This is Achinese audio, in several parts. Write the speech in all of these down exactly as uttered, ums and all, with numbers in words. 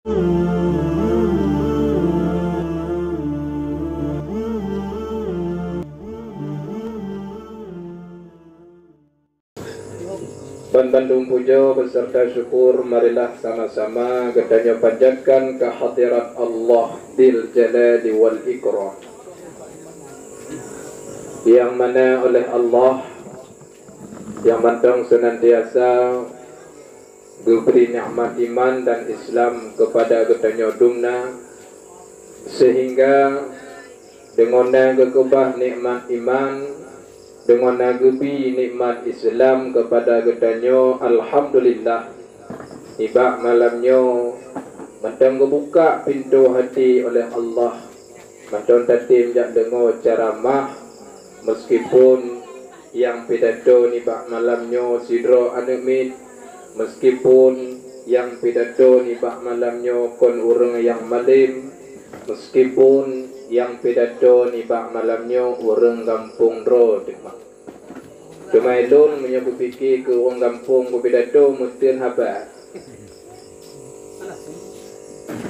Ban bandum pujoe beserta syukur, marilah sama-sama geutanyoe panjatkan kehadirat Allah Dzil Jalali wal Ikram, yang mana oleh Allah yang mantong senantiasa geubri nikmat iman dan Islam keupada geutanyoe dumna, sehingga deungon na geukeubah nikmat iman, deungon na geubi nikmat Islam keupada geutanyoe, alhamdulillah, nibak malam nyoe mantong geubuka pintoe hati oleh Allah, mantong tatem jak deungoe ceramah, meskipun nyang pidato nibak malam nyoe sidroe aneuk miet, meskipun nyang pidato nibak malam nyoe kon ureuëng nyang malem, meskipun nyang pidato nibak malam nyoe ureuëng gampông droe teuma. Teuma ulôn meunyoe kupike keu ureuëng gampông kupidato meuteun haba.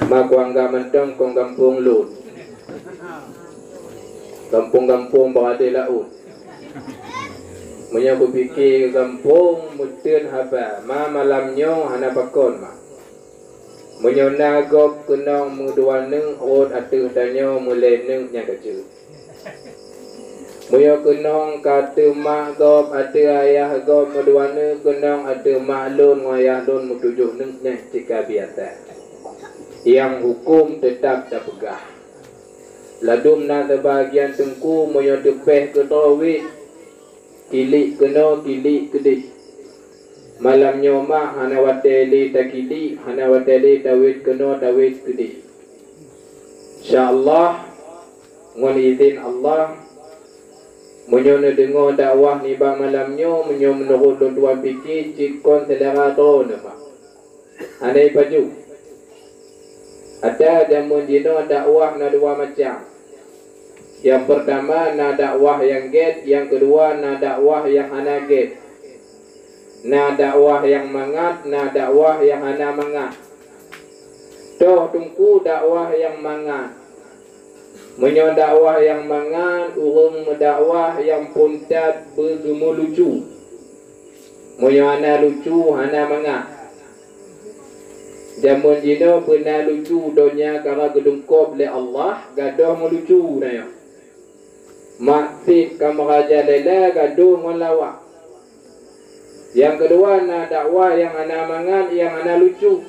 Ma kuanggap mantong kon gampông lôn. Gampông-gampông bak adoe laôt. Meunyoe kupike gampông meuteun haba, ma malam nyoe hana pakon ma. Meunyoe na gob keunong meudua neuk rot ateueh tanyoe meulée neuk nyang ka jeuet. Meunyoe keunong ka ateueh mak gob ateueh ayah gob meudua neuk, keunong ateueh mak lôn ngon ayah lôn meutujoh neuk nyan cit ka biasa. Nyang huköm teutab tapeugah. Ladum na seubagian teungku meunyoe teupéh keudroe wét, kilik keunoe kilik keudeh. Malam nyoe mak hana watée lé takilik, hana watée lé tawét keunoe tawét keudeh. Insya Allah, ngon idhin Allah, meunyoe neudeungoe dakwah nibak malam nyoe, meunyoe meunurot lôn tuan pike, cit kon seulera droeneuh mak. Hana ipajoh. Ata jameun jinoe dakwah na dua macam. Nyang peurtama na dakwah nyang gét, nyang keudua na dakwah nyang hana gét. Na dakwah nyang mangat, na dakwah nyang hana mangat. Toh teungku dakwah nyang mangat. Meunyoe dakwah nyang mangat, ureuëng meudakwah nyang phon that beugeumeulucu. Meunyoe hana lucu, hana mangat. Jameun jinoe beuna lucu donya kara geudeungkop lé Allah, gadôh meulucu na nyoe. Mak seb ka meurajalela gadôh ngon lawak. Nyang keudua na dakwah nyang hana mangat, nyang hana lucu.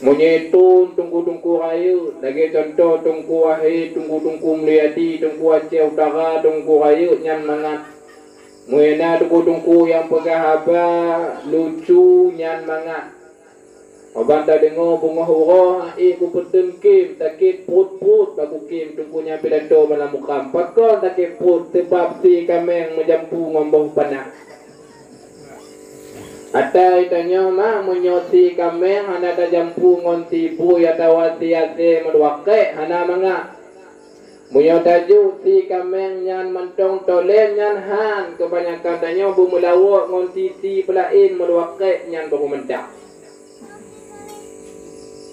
Meunyoe thon teungku-teungku rayeuk, lagée cuntoh Teungku Wahé, Teungku-teungku Mulyadi, Teungku Aceh Utara, Teungku Rayeuk nyan mangat. Meunyoe na teungku-teungku nyang peugah haba lucu nyan mangat. Óh ban tadeungoe beungoh uroe, ék kupeuteun kém, sakét pruet-pruet bak kukém teungku nyang pidato malam mukam. Pakon sakét pruet? Sabab sie kaméng meujampu ngon boh panah. Ata tanyoe mak, meunyoe sie kaméng hana tajampu ngon sie bui atawa sie asée meudua krék, hana mangat. Meunyoe tajok sie kaméng nyan mantong tolém nyan han, keubanyakan tanyoe beumeulawok ngon sie-sie peulaén meudua krék nyan barô mantong.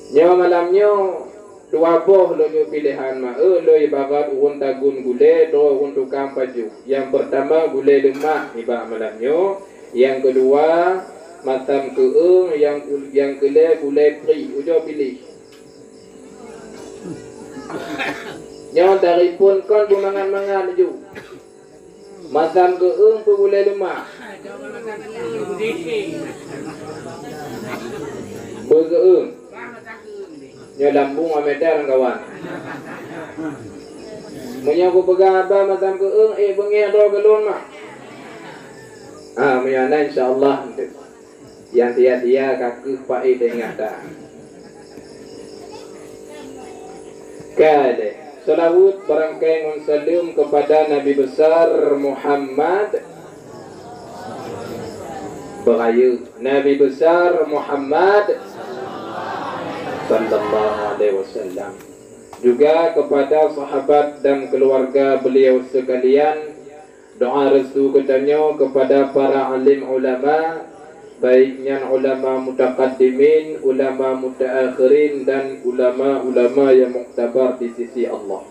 Nyoe malam nyoe dua boh lôn yue piléhan ma-e lôn ibarat ureuëng tagun gulée droe ureuëng tukang pajoh. Nyang peurtama gulée leumak nibak malam nyoe, nyang keudua masam keueueng, nyang, nyang keulhée gulée pri. Ujoe piléh. Nyoe dari phon kon beumangat-mangat laju. Masam keueueng peugulée leumak. Peugeueueng. Nyoe lambung ameda lam kawan. Meunyoe kupeugah haba masam keueueng, ék beungéh droe keu lôn mak. Ah, meunyoe na insya Allah. Nyang sia-sia ka kheueh paih teuingat that. Ka lheueh, seulaweuet beurangkai ngon saleuem keupada Nabi Besar Muhammad. Beurayeuk Nabi Besar Muhammad sallallahu alaihi wasallam. Juga keupada sahabat dan keuluwarga beuliau seukalian, doa restu geutanyoe keupada para alim ulama, baik nyan ulama mutaqaddimin, ulama mutaakhirin, dan ulama-ulama yang muktabar di sisi Allah.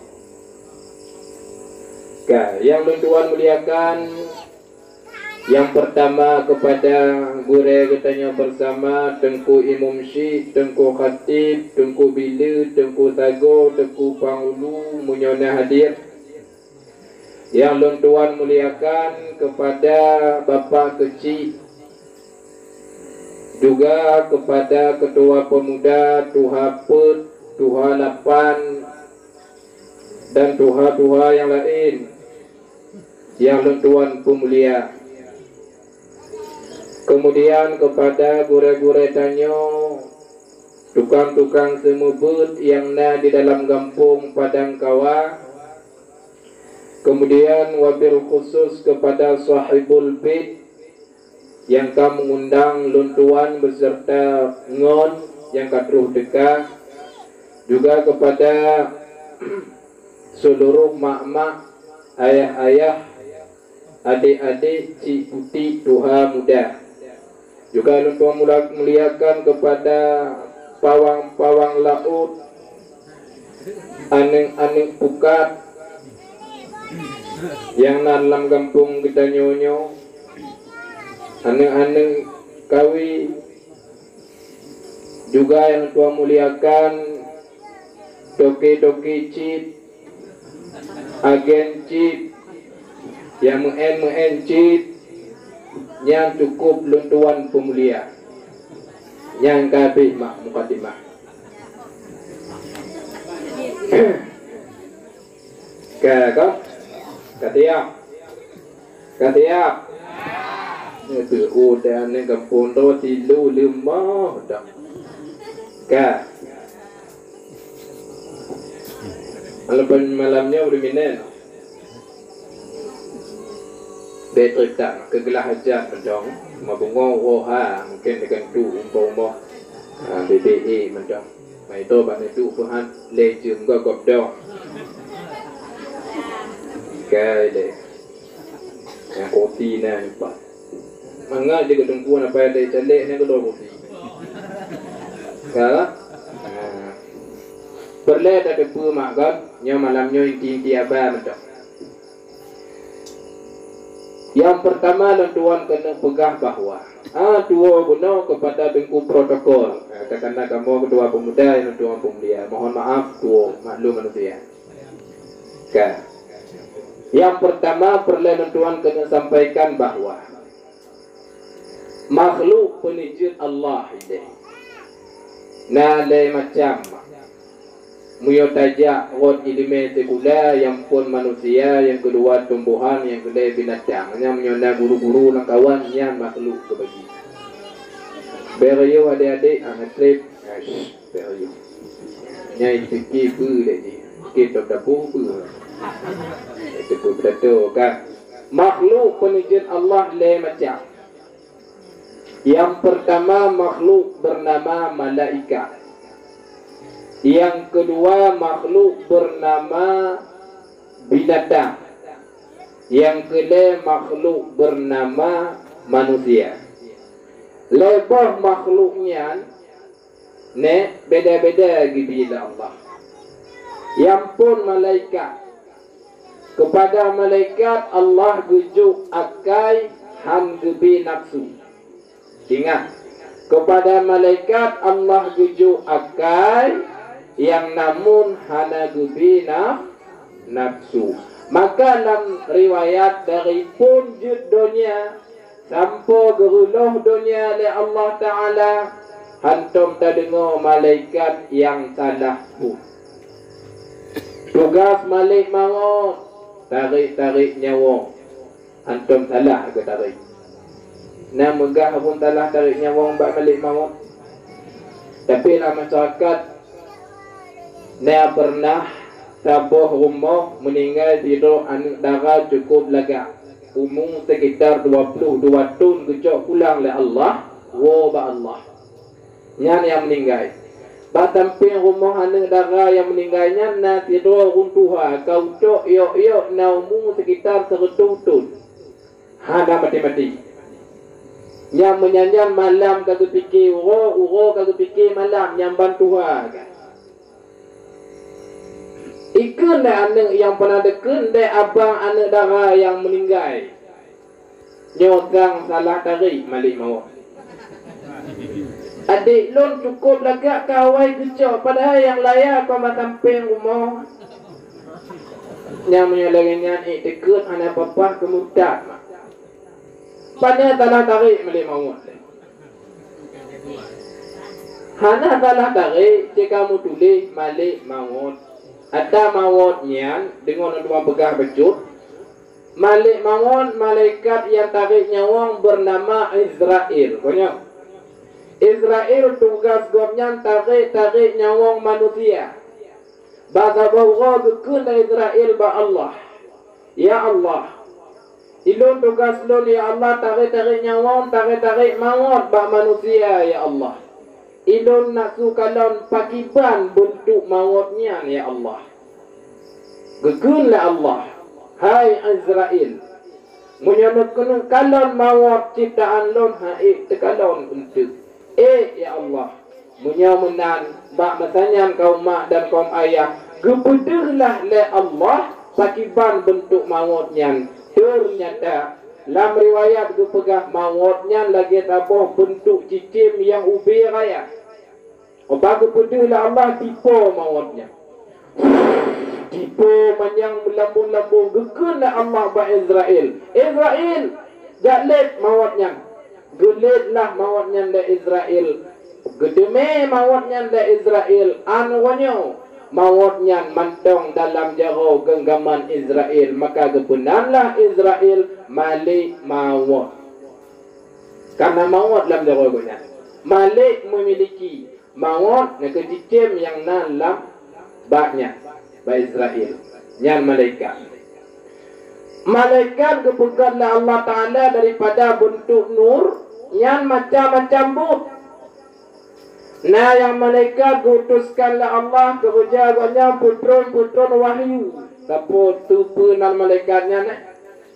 Ka, yang lôn tuan muliakan, yang pertama kepada gurée geutanyoe bersama, Teungku Imum Syik, Teungku Khatib, Teungku Bile, Teungku Sago, Teungku Pangulu, meunyoe na hadir. Yang lôn tuan muliakan kepada Bapak Keuchik, juga kepada Ketua Pemuda, Tuha Peuet, Tuha Lapan, dan tuha-tuha yang lain yang lôn tuan peumulia. Kemudian kepada gurée-gurée tanyoe, tukang-tukang seumeubeuet yang na di dalam gampông Padang Kawa, kemudian wabil khusus kepada sahibul bait yang ka mengundang lôn tuan beserta ngon yang ka troh teuka, juga kepada seluruh mak-mak, ayah-ayah, adik-adik, cik putik, tuha muda. Juga lôn tuan mula-, muliakan kepada pawang-pawang laôt, aneuk-aneuk pukat nyang na lam gampông geutanyoe nyoe, aneuk-aneuk kawe, juga nyang tuan muliakan toke-toke cit, agen cit, nyang meu'en-meu'en cit, nyang cukup lôn tuan peumulia. Nyang ka habéh mak mukadimah. Ka, ka? Ka siap? Ka siap? Nyan teuh, oh, dan ni gampông droe silu leumah dah. Ka. Walaupun malam nyoe beuriminen. Bèk trép that, keu geulah hajat mantong, ma beungoh woe ha, mungken teugantung umpama, ha, B B E mantong. Ma itu bak neuduek peuhan lé jeuem gob-gob dong. Kai deh. Nyang kopi na nyoe pat. Mangat jeuet keu teungku na payah lé calék nyan keudroe kopi. Ka? Ha. Peureulèe tateupeue mak gob, nyoe malam nyoe inti-inti haba mantong. Nyang peurtama lôn tuan keuneuk peugah bahwa, ah, tuwoe bunoe keupada teungku protokol, eh, katakanlah kamoe keudua peumuda nyang lôn tuan peumulia. Mohon maaf tuwoe, maklum manusia. Ka. Nyang peurtama peureulèe lôn tuan keuneuk sampaikan bahwa makhluk peuneujeuet Allah ilèe na lhèe macam. Meunyoe tajak rot ileumèe sikula, nyang phôn manusia, nyang keudua tumbuhan, nyang keulhèe binatang. Nyan meunyoe na guru-guru lam kawan, nyan makhluk geubagi. Bèk rayeuk adék-adék, ah, na trép. Bèk rayeuk. Nyan pike peue deh jih. Pike tôb dapur peue. Itu peue beutôi kan. Makhluk peuneujeuet Allah lhèe macam. Nyang peurtama makhluk beunama malaikat. Nyang keudua makhluk beunama binatang. Nyang keulhèe makhluk beunama manusia. Lhèe boh makhluk nyan nyan beda-beda geubri lé Allah. Nyang phôn malaikat. Keupada malaikat Allah geujok akai han geubri nafsu. Ingat, keupada malaikat Allah geujok akai nyang namun hana geubri naf-, nafsu. Maka lam riwayat dari phôn jeuet donya sampoe geureuloh donya lé Allah Taala, hántom tadeungoe malaikat nyang salah phôn. Tugaih malèk mawöt, tarek-tarek nyawöng, hántom salah geutarek. Na meugah phôn salah tarek nyawöng bak malèk mawöt. Tapi lam masyarakat na peureunah saboh rumoh meuninggai sidroe aneuk dara cukôp lagak. Umu sekitar dua ploh dua thon geucok pulang lé Allah, woe bak Allah. Nyan nyang meuninggai. Bak sampéng rumoh aneuk dara nyang meuninggai nyan na sidroe ureueng tuha ka utok yok-yok na umu sekitar seureutôh thon. Hana maté-maté. Nyang meunyan-nyan malam ka geupike uroe, uroe ka geupike malam, nyang ban tuha kan. Ikheun lé aneuk nyang pernah deukheun lé abang aneuk dara nyang meuninggai. Nyoe sang salah tarék malik mawöt. Adék lôn cukôp lagak ka awai geucok, padahai nyang laya ka meusampéng rumoh. Nyang meunyoe lagée nyan ék teukeut hana papah keumurtad. Pane salah tarék malik mawöt. Hana salah tarék, cit ka meutuléh malik mawöt. Ata mawöt nyan deungon ureuëng peugah bacut, malik mawöt malaikat nyang tarék nyawöng beunama Izrail. Konyoe, Izrail tugaih gobnyan tarék-tarék nyawöng manusia. Bak saboh uroe geukheun lé Izrail bak Allah, "Ya Allah, ilôn tugaih lôn, ya Allah, tarék-tarék nyawöng, tarék-tarék mawöt bak manusia, ya Allah. Ilôn nafeusu kalon pakiban beuntuk mawöt nyan, ya Allah." Geukheun lé Allah, "Hai Izrail, meunyoe neukeuneuk kalon mawöt cebtaan lôn, han ék teukalon eunteuk." "Ék, ya Allah." Meunyoe meunan, bak masa nyan kaum mak dan kaum ayah geupeudeuh lah lé Allah pakiban beuntuk mawöt nyan. Teunyata, lam riwayat geupeugah mawöt nyan lagée saboh beuntuk cicém nyang ubé raya. Óh bak geupeudeuh lé Allah tipe mawöt nyan. Tipe manyang meulambong-lambong, geukheun lé Allah bak Izrail, "Izrail, jak lét mawöt nyan." Geulét lah mawöt nyan lé Izrail. Geuteumé mawöt nyan lé Izrail, 'an uroe nyoe mawöt nyan mantong dalam jaroe geunggaman Izrail, maka geupeunan lah Izrail malik mawöt. Karena mawöt lam jaroe gobnyan. Malik meumiliki mawöt nyang keu cicém nyang na lam bak nyan, bak Izrail. Nyan malaikat. Malaikat geupeugöt lé Allah Taala daripada beuntuk nur, nyan macam-macam buet. Na nyang malaikat geuutuskan lé Allah keureuja gobnyan peutron-peutron wahyu. Sapeue teupeu nan malaikat nyan, eh?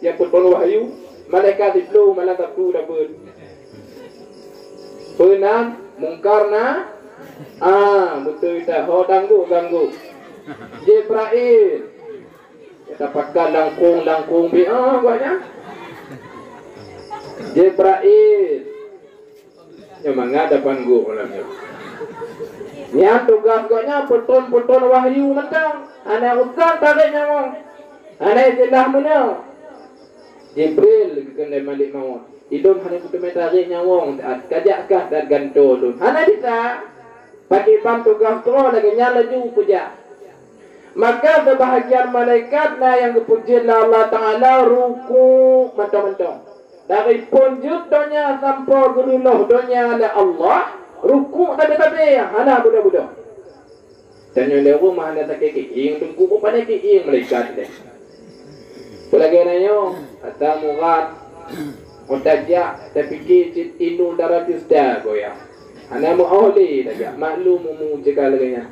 Nyang peutron wahyu, malaikat siploh malam Sabtu dabeuet. Peue nan, Mungkar na? Ah, beutôi that, ho tanggok-tanggok. Jibrail. Nyang tapakat langkong-langkong bi, ah, gobnyan. Jibrail. Nyoe mangat dapan gok malam nyoe. Nyan tugaih gobnyan peutron-peutron wahyu mantong. Hana urusan tarék nyawöng. Hana istilah meunoe. Jibril geukheun lé malik mawöt, "Ilôn hana kuteumé tarék nyawöng, kajak kah dan gantoe lôn." Hana bisa. Pakiban tugaih droe lagée nyan laju peujak. Maka seubahagian malaikat na nyang geupeujeuet lé Allah Taala rukuk mantong-mantong. Dari phon jeuet donya sampoe geureuloh donya lé Allah, rukuk sabe-sabe, hana beudôh-beudôh. Tanyoe lé ureuëng mah hana sakét kiéng, teungku pun pandai kiéng malaikat deh. Peulagée na nyoe, ata murat, oh tajak, tapike cit inul dara tista goyang. Hana meuoh lé tajak, maklum umu cika lagée nyan.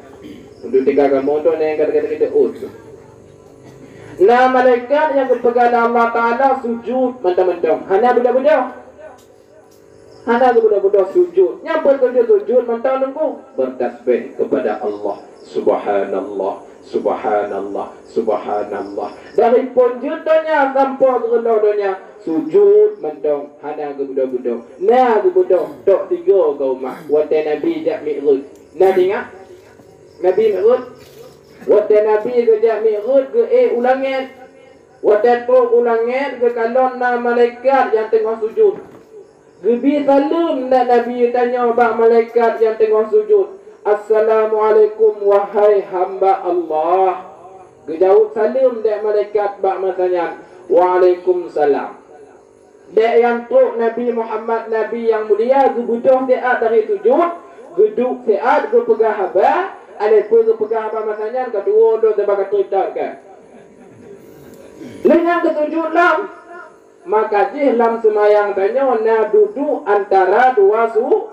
Untuk tiga kamoe tu neng kata-kata kita ut. Na malaikat nyang geupeugah lé Allah Taala sujud mantong-mantong. Hana beudôh-beudôh. Hana geubeudôh-beudôh sujud. Nyang beutujôh sujud mantong teungku, bertasbih kepada Allah. Subhanallah, subhanallah, subhanallah. Dari phon jeuet donya sampoe geureuloh donya, sujud mantong, hana geubeudôh-beudôh. Na geubeudôh, tok tiga geumat. Watée Nabi jak Mi'raj. Na ingat? Nabi Mi'raj. Watée Nabi geujak Mi'raj, geuék u langét. Watée trok u langét, geukalon na malaikat nyang teungoh sujud. Geubi saleuem lé Nabi tanyoe bak malaikat nyang teungoh sujud, "Assalamualaikum, wahai hamba Allah." Geujaweueb saleuem lé malaikat bak masa nyan, "Waalaikumsalam." Bék nyang trok Nabi Muhammad, Nabi nyang mulia, geubeudôh siat dari sujud, geuduek siat geupeugah haba, adak peue geupeugah haba masa nyan ka tuwoe lôn teuba ka teutab kan. Lheueh nyan geusujud lom. Maka jih lam seumayang tanyoe na duduek antara dua su-,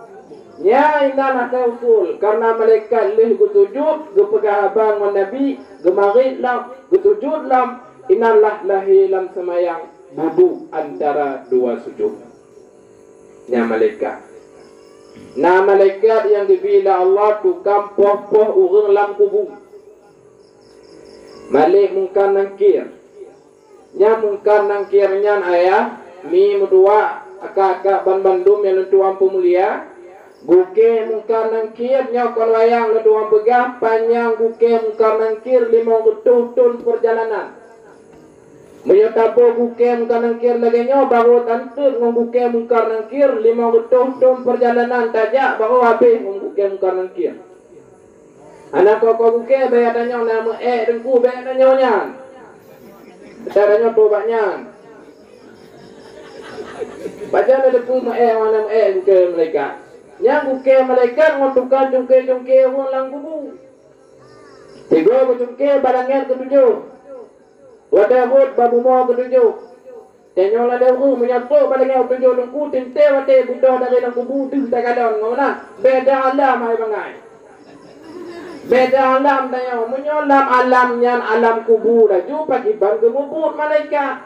nyan inan asai usul, karena malaikat lheueh geusujud, geupeugah haba ngon Nabi, geumarit lom, geusujud lom, inan lah lahé lam seumayang duduek antara dua sujud. Nyan malaikat. Na malaikat nyang geubri lé Allah tukang poh-poh ureuëng lam kubu. Malek Mungkar Nangkir. Nyan Mungkar Nangkir nyan ayah, mi meutuwah, akak-akak banmandum nyang lôn tuan peumulia. Gukée Mungkar Nangkir nyoe kon wayang lôn tuan peugah panyang gukée Mungkar Nangkir limong reutôh thon peurjalanan. Meunyoe taboh gukée Mungkar Nangkir lagée nyoe, barô tanteut ngon gukée Mungkar Nangkir limong reutôh thon peurjalanan tajak barô habéh ngon gukée Mungkar Nangkir. Hana ko-ko gukée, bék tanyoe na meu-ék teungku, bék tanyoe nyan. Bék tanyoe tobat nyan. Pajan na teupeu meu-ék, hana meu-ék gukée malaikat. Nyan gukée malaikat ngon tukang cungké-cungké ureuëng lam kubu. Sigoe geucungké bak langét keutujoh. Watée rhot bak bumoe keutujoh. Tanyoe ladée ureuëng meunyoe trok bak langét keutujoh teungku, teuntée watée beudôh dari lam kubu deuh takalon ngon meunan. Beda alam hai bangai. Beda alam tanyoe. Meunyoe lam alam nyan alam kubu laju pakriban geumubuet malaikat.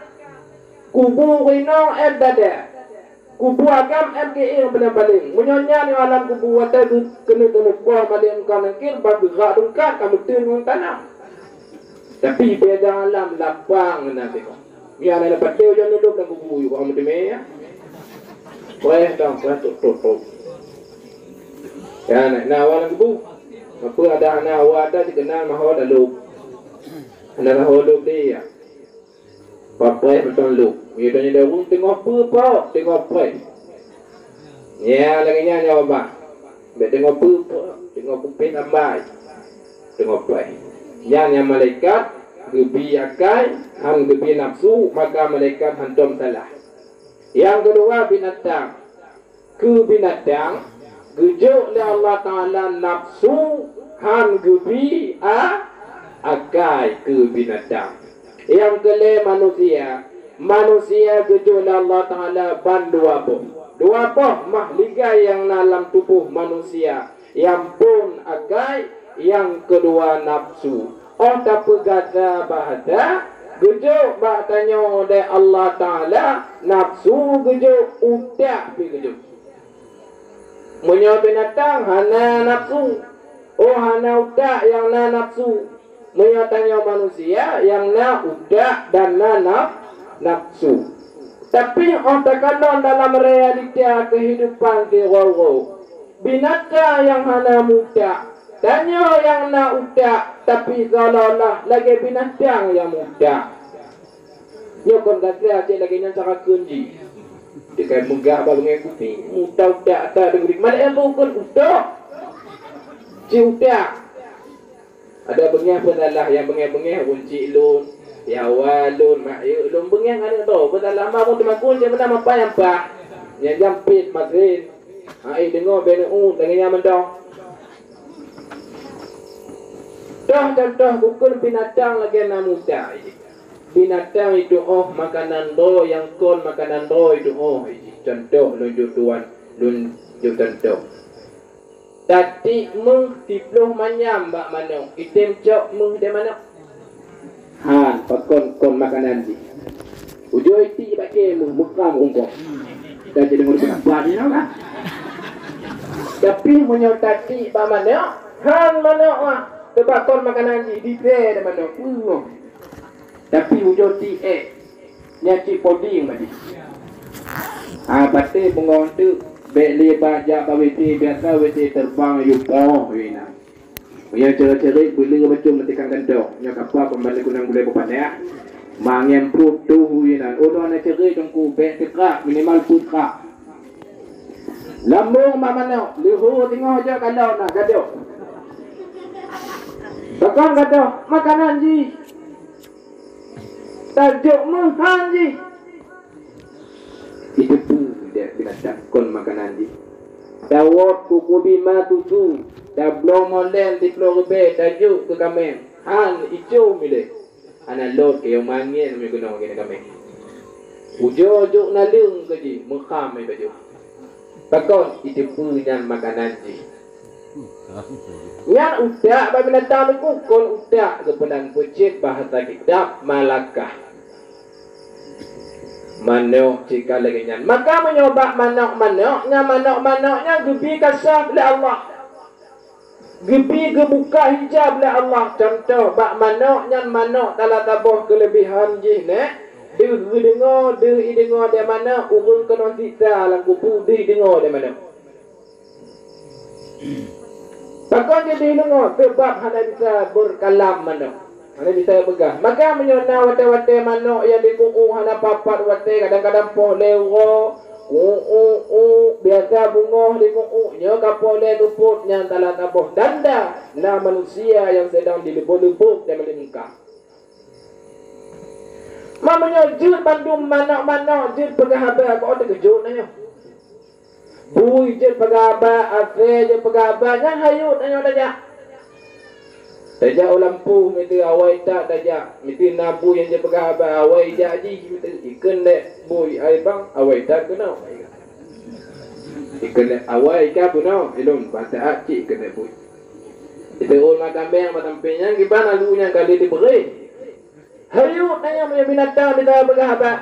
Kubu rinong ék dadée. Kubu agam M G I nyang paleng-paleng. Meunyoe nyan nyang alam kubu watée keuneuk teumeupoh malek Mungkar Nangkir ban geurak tungkat ka meuteun ngon tanah. Tapi beda alam lapang na teuka. Mia na patéh ujoe nudok lam kubu yue bak meuteumé ya. Weh dong, weh tok tok tok. Ya na na awak lam kubu. Apa ada anak awak ada dikenal maho dalam. Anak maho dalam dia. Papreh mantong lôb. Meunyoe tanyoe ureuëng teungoh peue pok, teungoh preh. Ya, lagée nyan nyoe babah. Bék teungoh peue pok, teungoh kupéh tambai. Teungoh preh. Nyan nyang malaikat geubri akai, han geubri nafsu, maka malaikat hantom salah. Nyang keudua binatang. Keu binatang, geujok lé Allah Taala nafsu, han geubri a-, akai keu binatang. Nyang keulhée manusia, manusia geujok lé Allah Taala ban dua boh. Dua boh mahligai nyang na lam tuboh manusia, nyang phon akai, nyang keudua nafsu. Óh tapeugah bahasa, geujok bak tanyoe lé Allah Taala, nafsu geujok, utak pih geujok. Meunyoe binatang hana nafsu, oh hana utak nyang na nafsu. Meunyoe tanyoe manusia nyang na utak dan na naf-, nafsu. Tapi óh takalon dalam realita keuhidupan siuroe-uroe, binatang nyang hana mutak, tanyoe nyang na utak, tapi seolah-olah lagée binatang nyang mutak. Nyoe kon gata cit lagée nyan cara kheun jih. Teuka meugah bak beungéh kupi, muta utak ata deungon malée bukon utak. Cit utak. Ada beungéh peusalah nyang beungéh-beungéh buncik lôn, yawa lôn, mak yeu lôn beungéh ngon aneuk droe. Peusalah ma bung teumakun cit meunan mapai ampah. Nyang jampit masin. Hai deungoe bée neuôt lagée nyan mantong. Toh contoh bukon binatang lagée na muta. Binatang itu óh makanan droe nyang kon makanan droe itu óh. Contoh lôn jok tuan, lôn jok contoh. Tatik méuh siploh manyam bak manok, item cok méuh deh manok. Han, pakon kon makanan jih. Ujoe itik bak kée méuh, meukam ungkong. Dan jadi murid apa ni kan? Tapi meunyoe tatik bak manok, han manok ah, teuba kon makanan jih, dipée deh manok. Tapi ujoe tik ék, nyan cit poding badi. Ah, patéh beungoh teuk, bék lé bak jak bak W C, biasa W C terbang yue poh yue inan. Meunyoe ceurik-ceurik, beuleu bacum meutikang kantong. Nyoe kapa pembalik kunang gulai beupaneuk. Mangém pruet tuh yue inan. Ulôn na ceurik teungku, bék teukrak, minimal peuet krak. Lambung bak manok, leuhô teungoh jak kalau na gadôh. Pakon gadôh, makanan jih. Tajok meuhan jih. Itu pun dia binatang kon makanan jih. Tawot kuku bima tusu, tabloe molen siploh ribée tajok keu kaméng. Han icom ilée. Hana lôt keu nyang mangén meunyoe keunoe keu kaméng. Ujoe jok naleueng keu jih, meukham ai bajôh. Pakon iteupeue nyan makanan jih. Nyan utak bak binatang nyoe kon utak geupeunan peucit bahasa kitab malakah. Manok cit ka lagée nyan. Maka meunyoe bak manok-manok nyan, manok-manok nyan geubi kasyaf lé Allah. Geubi geubuka hijab lé Allah. Cuntoh, bak manok nyan, manok tala saboh keuleubehan jih nyan, deuh geudeungoe, deuh ideungoe di manok, ureuëng keunoe siksa lam kubu deuh ideungoe di manok. Pakon jih deuh ideungoe? Sabab hana bisa beukalam manok. Hana bisa peugah. Maka meunyoe na watée-watée manok nyang diku'u hana papat watée, kadang-kadang poh lhée uroe, ku'u-u, biasa beungoh diku'u, nyoe ka poh lhée seupôt, nyan tala saboh tanda na manusia nyang sedang dileubôk-leubôk dan meulingka. Ma meunyoe jeuet bandum manok-manok jeuet peugah haba, kok teukeujot na nyoe. Bui jeuet peugah haba, asée jeuet peugah haba, nyan hayeu tanyoe tajak. Tajak u lampôh, miseue awai that tajak, miseue na bui nyang jeuet peugah haba, awai jak jih, miseue ikheun lé bui, "Ai bang, awai that keunoe." Ikheun lé awai ka keunoe, ilôn bataát cit ikheun lé bui. Miseue ôn ma kambeng, ma sampéng nyan, kiban lalu nyan ka lheueh dibri. Hayeu tanyoe meunyoe binatang bisa peugah haba.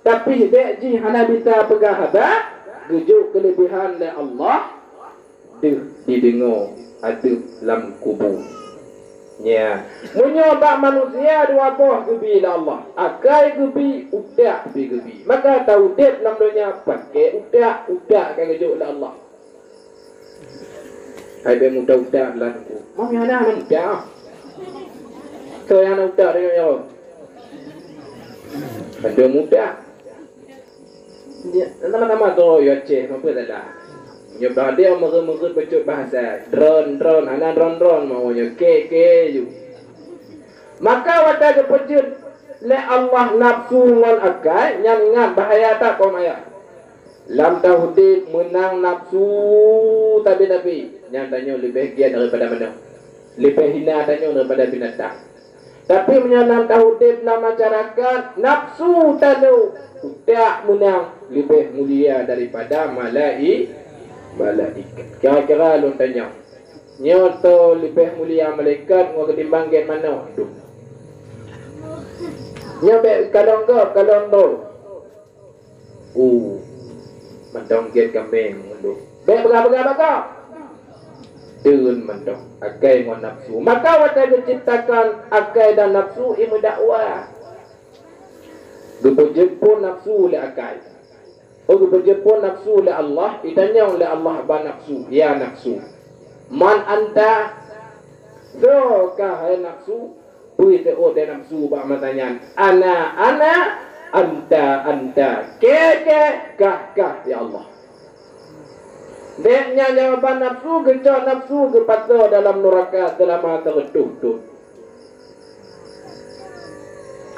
Tapi bék jih hana bisa peugah haba, geujok keuleubehan lé Allah, deuh dideungoe adeueb lam kubu. Nya, meunyoe bak manusia dua boh geubi lé Allah, akai geubi, utak pih geubi. Maka taudeb lam donya paké utak, utak ka geujok lé Allah. Hai bék mudah-udah lah nunggu. Mam nyang hana mudah. Soe nyang hana mudah deungon nyoe? Ada mudah. Dia sama-sama tu ya Aceh, apa salah? Nyoe bah dia meureut-meureut bacut bahasa. Drone, drone, hana drone-drone mau nyoe. Ke, ke ju. Maka watée geupeujeuet lé Allah nafsu ngon akai, nyan ingat bahaya that, kaum ayah. Lam taudeb meunang nafsu tabi-tabi, nyan tanyoe leubeh giat daripada manok. Leubeh hina tanyoe daripada binatang. Tapi meunyoe lam taudeb lam masyarakat, nafsu talo, utak meunang leubeh mulia daripada malai-, malaikat. Kira-kira lôn tanyong, nyoe toh leubeh mulia malaikat ngon ketimbang gét manok? Duh. Nyoe bék kalon gob, kalon droe. Uh, mantong gét kaméng mandum. Bék peugah-peugah bak gob. Deun mantong, akai ngon nafsu. Maka watée geuciptakan akai dan nafsu, i meudakwa. Geupeujeuet phon nafsu lé akai. Oh, geupeujeuet phon nafsu lé Allah, itanyong lé Allah bak nafsu, "Ya nafsu, man anta?" Soe kah hai nafsu? Peue teuôt lé nafsu bak masa nyan, "Ana, ana, anta, anta, kée, kée, kah, kah, ya Allah." Bék nyan jawaban nafsu, geucok nafsu geupasoe dalam nuraka seulama sireutoh thon.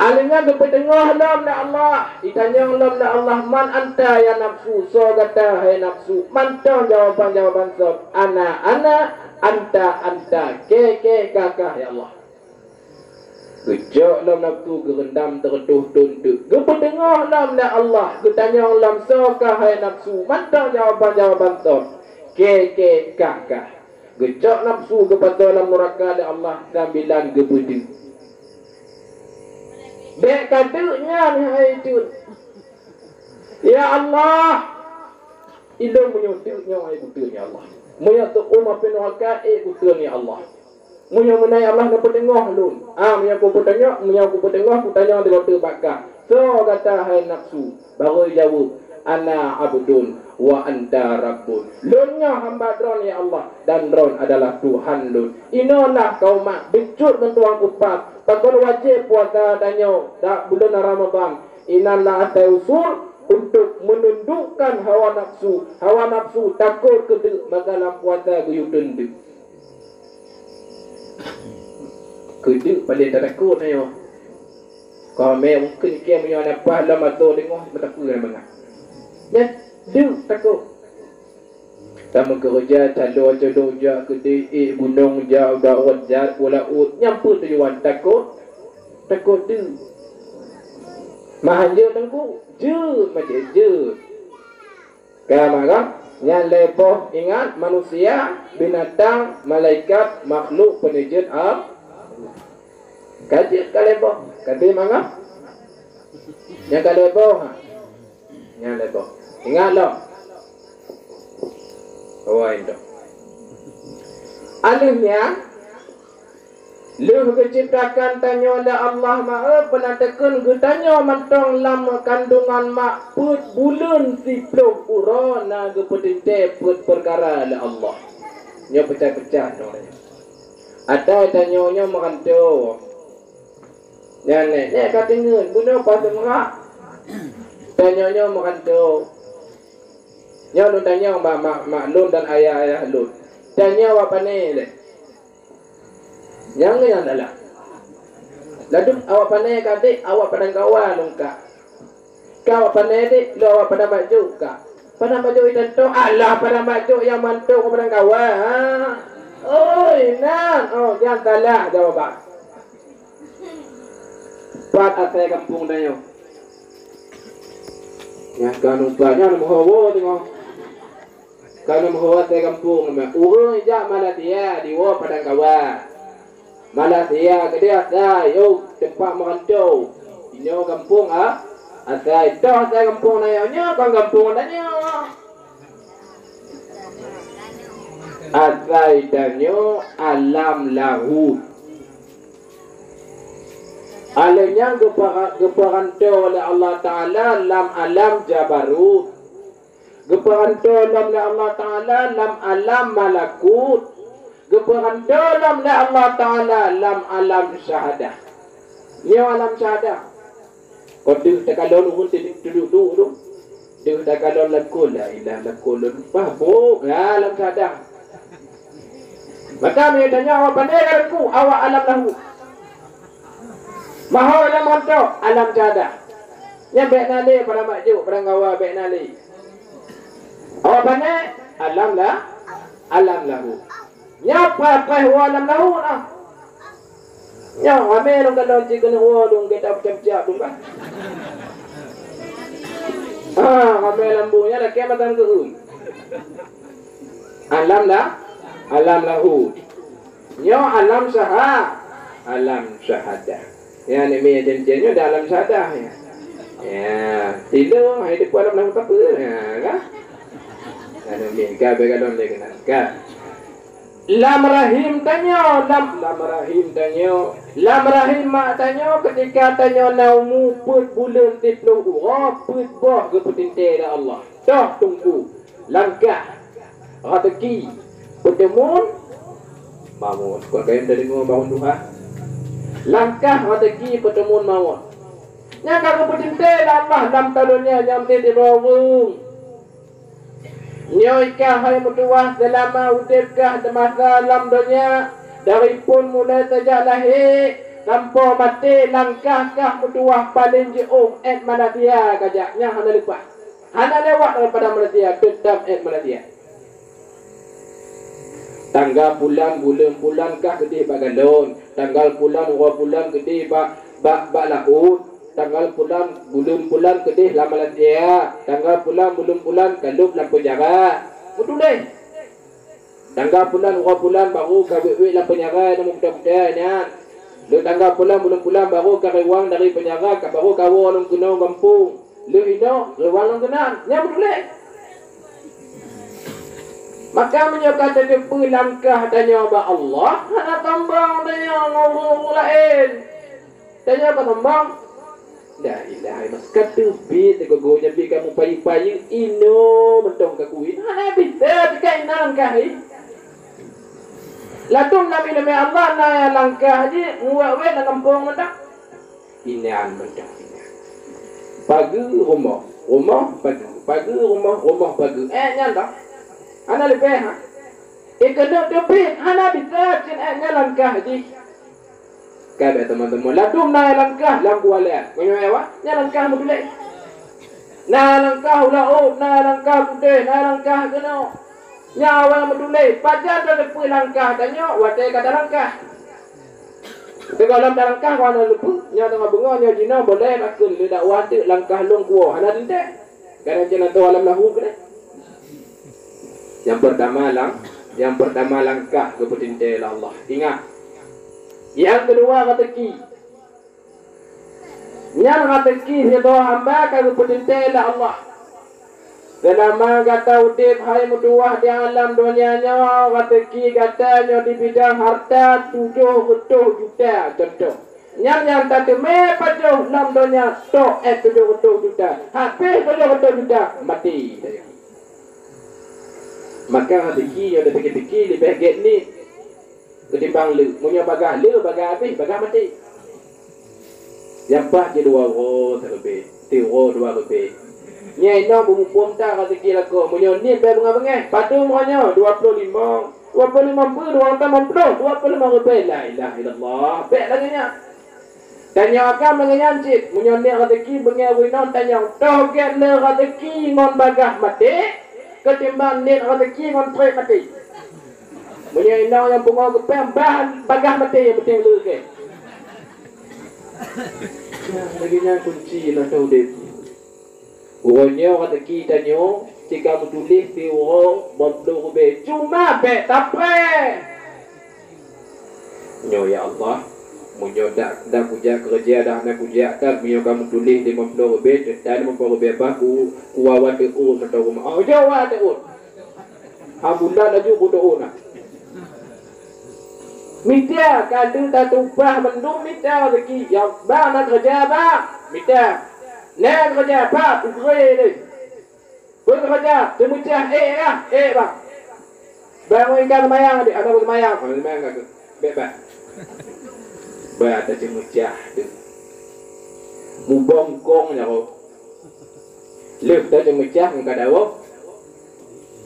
Aleuh nyan geupeuteungoh lom lé Allah, itanyong lom lé Allah, "Man anta ya nafsu, soe gata hai nafsu?" Mantong jawaban-jawaban sôb, "Ana, ana, anta, anta, kée, kée, kah, kah, ya Allah." Geucok lom nafsu geureundam sireutoh thon teuk. Geupeuteungoh lom lé Allah, geutanyong lom, "Soe kah hai nafsu?" Mantong jawaban-jawaban sôb, "Kée, kée, kah, kah." Geucok nafsu geupasoe lam nuraka lé Allah sambilan geupeudeuh. Bék ka deuk nyan hai teuk. Ya Allah, ilôn meunyoe deuk nyoe hai kuteun ya Allah. Meunyoe teu'ôm api nuraka ék kuteun ya Allah. Meunyoe meunan ya Allah neupeuteungoh lôn. Ah, meunyoe kupeuteungoh, meunyoe kupeuteungoh kutanyong di gob teuk bak kah. Soe gata hai nafsu? Barô jaweueb, "Ana abdun wa anta rabbun." Lôn nyoe hamba Droen ya Allah, dan Droen adalah Tuhan lôn. Inoe lah kau mak, beujeuet ngon tuan kupat. Pakon wajéb puasa tanyoe dak buleuen Ramadhan. Inan lah asai usul untuk menundukkan hawa nafsu. Hawa nafsu takot keu deuk, maka lam puasa geuyue teun deuk. Keu deuk paleng tatakot nyoe. Kau mé mungken iké meunyoe na paih lom atô deungoh meutakue na mangat. Nyan deuk takot. Tameukeureuja calo-calo jak keudeh, ék gunong jak, u darat jak, u laôt, nyan peue tujuan takot? Takot deuk. Mah hanjeuet teungku, jeuet macam jeuet. Ka mara, nyan lhée boh, ingat, manusia, binatang, malaikat, makhluk peuneujeuet Allah. Ka jeuet ka lhée boh, ka teurimong? Nyang ka lhée boh, ha. Nyan lé boh. Ingat lom. Awai tu. Aleuh nyan, lheueh geuciptakan tanyoe lé Allah, maka peunateukon geutanyoe mantong lam kandungan mak peuet buleuen siplôh uroe na geupeuteuntèe peuet peukara lé Allah. Nyoe peucah-peucah nyoe. Atai tanyoe nyoe meuranto. Nyan nèk, nèk ka teungeut, bunoe pas teumeurak. Tanyoe nyoe meuranto. Nyoe lôn tanyong bak mak, mak lôn dan ayah-ayah lôn. Tanyoe awak pané lé. Nyang nyan adalah. Ladum awak pané ka dek, awak padang gawa lôn ka. Ka awak pané dek, lôn awak padang bajok ka. Padang bajok itan to, alah padang bajok nyang mantok padang gawa. Ha? Oi, nan. Oh, nyang salah jawaban. Pat asai gampông tanyoe. Nyang ka numpah nyan meuhawa teungoh. Ka meuhawa asai gampông namanya. Ureueng jak Malaysia diwoe padang gawa. Malaysia keudeh asai, yo, teumpat meuranto. Inoe gampông, ah, asai. Toh asai gampông tanyoe, nyoe kon gampông tanyoe. Asai tanyoe alam lahut. Alèh nyan geupeuha-, geupeuranto lé Allah Taala lam alam jabarut. Geupeuranto lom lé Allah Taala lam alam malakut. Geupeuranto lom lé Allah Taala lam alam syahadah. Nyoe alam syahadah. Kon deuh takalon ureueng teuduek-duek tu. Deuh takalon lakoe, la ilaha lakoe lôn. Bah, brok, ha, lam syahadah. Maka meunyoe tanyoe awak pané ka teungku, awak alam lahut. Maho lam mantong, alam syahadah. Nyan bèk na lé padang bajok, padang gawa bèk na lé. Awak pané, alam la-, alam lahut. Nyan paih-paih woe alam lahut ah. Nyoe ramé lôn kalon cit keuneuk woe lôn gata peucap-cap lôn bah. Ah, ramé lam bu nyan lakèe mantong keu-uem. Alam lah, alam lahut. Nyoe alam syaha-, alam syahadah. Ya, ni mi jen-jen nyoe dah alam syahadah ya. Ya, tilu hai depan alam lahut apa? Ya, kan? Anu mi ka begalon lé kena. Kan? Lam rahim tanyoe, lam, lam rahim tanyoe, lam rahim mak tanyoe, keutika tanyoe na umu peuet buleuen siplôh uroe, peuet boh geupeuteuntèe lé Allah. Toh teungku, langkah, rezeki, peuteumon, mawöt. Kon kayém tadeungoe bangon duha. Langkah, rezeki, peuteumon, mawöt. Nyang ka geupeuteuntèe lé Allah lam donya nyoe meusti sidroe ureueng. Nyoe ka hai meutuwah seulama udeb kah di masa lam donya, dari phon mulai sajak lahé sampoe maté, langkah kah meutuwah paleng jiôh èt Malaysia kajak nyang hana leupah. Hana lewat daripada Malaysia, teutap èt Malaysia. Tangga pulan, buleuen pulan kah keudeh bak galon, tanggal pulan, uroe pulan keudeh bak, bak, bak laôt. Tanggal pulan, buleuen pulan keudeh lam Malaysia. Tanggal pulan, buleuen pulan ka lheueh lam peunjara. Meutuléh. Tanggal pulan, uroe pulan baru ka wék-wék lam peunjara nyang meubuta-buta nyan. Lheueh tanggal pulan, buleuen pulan baru ka reuwang dari peunjara, ka baru ka woe lom keunoe gampông. Lheueh inoe reuwang lom keunan. Nyan meutuléh. Maka meunyoe ka tateupeue langkah tanyoe bak Allah, hana tambang tanyoe ngon ureueng-ureueng laén. Tanyoe ka tambang. La ilaha illallah. Ka teubiet teugogo nyan bit kamoe payeue-payeue inoe mantong ka kuit. Hana bisa teuka inan langkah jih. Ladôm Nabi-nabi Allah na langkah jih, muwat wéh lam gampông mantong. Inan mantong inan. Pageue rumoh, rumoh pageue, pageue rumoh, rumoh pageue. Eh, nyan dah. Hana leubeh ha. Eh, keuneuk teubiet, hana bisa cit eh nyan langkah jih. Ka bèk teuma-teuma. Ladôm na langkah lam kuala. Meunyoe awak, nyan langkah meutuléh. Na langkah u laôt, na langkah putéh, na langkah keunoe. Nyan awai meutuléh, pajan tateupeue langkah tanyoe watèe ka talangkah. Teungoh lom talangkah, hana leupeue, nyoe teungoh beungoh, nyoe jinoe boleh takheun lé dakwah teuk langkah lôn kuwoe, hana teuntèe. Karena jinoe ateueh alam lahut keudeh. Nyang peurtama lang-, nyang peurtama langkah geupeuteuntèe lé Allah. Ingat. Nyang keudua rezeki. Nyan rezeki sidroe hamba ka geupeuteuntèe lé Allah. Seulama gata udeb hai meutuwah di alam donya nyoe, raseuki gata nyoe di bidang hareuta tujoh reutôh juta, contoh. Nyan nyang tateumé pajoh lam donya, tok éh tujoh reutôh juta. Habéh tujoh reutôh juta, maté. Maka raseuki nyoe tapike-pike leubeh gét niet ketimbang le. Meunyoe bagaih le, bagaih habéh, bagaih maté. Nyang paih jih dua uroe sareubée, siuroe dua reubée. Nyan inong beumuphom that raseuki lakoe, meunyoe niet bèk beungoh-beungoh, padum uroe nyoe, dua ploh limong. Dua ploh limong peue, dua ploh limong ploh, dua ploh limong reubée, la ilaha illallah. Bèk lagèe nyan. Tanyoe agam lagèe nyan cit, meunyoe niet raseuki beungèh ureueng inong tanyong, toh gét le raseuki ngon bagaih maté, ketimbang niet raseuki ngon trép maté. Meunyoe inong nyang pungo geupéng, bah bagaih maté nyang peunteng le gét. Lagèe nyan kunci na teuh udép. Uroe nyoe raseuki tanyoe, cit ka meutuléh siuroe dua ploh reubée, cuma bèk tapreh. Nyoe, ya Allah, meunyoe dak, dak kujak keureuja, dak hana kujak that, meunyoe ka meutuléh limong ploh reubée, teutab limong ploh reubée bah ku, kuwa watèe ôn mantong rumoh. Oh, jok watèe ôn. Alhamdulillah, laju kudoa na. Mita, ka lheueh tatupah mandum mita raseuki. Ya, bang, na keureuja, bang? Mita. Na keureuja, bang, peugöt lé. Peue keureuja, teumeucah, ék, ya? Ék, bang. Bang, ingka seumayang, adak, adak seumayang. Oh, seumayang ka, bèk, bang. Bang, tateumeucah, tu. Mubongkong, ya, oh. Lheueh tateumeucah ngon ka dawoe,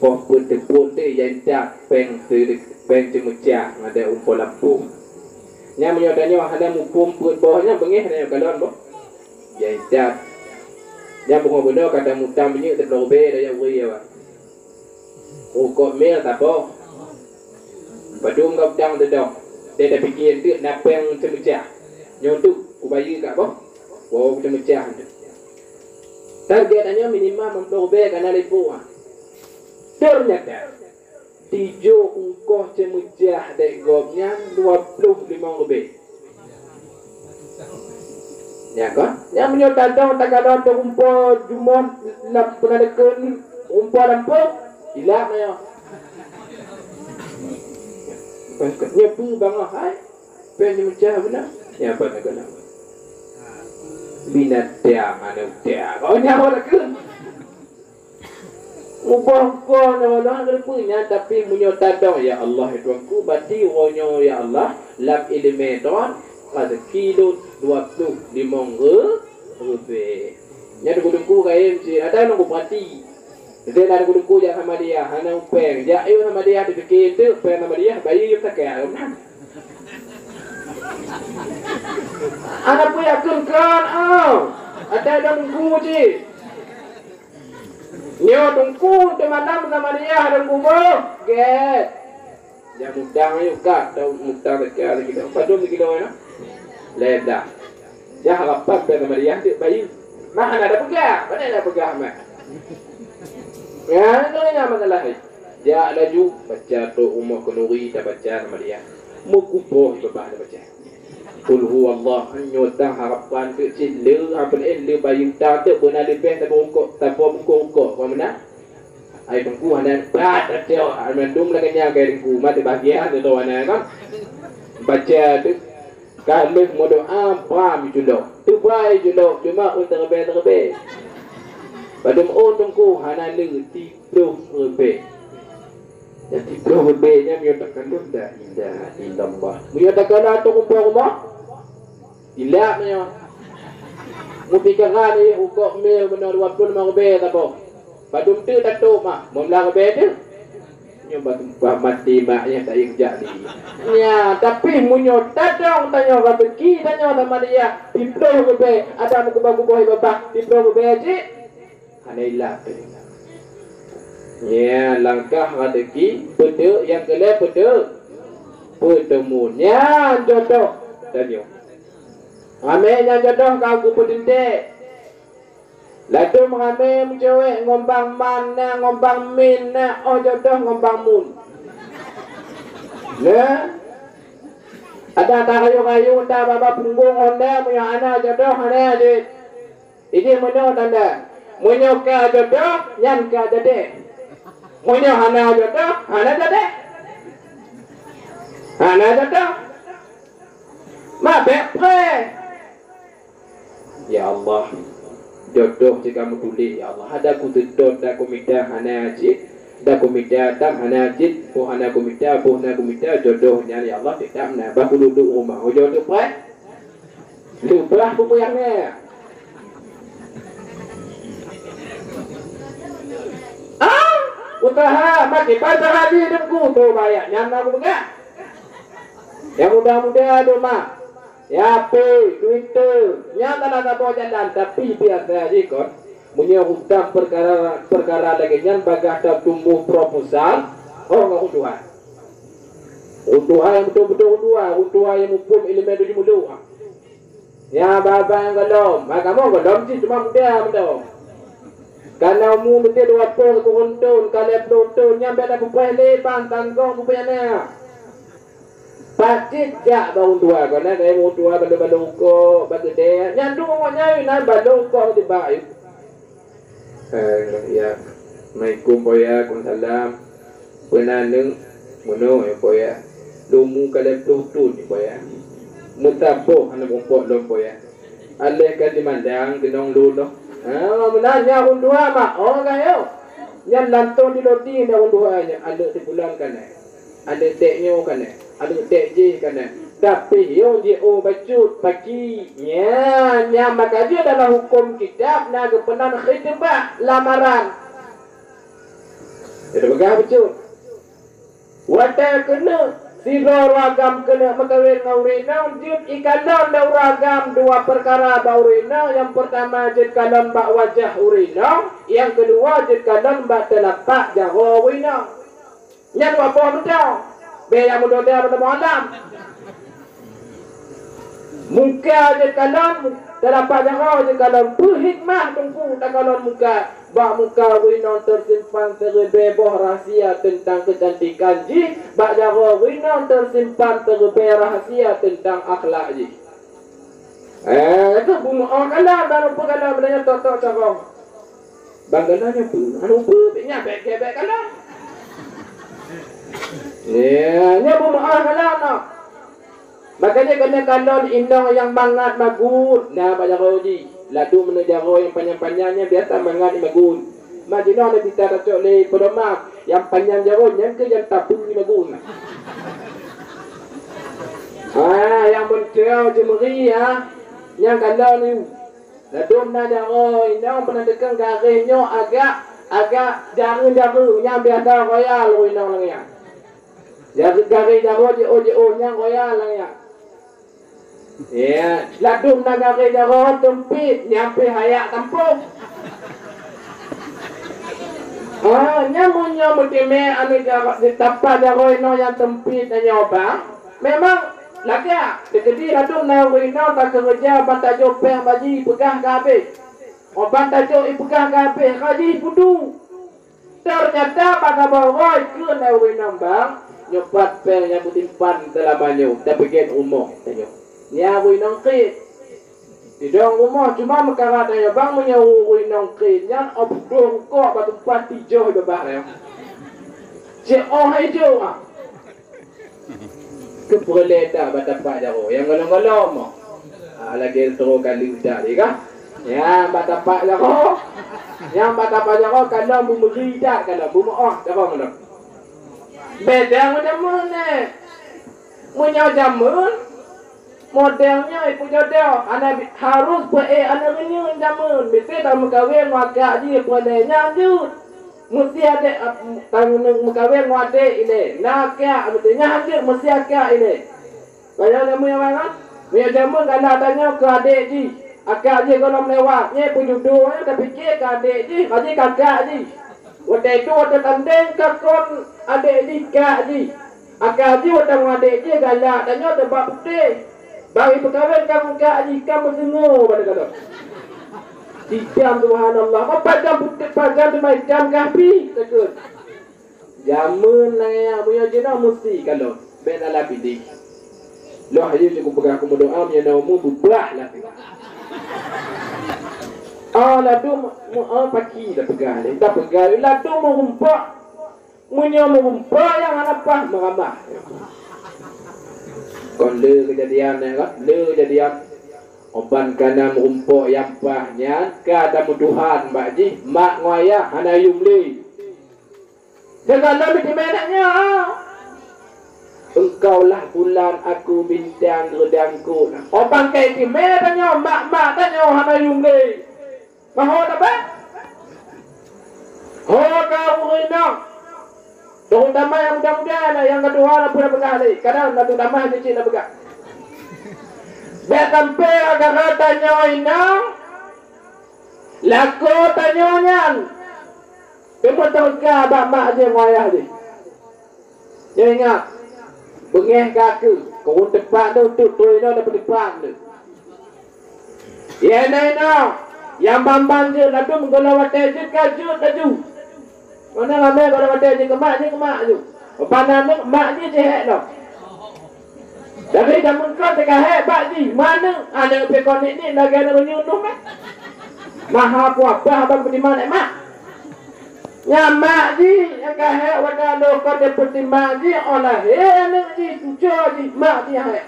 poh peuet teupot teuh, ya, intat péng teu-, péng teumeucah ngon dèk umpol lampôh. Nyan meunyoe tanyoe hana muphom peuet boh nyan, beungéh tanyoe kalon boh. Ya, intat. Nyan beungoh bunoe ka tamutang minyeuk teuploh reubée, daya uri awak. Rukok mil saboh. Padum ka utang teudong. Deh tapike eunteuk na péng teumeucah. Nyoe teuk kubayeue kah boh. Woe teumeucah eunteuk. Target tanyoe minimal limong ploh reubée kana lipôh, ha. Teunyata, tijôk ongkoh teumeucah dèk gobnyan dua ploh limong reubée. Nyan kon? Nyan meunyoe tadong takalon teurumpok jumoh lam peunan deukon rumpok lampôh, ilak nyoe. Nyoe peue bangoh hai? Péng teumeucah beuna? Nyan pat takalon. Binatang aneuk utang. Oh, nyan awak takheun. Muboh ko nyoe lôn hana geuteupeue nyan, tapi meunyoe tadong, "Ya Allah, ya Tuhanku, bati uroe nyoe, ya Allah, lam iéleumé droen, raseuki lôn dua ploh limong reu-, reubée." Nyan teungku-teungku kayém cit, ata lôn kupeurati. Miseue na teungku-teungku jak Samadiyah, hana péng. Jak yue Samadiyah, teupike teuk péng Samadiyah, bayeue yue takée. Hana peue yakön kon, oh. Ata lôn teungku cit. Nyoe teungku teumalam Samadiyah dan kuboh, gét. Jak mutang ayue kat, tau mutang teuka sikilo. Padum sikilo nyoe? Lhèe blah. Jak harapan bak Samadiyah deuek bayeue. Mah hana ada peugah, pane ada peugah mah. Ya, itu nya masalah ni. Jak laju baca tu umoh khanuri tabaca Samadiyah. Meukuboh ié babah tabaca. Qul huwallah, nyoe tang harapan teuk cit le, apa laén le bayeue tang teuk beuna leubeh saboh rukok, saboh bungkôh rukok, kon meunan? Ai teungku hana pat tacok, mandum lagèe nyan keu teungku, mat bahagia teuh hana kan? Baca teuk, ka lheueh meudoa, bram julok. Teubai julok, cuma ôn teureubée-teureubée. Padum ôn teungku hana le, siploh reubée. Nyang siploh reubée nyan meunyoe takalon, la ilaha illallah. Meunyoe takalon ateueh rumpok rumoh, ilak meunyoe. Mupikeran nyoe rukok mil meunoe dua ploh limong reubée saboh. Padum teuk tatôp mah, limong blah reubée teuk. Nyoe bak tumpah maté mak nyan tak yeng jak lé. Nya, tapi meunyoe tadong tanyoe raseuki tanyoe Samadiyah, siploh reubée, ada meukuboh-kuboh ié babah, siploh reubée cit. Hana ilak teuh. Nyan langkah raseuki, peue teuk nyang keu lhèe, peue teuk? Peuteumon. Nyan jodoh tanyoe. Ramé nyan jodoh ka geupeuteuntèe. Ladôm ramé meucewek ngon bang man na, ngon bang min na, oh jodoh ngon bang mun. Nah, ada tarayu-rayu, ada baba punggong honda, meunyoe hana jodoh, hana jeuet. Idéh meunoe tanda. Meunyoe ka jodoh, nyan ka jadeh. Meunyoe hana jodoh, hana jadeh. Hana jodoh. Ma bék preh. Ya Allah, jodoh cit ka meutuléh, ya Allah. Ada kuseutôt, ada kumita hana cit, ada kumita tam hana cit, boh hana kumita, boh na kumita, jodoh nyan, ya Allah, teutap na. Bah kuduek-duek rumoh, ujoe teuk preh. Leubah peue nyang na. Ah, usaha makin bansa haji Teungku tu banyak nyan aku peugah. Yang muda-muda tu mah. Ya, P, Twitter. Nyan adalah saboh jalan, tapi biasa jih kon. Meunyoe utang perkara, perkara lagèe nyan bagaih tatumboh proposal, oh, ngon ureueng tuha. Ureueng tuha nyang beutôi-beutôi ureueng tuha, ureueng tuha nyang muphom ileumèe tujoh ploh. Ya, babah nyang gohlom. Bah kamoe gohlom cit cuma muda mantong. Kana umu meusti dua ploh sikureueng thon, ka lhèe ploh thon, nyan bèk tapeupreh lé ban tanggong peue nyang na. Pat cit jak bak ureueng tuha, keunan kayém ureueng tuha balô-balô rukok, bak keudè. Nyan duek ngon nyan, nan balô rukok tibak. Eh, ya. Assalamualaikum, Po Ya. Waalaikumsalam. Peunan neueng meunoe, Po Ya. Lôn mu ka lhèe ploh thon, Po Ya. Meusaboh aneuk muphom lôn, Po Ya. Aléh ka jimandang keunong lôn noh. Ha, meunan nyan ureueng tuha mah, oh, ka nyoe. Nyan lantong di lodi nyan ureueng tuha nyan, aneuk sibulan ka na. Aneuk tèk nyoe ka na, aneuk tèk jih ka na. Tapi yoh jiôh bacut paki. Nyan, nyan maka jih dalam huköm kitab na geupeunan khitbah lamaran. Jadi peugah bacut. Watèe keuneuk sidroe ureueng agam keuneuk meukawen ngon ureueng inong, jeuet ikalon lé ureueng agam dua peukara bak ureueng inong. Nyang peurtama jeuet kalon bak wajah ureueng inong, nyang keudua jeuet kalon bak teulapak jaroe ureueng inong. Nyan dua boh mantong. Bèk nyang meudoda meuteumé alam. Muka jeuet kalon, teulapak jaroe jeuet kalon. Peue hikmah Teungku takalon muka? Bak muka ureueng inong teusimpan siribèe boh rahsia teuntang keucantikan jih, bak jaroe ureueng inong teusimpan siribèe rahsia teuntang akhlak jih. Eh, itu beumoh kalon, barô peue kalon, beudonya tok-tok carông. Bang galak nyoe peue? Anu peue? Nyan bèk, bèk galak. Ya, nyoe beumoh galak noh. Makanya keuneuk kalon inong nyang mangat magun na bak jaroe jih. Ladôm meunan jaroe nyang panyang-panyang nyan biasa mangat magun. Mak jinoe na bita tacok lé peudoma nyang panyang jaroe nyan keuh nyang tapeue magun. Ah, nyang meuntreue jeumeuri, ah, nyang kalon nyoe. Ladôm na jaroe inong peunan teukeun garéh nyoe agak, agak jareueng-jareueng, nyan biasa royal ureueng inong lagèe nyan. Jareueng garéh jaroe jiôh-jiôh nyan royal lagèe nyan. Ya, ladôm na garéh jaroe teumpit, nyan pih hayak tampông. Ah, nyan meunyoe meuteumé aneuk jaroe, di tapak jaroe inong nyang teumpit nyoe bang, memang lagak. Teukeudi ladôm na ureueng inong takeureuja ban tajok péng bak jih ipeugah ka habéh. Oh, ban tajok ipeugah ka habéh, ka jih ipudu. Teunyata bak saboh uroe ikheun lé ureueng inong bang, nyoe pat péng nyang kusimpan seulama nyoe, tapeugèt rumoh tanyoe. Nyan ureueng inong kriet. Sidong rumoh cuma meukarat tanyoe bang, meunyoe ureueng inong kriet nyan, oh, putôh rukok bak tumpah tijoh babah nyoe. Cit oh hai jo ah. Keupeureulee that bak tapak jaroe nyang gohlom-gohlom. Ah, lagèe troh kali udah lé kah? Nyang bak tapak jaroe. Nyang bak tapak jaroe kalon beumeuri that, kalon beumeu'oh jaroe kalon. Beda ngon jameun nyoe. Meunyoe jameun, model nyoe ipeujodoh, hana bi-, harôh peuék aneuk reunyeun jameun. Miseue tameukawen ngon akak jih peureulèe nyan jeuet. Meusti adék, ap-, tameukawen ngon adék ilèe. Na akak, meusti nyan jeuet, meusti akak ilèe. Banyak jameun nyang mangat. Meunyoe jameun galak tanyoe keu adék jih, akak jih gohlom lewat. Nyan peujudoh nyan tapiké keu adék jih, ka jih keu akak jih. Watèe itu watèe tandeng ka kon adék jih kak jih. Akak jih watèe ngon adék jih galak, tanyoe teubak putéh. Bari peukawen ka ngon kak jih ka meuteungoh pada galak. Idam subhanallah, oh, pajan putéh, pajan teuma idam kah pih, takheun. Jameun nyan meunyoe jinoe meusti kalon, bèk salah piléh. Lôn hayeu cit kupeugah, kumeudoa meunyoe na umu beubah lah. Oh, ladôm mu-, oh, paki dah peugah lé. Dah peugah lé, ladôm meurumpok. Meunyoe meurumpok nyang hana paih meuramah. Kon le keujadian nyan kan? Le keujadian. Uban ka na meurumpok nyang paih nyan ka tameutuhan bak jih, mak ngon ayah hana yum lé. Sigohlom itimé tanyoe, "Engkaulah bulan, aku bintang, geudangku." Oh, bangkai itimé tanyoe, mak-mak tanyoe hana yum lé. Maho tabah? Ho ka ureueng inong. Terutama nyang muda-muda lah, nyang ka tuha lah pun peugah lé. Kadang na tutamah cicit na peugah. Bèk sampai gara-gara tanyoe inong, lakoe tanyoe nyan teuma teuka bak mak jih ngon ayah jih. Nyoe ingat, beungéh ka keu, keu ureueng teupat tu, tu, tu inoe dapeuet teupat tu. Ye na inoe, nyang ban-ban jeuet ladôm gohlom watèe jeuet ka jeuet laju. Mana ramè gohlom watèe jeuet keu mak, jeuet keu mak ju. Pana mak jih jihek lom. Tapi jameun kon teuka hék bak jih, maneuk aneuk pih kon nik-nik lagèe aneuk meunyoe nyoe mah. Maha kuasa abang peutimang nèk mak. Nyan mak jih nyang ka hék, watèe lôn kon jipeutimang jih, óh lahé aneuk jih, cucoe jih, mak jih hék.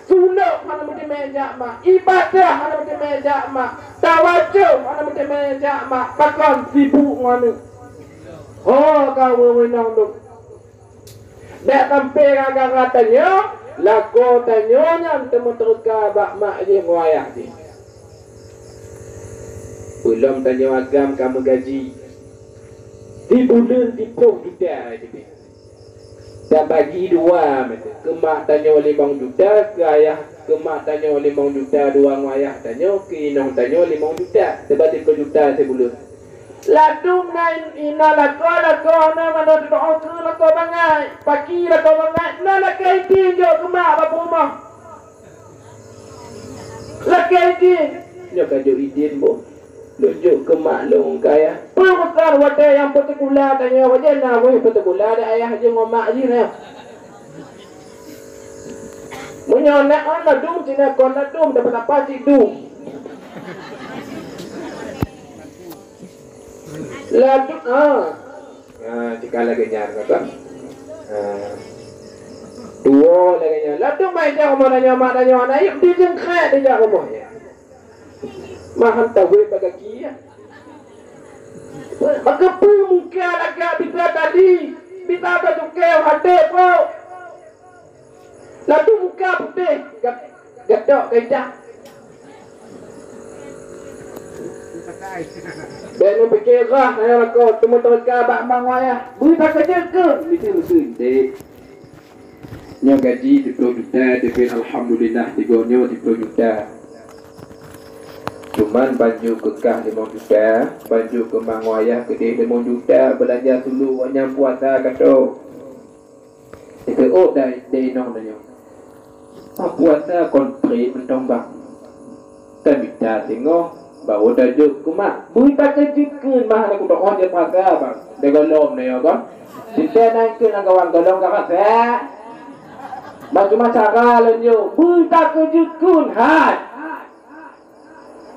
Sulok hana meuteumé jak mak, ibadah hana meuteumé jak mak, tawajoh hana meuteumé jak mak, pakon sibuk ngon aneuk. Ho ka weue-weue inong lôn. Bèk sampai gara-gara tanyoe, lakoe tanyoe nyan teuma teuka bak mak jih ngon ayah jih. Peulom tanyoe agam ka meugaji, sibuleuen siplôh juta jih. Tabagi dua meuteuk, keu mak tanyoe limong juta, keu ayah, keu mak tanyoe limong juta dua ngon ayah tanyoe, keu inong tanyoe limong juta, teuba siplôh juta sibuleuen. Ladôm na in-, ina lakoe, lakoe na manoe teudoa keu lakoe bangai, paki lakoe bangai, na lakèe idin jok keu mak bak peurumoh. Lakèe idin. Nyoe ka jok idin, boh. Lôn jok keu mak lôn keu ayah. Peue urosan watèe nyang peusikula tanyoe, watèe na wéh peusikula di ayah jih ngon mak jih na. Meunyoe na ladôm, cit na kon ladôm, dapat apa cit dum. Ladôm, ah. Ah, cit ka lagèe nyan, kan? Ah. Tuwo lagèe nyan. Ladôm mai jak rumoh tanyoe, mak tanyoe, aneuk, dijeueng krék dijak rumoh nyan. Mahan tawét bak gaki, ya. Maka peue muka lagak bisa tali, bisa tacukée até po. Ladôm muka putéh, gat-, gatok gajah. Bèk neupike rhah, nyan lakoe, teuma teuka bak mak ngon ayah. Bri takeujeuet keu, miseue-miseue, dek. Nyoe gaji siplôh juta, tapi alhamdulillah, sigoe nyoe siplôh juta. Cuman ban jok keu kah limong juta, ban jok keu mak ngon ayah keudeh limong juta, beulanja sulu awaknyan puasa ka trok. Teuôt dai, dai inong tanyoe. Puasa kon trép mantong bang. Tamita singoh, baru tajok keu mak. Bri takeujeuet kheun mah hana kudoh jeuet puasa bang. Dai gohlom nyoe kan. Sintée na kheun lam kawan gohlom ka puasa. Ban cuma cara lôn jok. Bri takeujeuet kheun hai.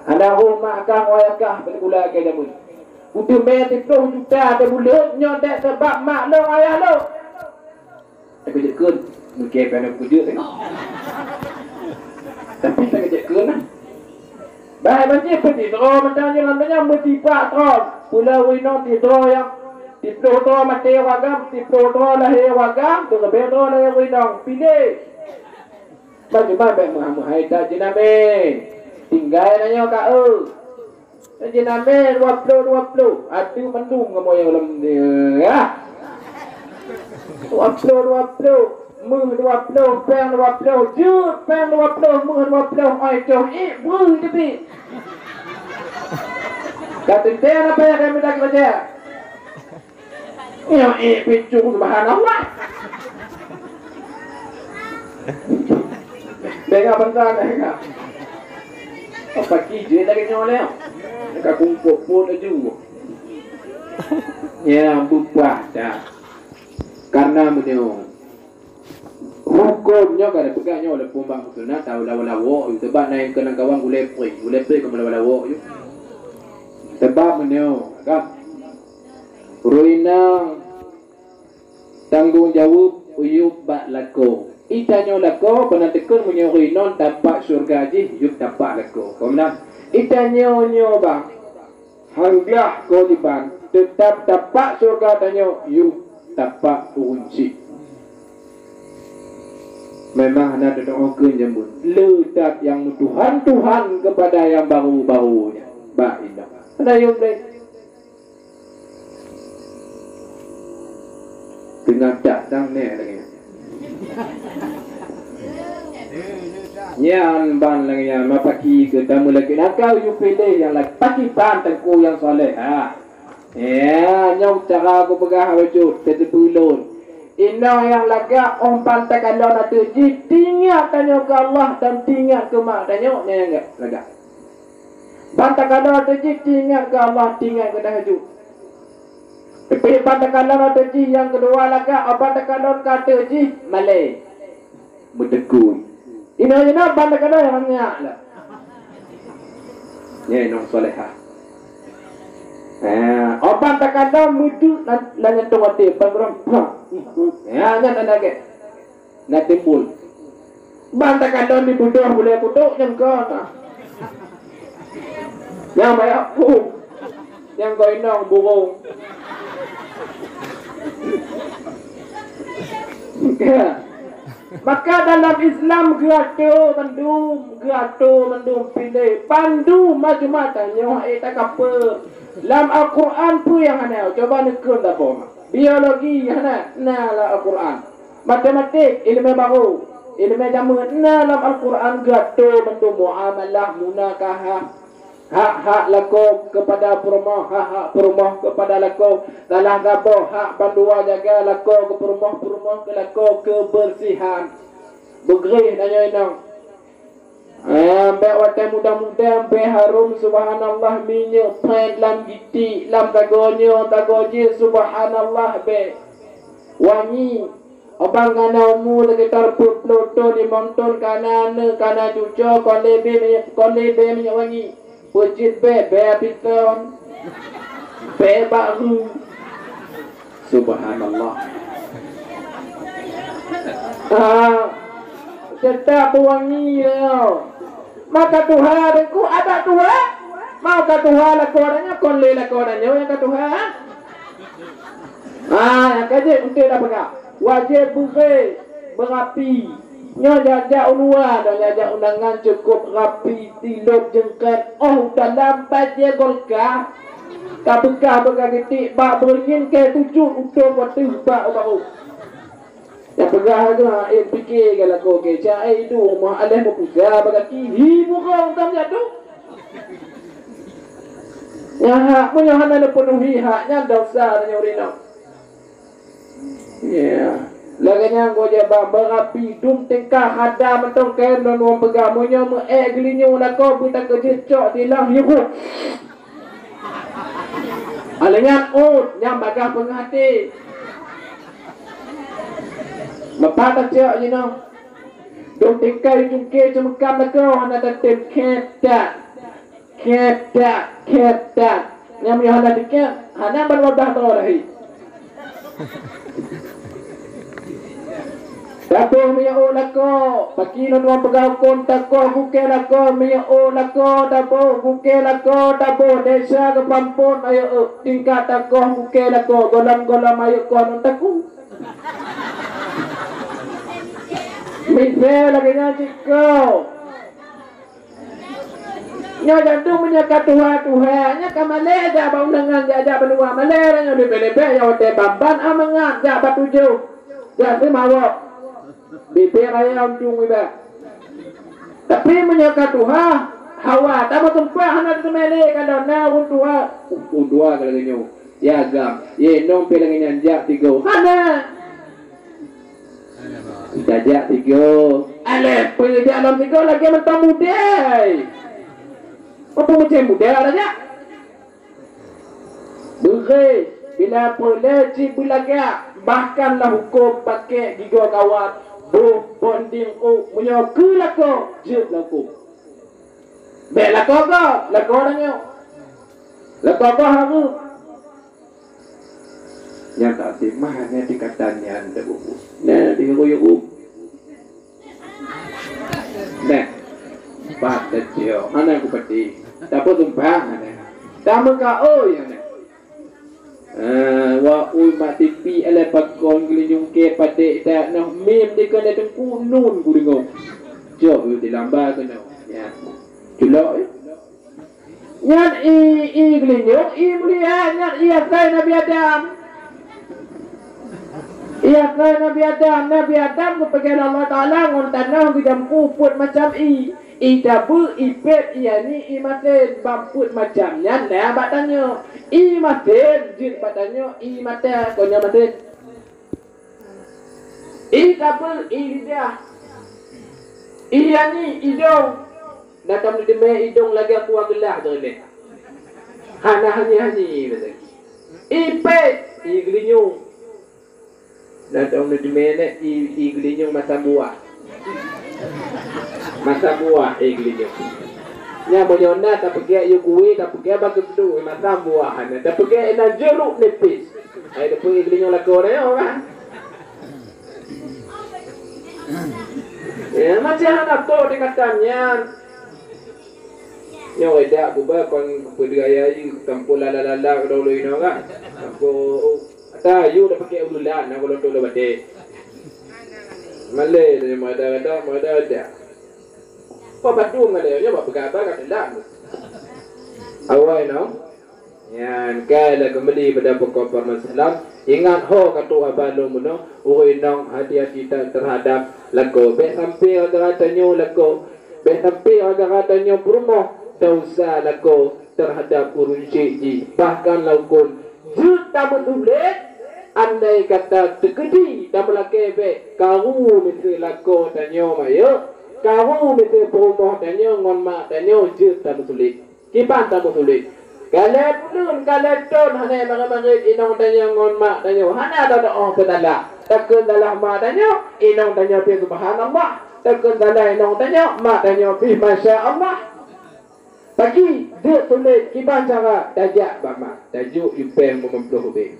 Hana rhoh mak kah ngon ayah kah bak sikula keu jameun. Kuteumé siplôh juta teubuleuen nyoe dek sabab mak lôn ayah lôn. Takeujeuet kheun, mungken hana kukeujeuet teuh. Tapi takeujeuet kheun nah. Bah banci peuti droe mantong nyoe lam donya meusipak droe. Pula ureueng inong ti droe nyang siplôh droe maté ureueng agam, siplôh droe lahé ureueng agam, teuleubeh droe lahé ureueng inong. Piléh. Bagaimana bèk meuhai-meuhai that jeunamé? Tinggai na nyoe ka eu. Jeunamé dua ploh dua ploh. Ateueh mandum kamoe nyang lom, ya. Dua ploh dua ploh, méuh dua ploh, péng dua ploh, jeuet péng dua ploh, méuh dua ploh, oi coh ék breuh teubiet. Ka teuntèe na payah kami dak keureuja. Nyoe ék pincong, subhanallah. Tengok bangsa tengok. Apa ki je lagi nyoe leh? Ka kungkop pun laju. Ya, bupah dah. Karena meunyoe huköm nyoe ka dipeugah nyoe oleh pumbang sunat, tahu lawa-lawa, sebab na nyang keunong kawan gulai pri, gulai pri ka meulawa-lawa. Teubab meunyoe, kan? Ureueng inong tanggong jaweueb uyueb bak lakoe. Itanyoe lakoe, peuna teukeun meunyoe ureueng inong tapak syeuruga jih, yub tapak lakoe. Kon meunan? Itanyoe nyoe bang, han glah ko jiban, teutab tapak syeuruga tanyoe, yub tapak ureueng syik. Memang hana teudoakeun jameun. Le that nyang meutuhan-tuhan keupada nyang baru-baru nyan. Bak inong. Hana yum lé. Teungoh that dang nèk lagèe nyan. Nyan ban lagèe nyan, ma paki keu tameulakèe nakal, yue piléh nyang la-, paki ban teungku nyang saleh. Ha. Ya, nyoe cara kupeugah bacut, teuteupeu lôn. Inong nyang lagak, óh ban takalon ateueh jih, teuingat tanyoe keu Allah dan teuingat keu mak tanyoe, nyan nyang lagak. Ban takalon ateueh jih, teuingat keu Allah, teuingat keu tahajud. Tapi ban takalon ateueh jih nyang keudua lagak, óh ban takalon keu ateueh jih, malèe. Meuteukui. Inoe-inoe ban takalon nyang nyak lah. Nyan inong salehah. Ha, óh ban takalon meudeuk lam, lam jantong até, ban keudroe, pah. Ya, nyan tanda gét. Na timbul. Ban takalon di beudôh bulèe kutok nyan kon. Nyang banyak pun. Nyang kon inong burung. Ya. Maka dalam Islam geuatô mandum, geuatô mandum piléh. Bandum macam-macam nyoe, eh, takapeu. Lam Al-Quran peue nyang hana? Cuba neukheun saboh. Biologi hana, na lam Al-Quran. Matematik, ileumèe barô, ileumèe jameun, na lam Al-Quran geuatô mandum muamalah, munakahah. Hak-hak lakoe keupada peurumoh, hak-hak peurumoh keupada lakoe. Salah saboh hak bandua jaga lakoe keu peurumoh, peurumoh keu lakoe, keubeursihan. Beugréh tanyoe inong. Eh, bèk watèe muda-muda bèk harôm, subhanallah, minyeuk pèt lam giti, lam sagoe nyoe, sagoe jih, subhanallah, bèk. Wangi. Abang kana umu sekitar peuet ploh thon, limong thon, kana aneuk, kana cucoe, kon lé bèe minyeuk, kon lé bèe minyeuk wangi. Peucit bèe, bèe piton, bèe bak ru. Subhanallah. Ah, teutap beuwangi lé. Maka tuha deungku adak tuha. Maka tuha lakoe nyoe kon lé lakoe nyoe nyang ka tuha. Ah, nyang ka jeuet eunteuk dah peugah. Wajéb beuré, beurapi. Nyoe jak-jak u luwa, nyoe jak-jak undangan cukôp rapi, tilop jeungkét, óh u dalam bajèe golka. Ka beukah beuka geutik bak beureunyien keu tucut utôb ateueh bak u barô. Nyang peugah lagèe nyan, eh, pike keu lakoe keu cak, eh, iduek rumoh aléh meupeugah bak gaki, hi murông tam jadôh. Nyan hak, meunyoe hana neupeunuhi hak nyan, desya tanyoe ureueng inong. Ya. Lagèe nyan goe jeh bang, beurapi dum tingkah hada mantong kèe lôn peugah, meunyoe meu-ék geulinyueng lakoe beutakeuh jeuet cok silang hirup. Alah nyan ôt nyang bagah peungeuh até. Meupat tacok jinoe. Dum tingkai cungké ceumeukam lakoe hana tatem khép that. Khép that, khép that. Nyang meunyoe hana dikép, hana ban wadah droe dah hi. Taboh minyeuk ôk lakoe, paki lôn tuan peugah kon takoh gukée lakoe, minyeuk ôk lakoe taboh, gukée lakoe taboh, desya geupampon ayo ôk, tingkat takoh gukée lakoe, gohlom-gohlom ayo koh lôn takue. Misée lagée nyan cit keuh. Nyoe jantung meunyoe ka tuha-tuha, nyoe ka malée jak bak undangan, jak-jak bak luwa, malée nyoe leubeh-leubeh nyang watée ban-ban amangat jak bak tujoh, jak seumawok. Bibée raya untung iba. Tapi meunyoe ka tuha, hawa, tameutumpah hana teumé lé, kalau na ureuëng tuha, ureuëng tuha ka lagée nyoe. Ya agam, ye nong pih lagée nyan jak tigoe. Hana. Tajak tigoe. Alah, peue jak lom tigoe lagée mantong mudai. Apa macam mudai tajak? Beureh, bila peureulée cit beulagak, bahkan lam hukôm pakèk gigoe kawat, boh bonding ôk, meunyoe keu lakoe, jeuet lam hukôm. Bék lakoe gob, lakoe tanyoe. Leupah bah aku. Nyang tak timah nyan di katan nyan dah bubu. Nah, di yuru-yuru. Nah, pat dah cio. Mana aku peti? Tak apa tumpang, nah. Tak meuka oi, nah. Ah, wa ui mak tipi alai pakon geulinyueng ke padek tak noh mim dikon dah tengku nun ku deungoe. Jok yuk dilamba keunoe. Ya. Culok yuk. Nyan i, i geulinyueng, i mulia, nyan i asai Nabi Adam. I asai Nabi Adam, Nabi Adam geupeugah lé Allah Taala ngon tanoh geujampu peuet macam i. I tabeue, i pet, i ani, i masen, ban peuet macam nyan na bak tanyoe. I masen jeuet bak tanyoe, i mata, kon nyan masen. I tabeue, i lidah. I ani, idong. Na tam teumé idong lagèe kuah geulah tu lé. Hana hanyi-hanyi lagi. I pet, i geulinyueng. Na tam teumé nyan i, i geulinyueng masa buah. Masa buah i geulinyueng. Nya meunyoe na tapeugèt yue kueh, tapeugèt bak keudroe masa buah. Na tapeugèt na jeruk nipis. Hai depan i geulinyueng lakoe nyoe kan. Ya, macam mana tu dikatakan nyan? Nyoe dak geuba kon peudeuh ayah jih, tampôh lala-lala keudroe inoe kan. Tampôh, ata yue dah pakai ululan, nak golom toloh baté. Malèe dah mada-mada, mada-mada. Apa batu malèe, nyoe bak peugah abang kat dalam. Awai noh. Nyan, kai lé keumbali pada pokok permasalahan. Ingat ho ka tuha balong bunoe, ureueng inong hati-hati ta-, terhadap lakoe. Bèk sampai gara-gara tanyoe lakoe, bèk sampai gara-gara tanyoe peurumoh, desya lakoe terhadap ureueng syik jih. Bahkan laukon jeuet tameusulet, andai kata teukeudi tameulakèe bèk, karu miseue lakoe tanyoe mayeuek, karu miseue peurumoh tanyoe ngon mak tanyoe jeuet tameusulet. Kiban tameusulet. Ka lhèe buleuen, ka lhèe thôn hana marit-marit inong tanyoe ngon mak tanyoe. Hana tadong peusalah. Takheun salah mak tanyoe, inong tanyoe pih subhanallah. Takheun salah inong tanyoe, mak tanyoe pih masya Allah. Pagi, jeuet sulet, kiban cara tajak bak mak. Tajok yue péng limong ploh ribèe.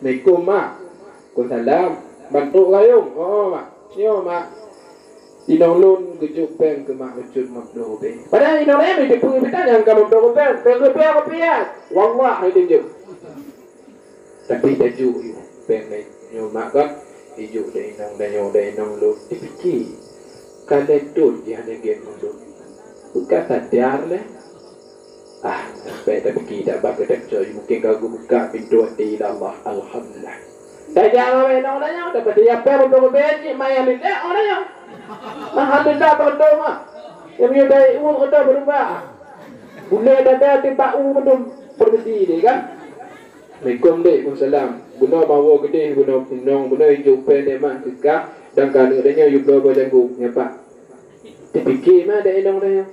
Assalamualaikum, Mak. Waalaikumsalam. Ban trok gayong. Oh, Mak. Nyoe, Mak. Inong lôn geujok péng keu mak bacut limong ploh ribèe. Padahai inong laén jiteupeue mita nyang ka limong ploh ribèe, péng ribèe rupiah. Wallah, hai tunjok. Tapi tajok yue péng laén. Nyoe mak kan, ijok deh inong, deh nyoe, deh inong lôn. Dipike, ka lhèe thôn jih hana gèt ngon lôn. Buka sadar lé. Ah, sampai tapike dak bak geutanyoe, mungkin ka geubuka pintoe até lé Allah. Alhamdulillah. Tajak ngon inong tanyoe, dapat siap pèng untuk beuet cit mayang lilek orang nyoe. Alhamdulillah, tonton mah. Yang punya baik umur kata berubah. Boleh dada timbak u betul permisi dia kan. Assalamualaikum, Dek. Waalaikumsalam. Bunoe mawoe geudeh, bunoe inong, bunoe ijok péng deh mak, teuka, dan ka aneuk tanyoe yue bloe boh jagung, nyan pat. Teupike mak deh inong tanyoe.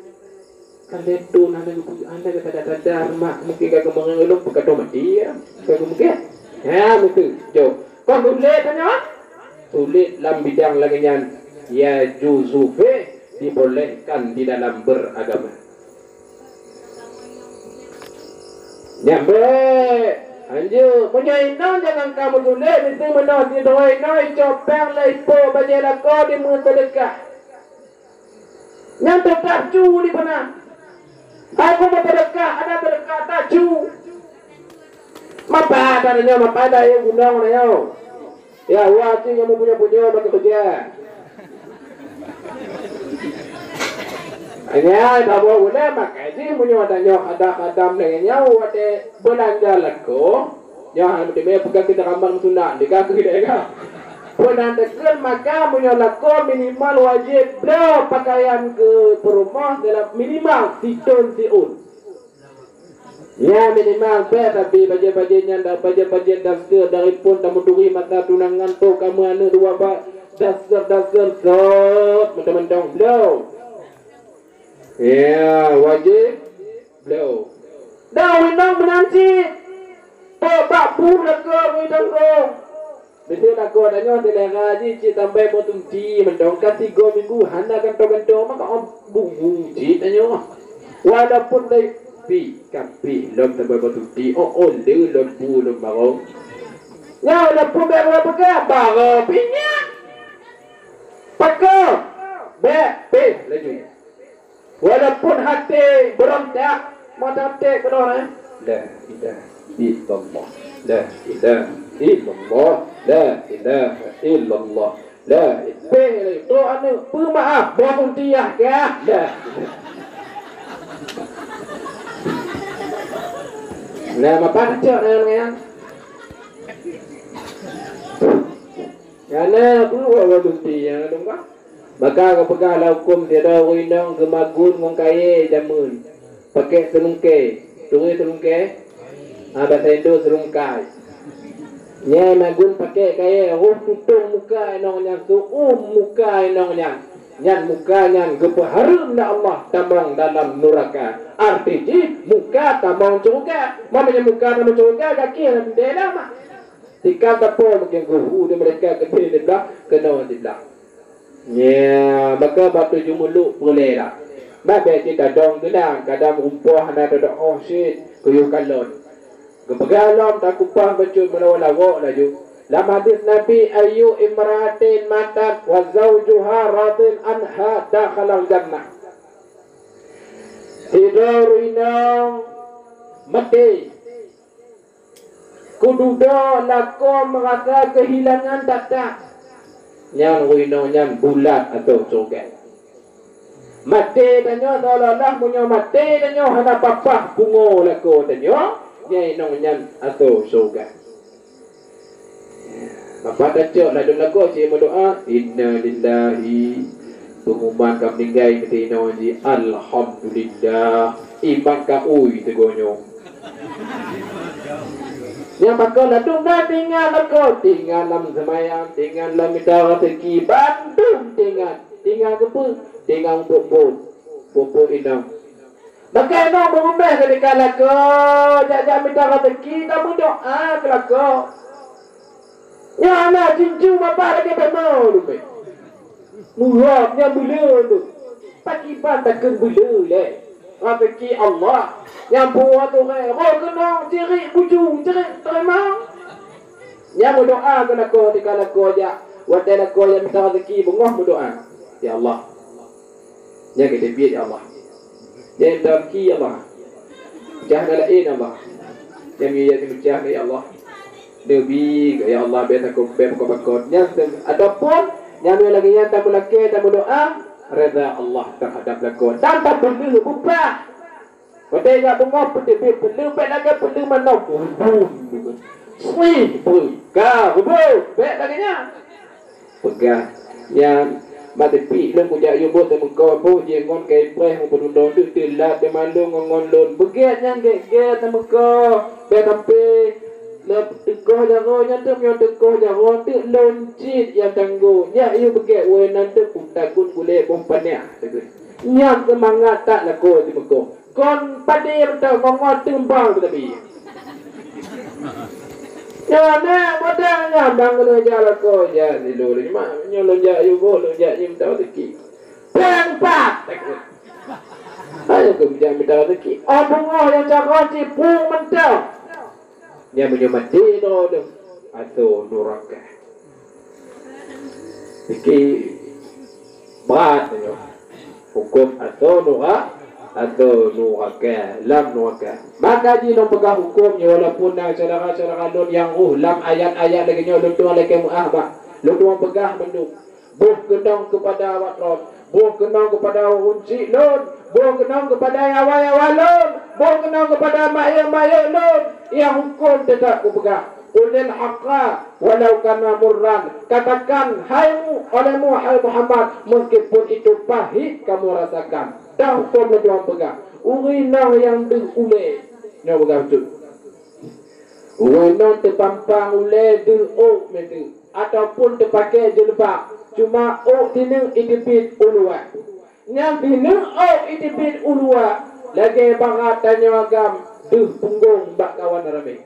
Kan lhèe thôn hana geupeu-, hana geutada-tada mak, mungkin ka geumeungeue lôn, peukatoe maté ya. Ka geumeuget. Ya, beutôi. Jok. Kon sulet tanyoe? Sulet lam bidang lagèe nyan, yajuzu fih, dibolehkan di dalam beragama. Nyan bèk. Hanjeuet. Meunyoe inong jangan kamoe tuléh, miseue meunoe sidroe inong icok péng lhèe po bajèe lakoe dimeuseudeukah. Nyan teutap cu di peuna. Hai peue meuseudeukah, hana seudeukah tacu. Mapa ata nyoe, mapa ata yue gunong nyoe. Ya, wa cit nyang meupunyo-punyo bak keureuja. Nyan saboh ulèe makai jih meunyoe tanyoe khadam-khadam lagèe nyoe watèe beulanja lakoe, nyoe hana meuteumé peugah keu ramal meusunat, deka keu deka. Peue nan teukeun maka meunyoe lakoe minimal wajéb bloe pakaian keu peurumoh dalam minimal sithôn siôn. Ya, minimal bèk, tapi bajèe-bajèe nyan, da-, bajèe-bajèe daster dari phôn tameuturi masa tunangan, toh kamoe aneuk dua ba-, daster-daster sot mantong-mantong bloe. Ya, wajéb bloe. Dan inong meunan cit. Pok bak bu lakoe bui tangkong. Biasai lakoe tanyoe silera jih cit sampai meutunti mantong ka sigoe minggu hana gantoe-gantoe maka oh bungu cit tanyoe. Walaupun dari Pih, kan pih lom teubeubacut di, oh, oh, le lom bu lom barong. Nyoe lom bu bèk peugah-peugah, barong pih nyan. Pakoe, bèk pih laju. Walaupun até beurontak, mata até keudroe, eh. La ilaha illallah. La ilaha illallah. La ilaha illallah. La, pih laju. Trok aneuk, peumeu'ah, boh kuntiyah kah. La. Nah, mapa cok nyan nyan. Karena peue boh kuntiyah dong bah. Maka geupeugah lam huköm sidroe ureueng inong geumagun ngon kayèe jameun, pakèk seulungkèe. Turi seulungkèe? Ah, basa Indo seulungkai. Nyan magun pakèk kayèe, roh tutong muka inong nyan, seu'uem muka inong nyan. Nyan muka nyan geupeuhareuem lé Allah tamong dalam nuraka. Arti jih muka tamong syeuruga. Meunyoe muka tamong syeuruga, gaki lam dèh lam. Tika tapo mungken guru di mereka geude di blah, keunoe di blah. Nya, maka bak tujoh muluk peureulèe dah. Bah bèk cit tadong keunan, kadang meurumpok hana tadong óh cit, kuyuh kalon. Geupeugah lom takupah bacut meulawa lawok laju. Lam hadis Nabi, "Ayyu imra'atin matat wa zaujuha radin anha dakhalal jannah." Sidroe ureueng inong maté, kududoe lakoe meurasa keuhilangan that-that, nyan ureueng inong nyan bulat ateueh syeuruga. Maté tanyoe seolah-olah meunyoe maté tanyoe hana papah pungo lakoe tanyoe, nyan inong nyan ateueh syeuruga. Maka tacok ladôm lakoe cit meudoa, "Innalillahi." Pengumuman ka meuninggai keu inoe jih, "Alhamdulillah." Iman ka ui teungoh nyoe. Nyang pakon ladôm na tinggai lakoe, tinggai lam seumayang, tinggai lam mita raseuki, bandum tinggai, tinggai keupeue, tinggai untuk phon, phon inong. Maka inong beureumbeh keudéh ka lakoe, jak-jak mita raseuki, tameudoa keu lakoe. Nyan hana jincu babah lagèe beungoh leubeh. Murab nyang beuleu tu. Pakriban takheun beuleu lé. Raseuki Allah. Nyang puwoe tu roh keunong cirik bujung, cirik teurimong. Nyang meudoa keu lakoe tika lakoe jak. Watèe lakoe jak mita raseuki beungoh meudoa. Ya Allah. Nyang geuteubiet, ya Allah. Nyang teuki, ya Allah. Peucah na laén, ya Allah. Nyang miyueb meucah na, ya Allah. Neubi, ya Allah, bèk takot, bèk pakot-pakot. Nyang tem-, ataupun nyang lagèe nyan tameulakèe, tameudoa, reda Allah terhadap lakoe. Dan tapeuleuh bubah. Watèe jak beungoh peuteubiet peuleuh, bèk lagèe peuleuh manok. Swih, beuka, beuka. Bèk lagèe nyan. Peugah, nyan, mak teupik lôn kujak yue bôh teumeuko, boh jih ngon kai preh meupeudundong teuk teulat teumalông ngon, ngon lôn. Beugèt nyan gèt-gèt teumeuko, bèk sampé lôn teukoh jaroe nyan teuk, nyoe teukoh jaroe teuk lôn cit nyang tanggông. Nyak yue beugèt woe nan teuk, kutagun gulèe boh paneuk. Nyan seumangat that lakoe teumeuko. Kon padé mantong, kon ngon teumbang teunabi. Nyoe na modal nyan bang keuneuk jak lakoe, jak silu lima. Nyoe lôn jak yue bôh, lôn jak nyeum tau teuki. Plang pat! Ayo keu jak mita teuki. Oh, beungoh nyang cakon cit pung mantong. Nyan meunyoe maté droe deuh, ateueh nuraka. Niki brat nyoe. Huköm ateueh nura-, ateueh nuraka, lam nuraka. Maka jih lôn peugah huköm nyoe, walaupun na syedara-syedara lôn nyang rôh lam ayat-ayat lagèe nyoe, lôn tuan lakèe meu'ah bak. Lôn tuan peugah mandum. Boh keunong keupada awak lôn, boh keunong keupada ureueng chik lôn, boh keunong keupada awai-awai lôn, boh keunong keupada mayeuek-mayeuek lôn, nyang huköm teutap kupeugah. Qulil haqqa walau kana murran. Katakan, hai mu-, olehmu, hai Muhammad, meskipun itu pahit kamu rasakan. Dan huköm lôn tuan peugah, ureueng inong nyang deuh ulèe. Nyoe peugah beutôi. Ureueng inong teupampang ulèe deuh ôk meuteuk, ataupun teupakè jilbab, cuma ôk sineuk iteubiet u luwa. Nyang sineuk ôk iteubiet u luwa, lagèe barat tanyoe agam deuh punggông bak kawan ramè.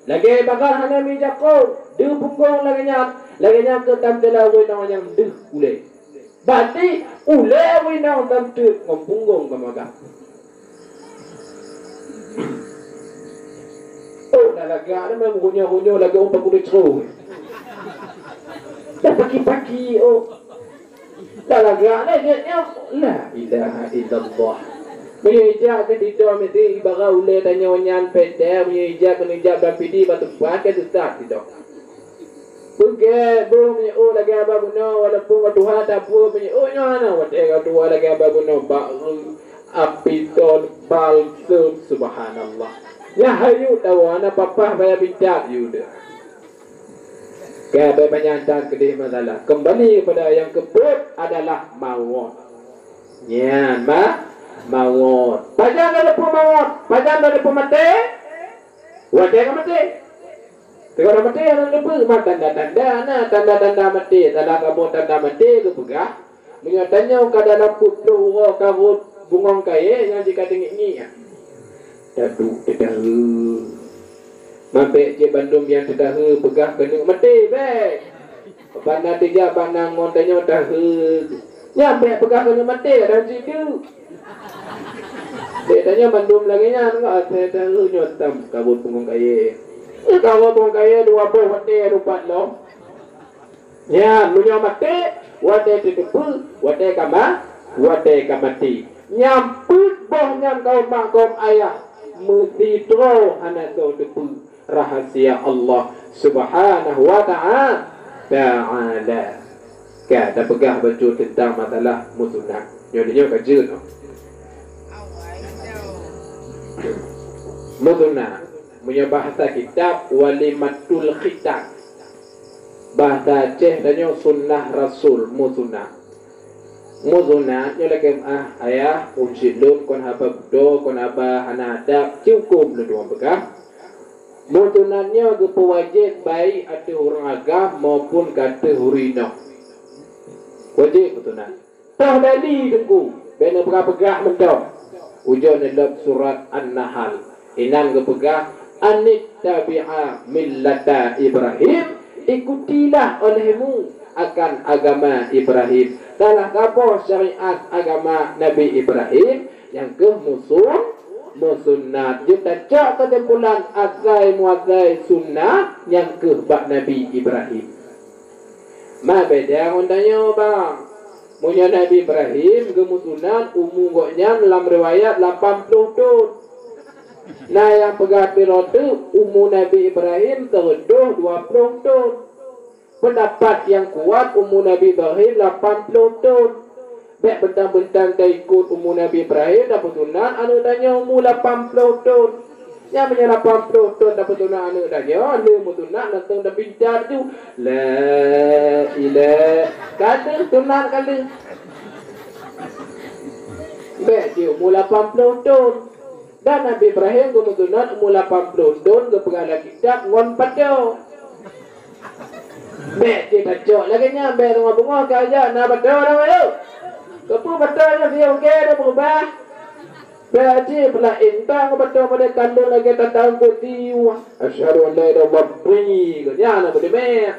Lagèe barat hana meujakong, deuh punggông lagèe nyan, lagèe nyan keuh tamteulah ureueng inong nyang deuh ulèe. Berarti ulèe ureueng inong tan teuk ngon punggông kamoe agam. Lagak ni memang hunyoh-hunyoh lagak ureueng pakuri cro. Dah paki-paki, oh. Dah lagak ni, dia, dia. La ilaha illallah. Meunyoe ijak keu sidroe meusti ibarat ulée tanyoe nyan pete, meunyoe ijak keu neujak bak pidi bak teumpat, kan susah sidroe. Peugét boh meunyoe, oh, lagée haba bunoe, walaupun ka tuha tabuet meunyoe, oh, nyoe hana watée ka tuha lagée haba bunoe, bak apitol palsu, subhanallah. Nyan hayeu tawoe hana papah bayar bicat yue deuh. Ka, bèk manyang that keudeh masalah. Kembali kepada nyang keupeuet adalah mawöt. Nyan, ma-, mawöt. Pajan tateupeu mawöt? Pajan tateupeu maté? Watèe ka maté. Teungoh maté hana teupeu, ma tanda-tanda na, tanda-tanda maté. Salah saboh tanda maté geupeugah, meunyoe tanyoe ka dalam peuet ploh uroe ka rhot bungöng kayèe, nyan jih ka teungiek-ngiek. Taduek teudahe. Ma bèk cit bandum nyang teudahe peugah keuneuk maté, bèk. Bak na teujak bak na ngon tanyoe dahe. Nyan bèk peugah keuneuk maté, dan situ. Bèk tanyoe mandum lagèe nyan, ngon asai dahe nyoe tam ka rhot bungöng kayèe. Ka rhot bungöng kayèe dua boh watèe lupat lom. Nyan, meunyoe maté, watèe teuteupeu, watèe ka ma-, watèe ka maté. Nyang peuet boh nyan kaum mak kaum ayah, meusidroe hana soe teupeu rahasia Allah Subhanahu wa ta'a-, ta'ala. Ka tapeugah bacut teuntang masalah meusunat. Nyoe, nyoe ka jeuet. Meusunat. Meunyoe bahasa kitab, walimatul khitan. Bahasa Aceh tanyoe sunnah Rasul, meusunat. Meusunat nyoe lagèe meu'ah ayah, ôn cit lôn kon haba buto, kon haba hana adab, cukôp lôn tuan peugah. Meusunat nyoe geupeuwajéb baik ateueh ureueng agam maupun ka ateueh ureueng inong. Wajéb meusunat. Toh dali Teungku, bèk neupeugah-peugah mantong. Ujoe neulom surat An-Nahl. Inan geupeugah, "Anittabi'a millata Ibrahim," ikutilah olehmu akan agama Ibrahim. Salah saboh syariat agama Nabi Ibrahim, nyang keuh musun-, musunat. Jeuet tacok keusimpulan asai muasai sunnah nyang keuh bak Nabi Ibrahim. Ma beda ngon tanyoe, bang. Meunyoe Nabi Ibrahim geumeusunat, umu gobnyan lam riwayat lapan ploh thon. Na nyang peugah sidroe teuk, umu Nabi Ibrahim seureutôh dua ploh thon. Peundapat nyang kuat, umu Nabi Ibrahim lapan ploh thon. Bèk beuntang-beuntang taikot umu Nabi Ibrahim, tapeusunat aneuk tanyoe umu lapan ploh thon. Nyan meunyoe lapan ploh thon tapeusunat aneuk tanyoe, lheueh meusunat langsung tapintar ju. La ilah. Ka lheueh sunat ka lheueh. Bèk jih umu lapan ploh thon. Dan Nabi Ibrahim geumeusunat umu lapan ploh thon, geupeugah lam kitab ngon pato. Bèk jih tacok lagèe nyan, bèk teungoh beungoh ka jak na pato lam ayô. Keupeue pato nyan siok keu na beubah? Bèk jih peulaén tang beutôi model kandông lagèe tatang putih. Asyhadu an la ilaha illallah. Nyan na beudeumek.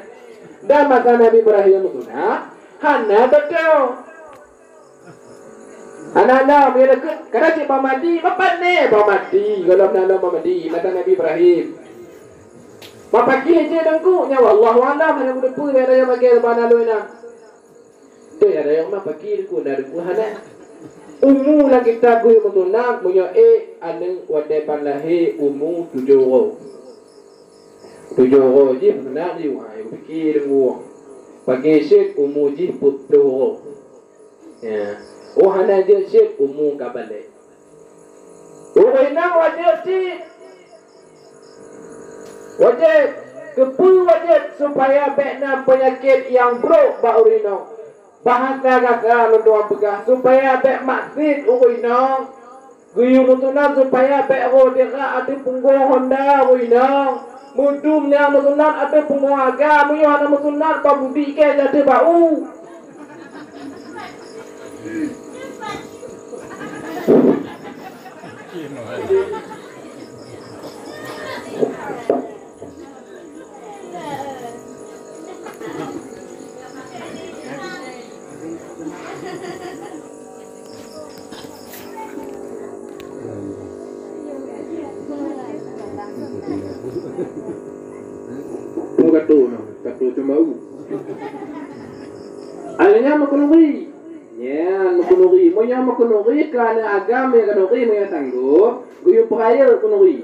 Dan masa Nabi Ibrahim meusunat, hana beutôi. Hana lom, ya dekat, kadang cit bak mandi, bapak ni bak mandi, kalau na lom bak mandi, masa Nabi Ibrahim. Bak pagi je dengku, nyawa Allahu alam, hana beutôi peue, ada yang bagi bak na lom na. Tu ya, ada yang mah pagi dengku, na dengku hana. Umu lam kitab geuyue meusunat, meunyoe ék aneuk watèe ban lahé umu tujoh uroe. Tujoh uroe jih meusunat jih, wah, ayah pikir dengku. Pagi cit umu jih peuet ploh uroe. Ya. Oh, hana jeuet cit umu ka balek. Ureueng inong wajéb cit. Wajéb. Keupeue wajéb? Supaya bèk na peunyakét nyang brok bak ureueng inong. Bahasa gata lôn tuan peugah, supaya bèk maksiet ureueng inong. Geuyue meusunat supaya bèk rhot dirak ateueh punggong honda ureueng inong. Meudum nyang meusunat ateueh punggong agam, meunyoe hana meusunat, bak budi kèe ateueh bak u. Mau. Alanya meukeunuri. Nyan meukeunuri. Meunyoe meukeunuri keu aneuk agam nyang keunuri meunyoe sanggob, geuyue peurayeuk keunuri.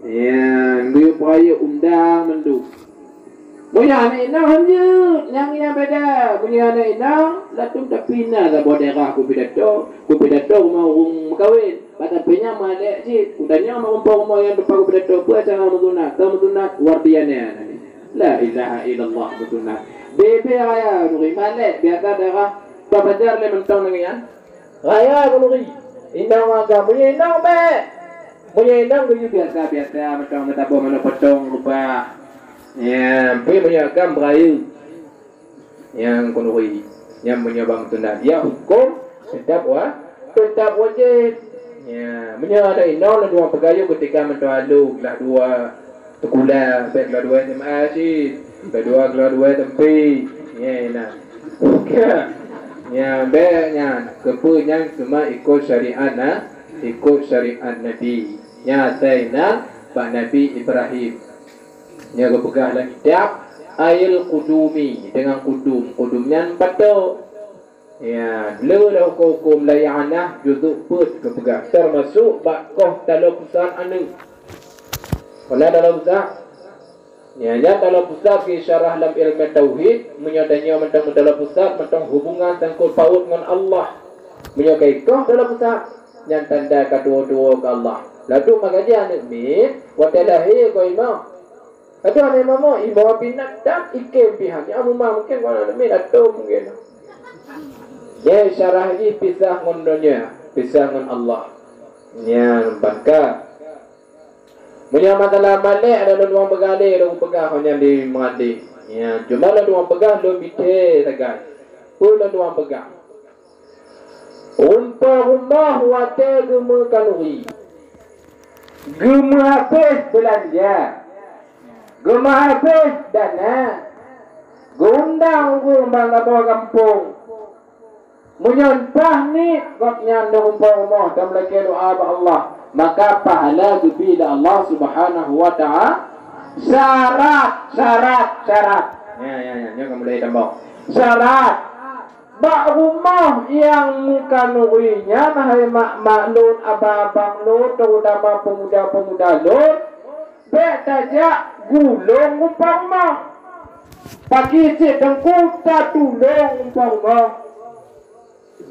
Nyan geuyue peurayeuk undang mandum. Meunyoe aneuk inong hanjeuet, nyang nyan beda. Meunyoe aneuk inong, latum tapi na saboh daerah kupidato, kupidato rumoh ureueng meukawen. Bak sampéng nyan malèe cit, kutanyong mak rumpok rumoh nyang teupeu kupidato, peue acara meusunat, ka meusunat, wardiannya. La ilaha illallah, meusunat. Bebe raya nuri malèe, biasa daerah Papajar lé mantong nanggroe nyan. Raya keuneuri. Inong agam, meunyoe inong bèk. Meunyoe inong geuyue biasa-biasa, mantong meutabôh manok potong rupa. Ya, tapi meunyoe agam beurayeuk. Nyang keuneuri. Nyang meunyoe bak meusunat. Ya, huköm teutap wa-, teutap wajéb. Ya, meunyoe aneuk inong lôn tuan peugah yôh keutika mantong alo glah dua. Sikula, bèk keula dua S M A cit, keula dua, keula dua S M P. Nyan na. Nyan bèk nyan. Keupeue nyan cuma ikot syariat na, ikot syariat Nabi. Nyan asai na bak Nabi Ibrahim. Nyan geupeugah lam kitab, "Ayil qudumi", deungon qudum. Qudum nyan pato. Ya, le dah huköm-huköm layah anah juzuk peuet geupeugah, teumasuk bak koh taloe pusat aneuk. Peue na taloe pusat? Ya, nyan taloe pusat geusyarah lam ilmu tauhid, meunyoe tanyoe mantong meutaloe pusat, mantong hubungan sangkot paut ngon Allah. Meunyoe ka ikoh taloe pusat, nyan tanda ka tuwoe-tuwoe keu Allah. Ladôm maka jih aneuk miet, watèe lahé kon imoe. Adoh, aneuk mamoe, iboh pinat dan ikem pihan. Ya, muma mungken kawan aneuk miet atau mungken. Nyan syarah jih pisah ngon donya, pisah ngon Allah. Nyan ban ka. Meunyoe masalah malèe, ada lôn tuan peugah lé, lôn peugah nyan di Meurandeh. Nyan, cuma lôn tuan peugah lôn bithé sagai. Peue lôn tuan peugah? Rumpok rumoh watèe geumeukanuri, geumeuhabéh beulanja, geumeuhabéh dana, geuundang ureueng ban saboh gampông. Meunyoe paih niet gobnyan di rumpok rumoh dan meulakèe doa bak Allah, maka pahala geubri lé Allah Subhanahu wa Ta'ala. Syarat, syarat, syarat. Ya, ya, ya, nyoe ka mulai tambah. Syarat. Bak rumoh nyang meukanuri nyan, hai mak-mak lôn, abang-abang lôn, terutama pemuda-pemuda lôn, bèk tajak gulong rumpok rumoh. Paki cit teungku tatulông rumpok rumoh.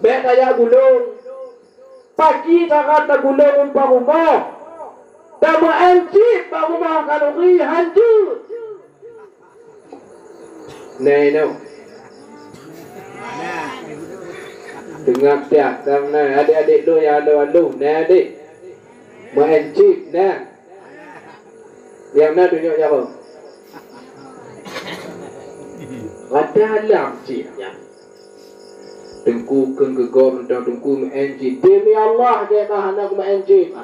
Bèk tajak gulong. Paki cara tagulong rumpok rumoh. Tameu'en cit bak rumoh kanuri hanjeuet. Nah, inoe. Teungoh tiak, sang na adék-adék lôn nyang alu-alu, na adék. Meu'en cit, na. Nyang na tunyok jaroe. Rata lam cit nyan. Teungku kheun keu gob mantong, teungku meu'en cit. Demi Allah, jeuet mah hana kumeu'en cit.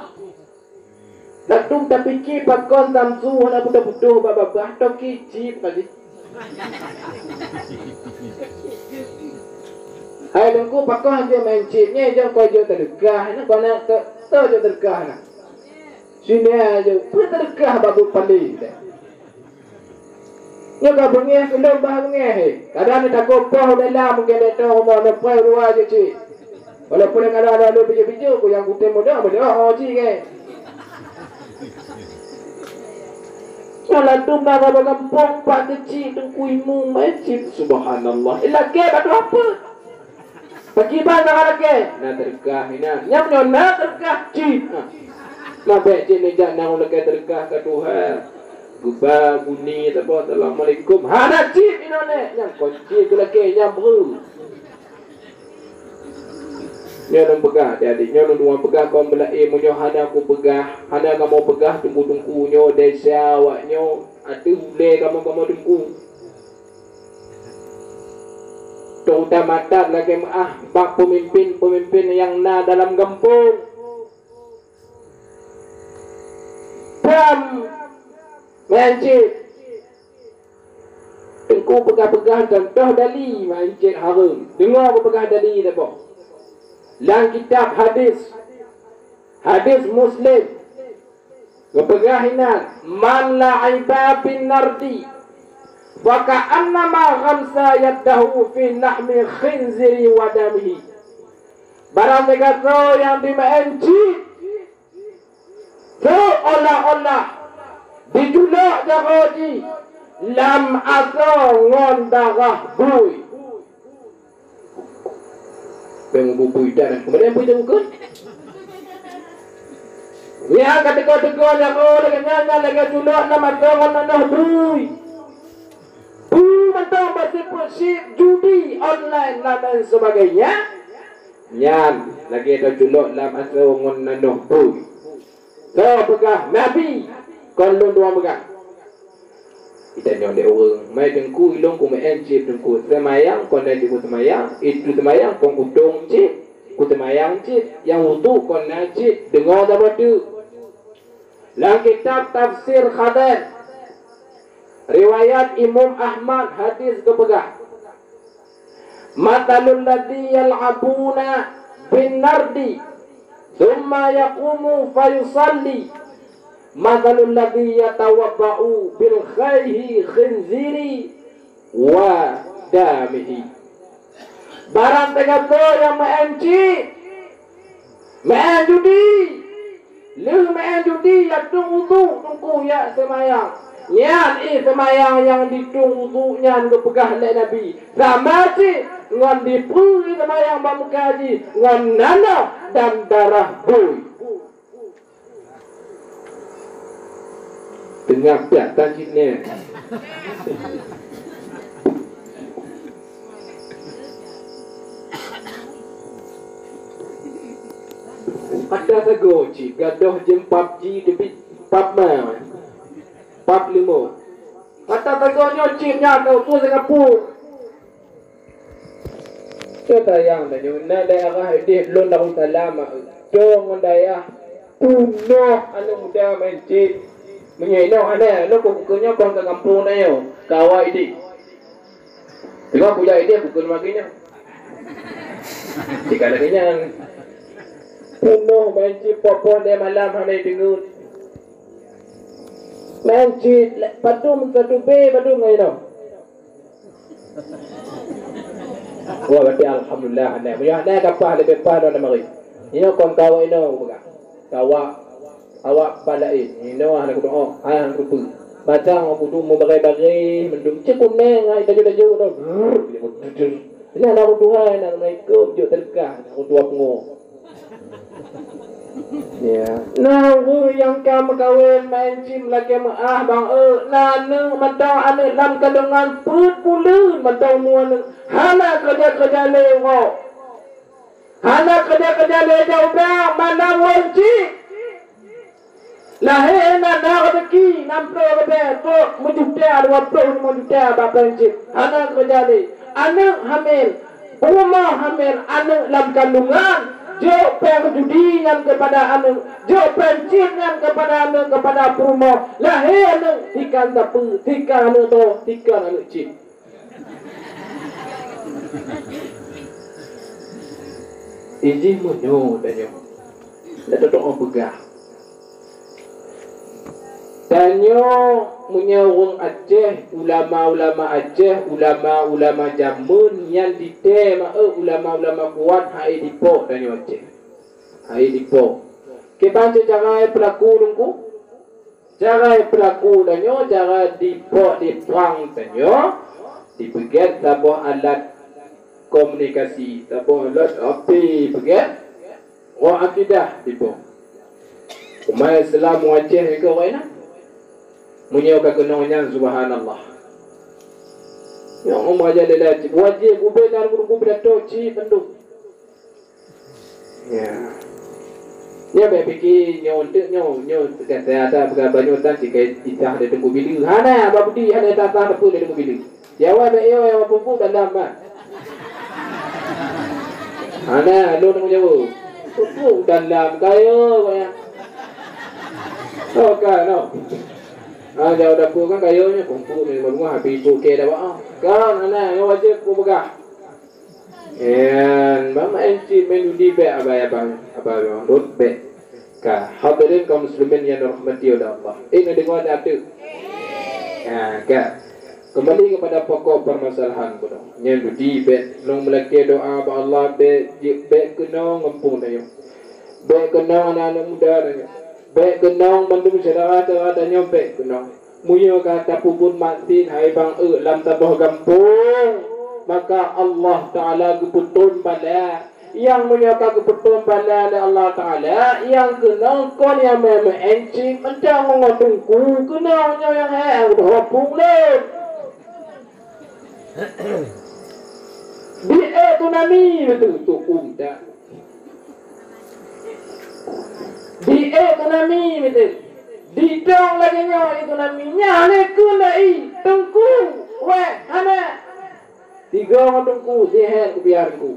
Ladôm tapike pakon Samsu hana putôh-putôh bak babah, toh kicip tadi. Hai teungku, pakon hanjeuet meu'en cit, nyan jeuet keu jeuet teudeukah, na kona teu-, teu jeuet teudeukah na. Sini aja, peue teudeukah bak buet paléh deh. Nyoe ka beungèh, ulôn bah beungèh, he. Kadang ni takot poh u dalam, mungken lé toh rumoh neupreh u luwa jih cit. Walaupun kadang ada lôn bijeu-bijeu, ku nyang kutem muda, muda, oh, cit, ke. Nyoe ladôm na saboh gampông, pak keuchik, teungku imum, eh, cit. Subhanallah. Ilakèe bak dua apa? Pakriban na lakèe? Na teudeukah inan. Nyang nyoe na teudeukah cit. Ha. Mabèk cit neujak na lakèe teudeukah keu Tuhan. Geuba bunyi saboh assalamualaikum. Hana cit inoe nè. Nyang kon cit keu lakèe nyang breuh. Nyoe lôn peugah, adik-adik, nyoe lôn tuan peugah kon beulaé, meunyoe hana kupeugah, hana kamoe peugah teungku-teungku nyoe desya awak nyoe ateueh ulèe kamoe-kamoe teungku. Terutama that lagèe meu'ah bak peumimpén-peumimpén nyang na dalam gampông. Paham? Meu'en cit. Teungku peugah-peugah contoh dali, meu'en cit hareuem. Deungö kupeugah dali saboh. Lam kitab hadis, hadis Muslim, geupeugah inan, "Man la'iba bin nardi, Fa ka'annama ghamasa yadahu fi lahmi khinziri wa damihi. Barang sigasoe nyang jimeu'en cit, seolah-olah jiculok jaroe jih lam asoe ngon darah bui. Péng bubui dan keumudian bui teungku. Nyan ka teuka-teuka jaroe lagèe nyan, nyan lagèe culok lam asoe ngon nanoh bui. Bui mantong, beusifeuet chip, judi online dan lain sebagainya. Nyan lagèe taculok lam asoe ngon nanoh bui. Soe peugah Nabi, kon lôn dua peugah. Geutanyoe lé ureueng, "Mai Teungku, ilôn kumeu'en cit Teungku, seumayang kon na cit kuseumayang, itu seumayang kon kutông cit, kuseumayang cit, nyang wudhu kon na cit, deungoe saboh teuk." Lam kitab Tafsir Khadir, riwayat Imam Ahmad, hadis geupeugah, "Matsalul ladzi yal'abuna bin nardi, tsumma yaqumu fayusalli, matsalul ladzi yatawabba'u bil khayhi khinziri wa damihi." Barang sigasoe nyang meu'en cit, meu'en judi, lheueh meu'en judi, ya tueng wudhu, Teungku, ya seumayang. Nyan, eh, seumayang nyang jitueng wudhu nyan geupeugah lé Nabi, sama cit ngon jipeue seumayang bak muka jih ngon nanoh dan darah bui. Teungoh piak tan cit nyan. Ata sagoe cit gadôh jeuem PUBG teubiet PUBG ma, PUBG leumo. Ata sagoe nyoe cit nyan teuh Singapura. Teuh sayang tanyoe, na daerah idéh lôn Darussalam, Mak. Dong ngon dayah peunoh aneuk muda main cit. Meunyoe inoe hana, lôn keu nyoe kon ka gampông tanyoe, ka awai idéh. Teuma kujak idéh bukon lagèe nyoe. Jika lagèe nyan, peunoh main cit, poh-poh lhèe malam hana deungon. Main cit, padum satu B, padum ngon inoe. Wah, berarti alhamdulillah, aneuk. Meunyoe aneuk ka paih, leubeh paih droeneuh marit. Nyoe kon kawak inoe, peugah. Kawak, awak pat laén. Inoe hana kudoa, hana kupeue. Batang kudu meubarèh-barèh, meuduek cit kunèng, hai tajok-tajok tu. Brrr, dia pun dudur. Nyan hana kutuhai, hana assalamualaikum, jok teuleukah, hana kutuha pungo. Ya. Na ureueng nyang ka meukawen main cit lakèe meu'ah, bang, eh, na aneuk mantong, aneuk lam kandungan peuet buleuen mantong umu aneuk. Hana keureuja-keureuja lé uroe. Hana keureuja-keureuja lé jak u blang, mandum won cit. Lahé na, na reuzeki, nam ploh leubeh, trok meujuta, dua ploh limong juta bak main cit. Hana keureuja lé. Aneuk hamil, Peurumoh hamil, aneuk lam kandungan, jok péng judi nyan keupada aneuk, jok péng cit nyan keupada aneuk, keupada peurumoh, lahé aneuk, tikan sapeue, tikan aneuk toh, tikan aneuk cit. Ijih meunyoe tanyoe, na teutok peugah. Tanyoe meunyoe ureueng Aceh, ulama-ulama Aceh, ulama-ulama jameun nyan ditée ma-, eh, ulama-ulama kuat hai dipok tanyoe Aceh. Hai dipok. Kiban cit cara peulaku Teungku? Cara peulaku tanyoe, cara dipok diprang tanyoe, dipeugét saboh alat komunikasi, saboh alat api peugét. Roh akidah dipo. Umat Islam Aceh nyoe keu awaknyan. Meunyoe ka keunong nyan, subhanallah. Nyang umrah jalan lé, wajéb ubé dan guru-guru pidato cit bandum. Ya. Nyoe bèk pike nyoe untuk nyoe, nyoe teuka saya ada peugah banyoe tan cit kai itah lé Teungku Bili. Hana, bak budi hana itah-tah teupeu lé Teungku Bili. Jaweueb bèk yo nyang pupuk dalam, bah. Hana, lôn nyang jaweueb. Pupuk dalam, kayo, kayèe. Oh, ka, no. Ah, jaweueb dapur kan kayo nyoe, pupuk ni, baru habis pukée dah, bah. Kan, hana, nyang wajéb kupeugah. Nyan, bak main cit, main judi bèk, abai abang, abai abang, rot bèk. Ka, hadirin kaum muslimin nyang dirahmati oleh Allah. Eh, na deungoe dak tu? Ha, ka. Keumbali keupada pokok peumasalahan bunoe. Nyan dudi bèk lôn meulakèe doa bak Allah, bèk jeuet, bèk keunong gampông tanyoe. Bèk keunong aneuk-aneuk muda tanyoe. Bèk keunong bandum syedara-syedara tanyoe, bèk keunong. Meunyoe ka tapeubuet maksiet hai bang eu lam saboh gampông, maka Allah Taala geupeutrôn bala. Nyang meunyoe ka geupeutrôn bala lé Allah Taala, nyang keunong kon nyang meu'en cit, mantong ngon teungku keunong nyoe nyang hèk, udah wapung lôn. Di ék tsunami beutôi tukum dah. Di ék tsunami beutôi. Di dong lagèe nyoe ék tsunami. Nyan lé keuneuk i teungku. Weh, hana. Tiga ngon teungku, sihet kupiah teungku.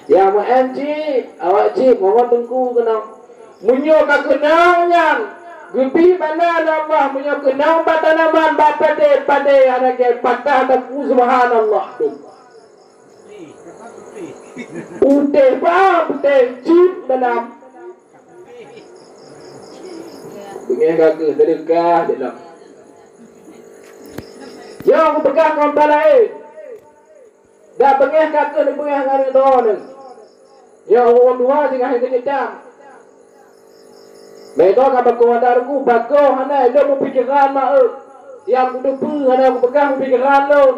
Nyang meu'en cit, awak cit ngon teungku keunong. Meunyoe ka keunong nyan, geubri bala lé Allah, meunyoe keunong bak tanaman, bak padé, padé hana gèt patah teungku, subhanallah. Putéh bang, putéh cit dalam. Beungèh ka keuh teudeukah dalam. Nyoe kupeugah ngon bala laén. Dak beungèh ka keuh neubeungèh ngon aneuk droeneuh. Nyoe ureueng dua singoh hai keuneuk dam. Meuido ka bako adat ruku, bako hana lôn meupikeran ma eu. Nyang kuteupeu hana kupeugah meupikeran lôn.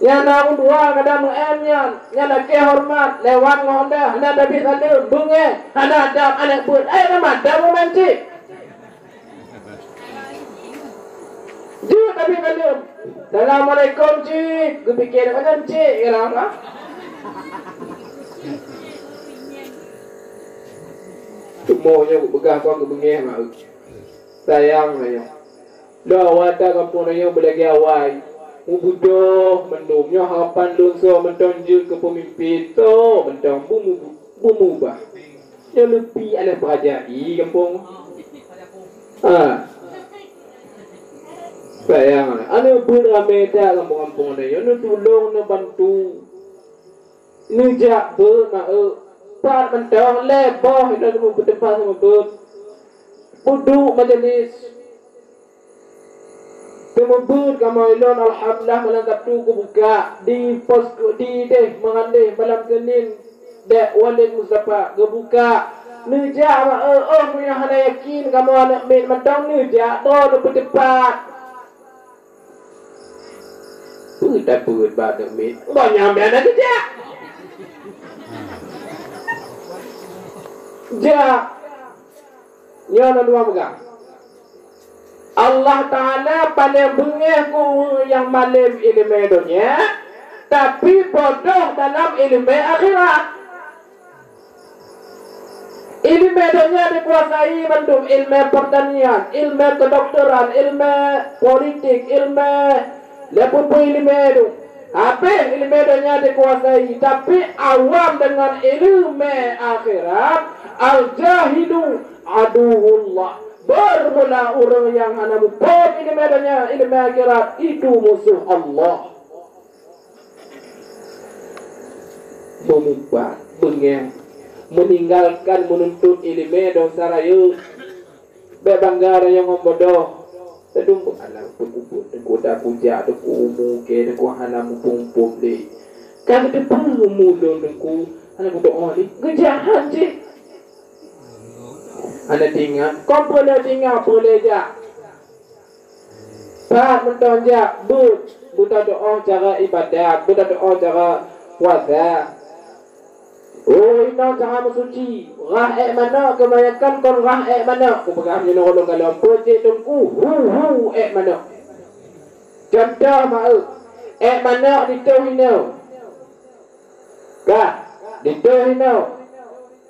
Nyan na ureueng dua ka dam meu'en nyan, nyan lakèe horeumat, lewat ngon honda, hana tabri saleuem, beungèh, hana adab, aneuk beuet, ai, na mata meu'en cit. Jeuet tabri saleuem. "Assalamualaikum, Cik." Geupike, "Macam Cik, kenapa?" Cuma nyoe kupeugah kon keubeungèh mak. Sayang nyoe. Lôn awai that gampông tanyoe beulagèe awai. Mubeudôh mandum. Nyoe harapan lôn soe mantong jeuet keu peumimpin, soe mantong beumu-, beumubah. Nyoe leupie alah peuraja i gampông. Ha. Sayang, aneuk beuet ramé that gampông-gampông tanyoe, neutulông, neubantu. Neujak beuet ma eu. Pat mantong lhèe boh inong teumeupeuteupat sama beuet. Peuduek majelis. Teumeubeut kamoe lôn, alhamdulillah, malam Sabtu geubuka di pos di deh Meurandeh, malam Senin dek Walid Mustafa geubuka. Neujak ma eu, oh meunyoe hana yakin kamoe aneuk miet mantong, neujak droe neupeuteupat. Peue tapeuet bak aneuk miet? Ngon nyang biasa geujak. Jak. Nyoe na dua peugah. Allah Taala paleng beungèh keu ureueng nyang malém ileumèe donya, tapi bodoh dalam ileumèe akhirat. Ileumèe donya dikuasai bandum, ileumèe pertanian, ileumèe kedokteran, ileumèe politik, ileumèe lé peue-peue ileumèe tu. Habéh ileumèe donya dikuasai, tapi awam deungon ileumèe akhirat, al-jahilu aduwwullah. Bermula ureueng nyang hana muphom ileumèe donya, ileumèe akhirat, itu musuh Allah. Meumubah, beungèh, meninggalkan meununtut ileumèe desya rayeuk. Bèk bangga rayeuk ngon bodoh. Teudong alah teungku, teungku dak kujak, teungku umu kèe, teungku hana muphom-phom lé. Ka geuteupeue umu lôn teungku, hana kudoa lé. Geujahan cit. Hana teuingat, kon peue lé teuingat, peue lé jak. Pat mantong jak, beuet, beuteudoa cara ibadat, beuteudoa cara puasa. Oh, inong cara meusuci, rhah èk manok keubanyakan kon rhah èk manok. Kupeugah meunyoe lôn kalon, peue cit teungku, hu, hu, èk manok. Contoh ma eu, èk manok ditôh inoe. Ka, ditôh inoe.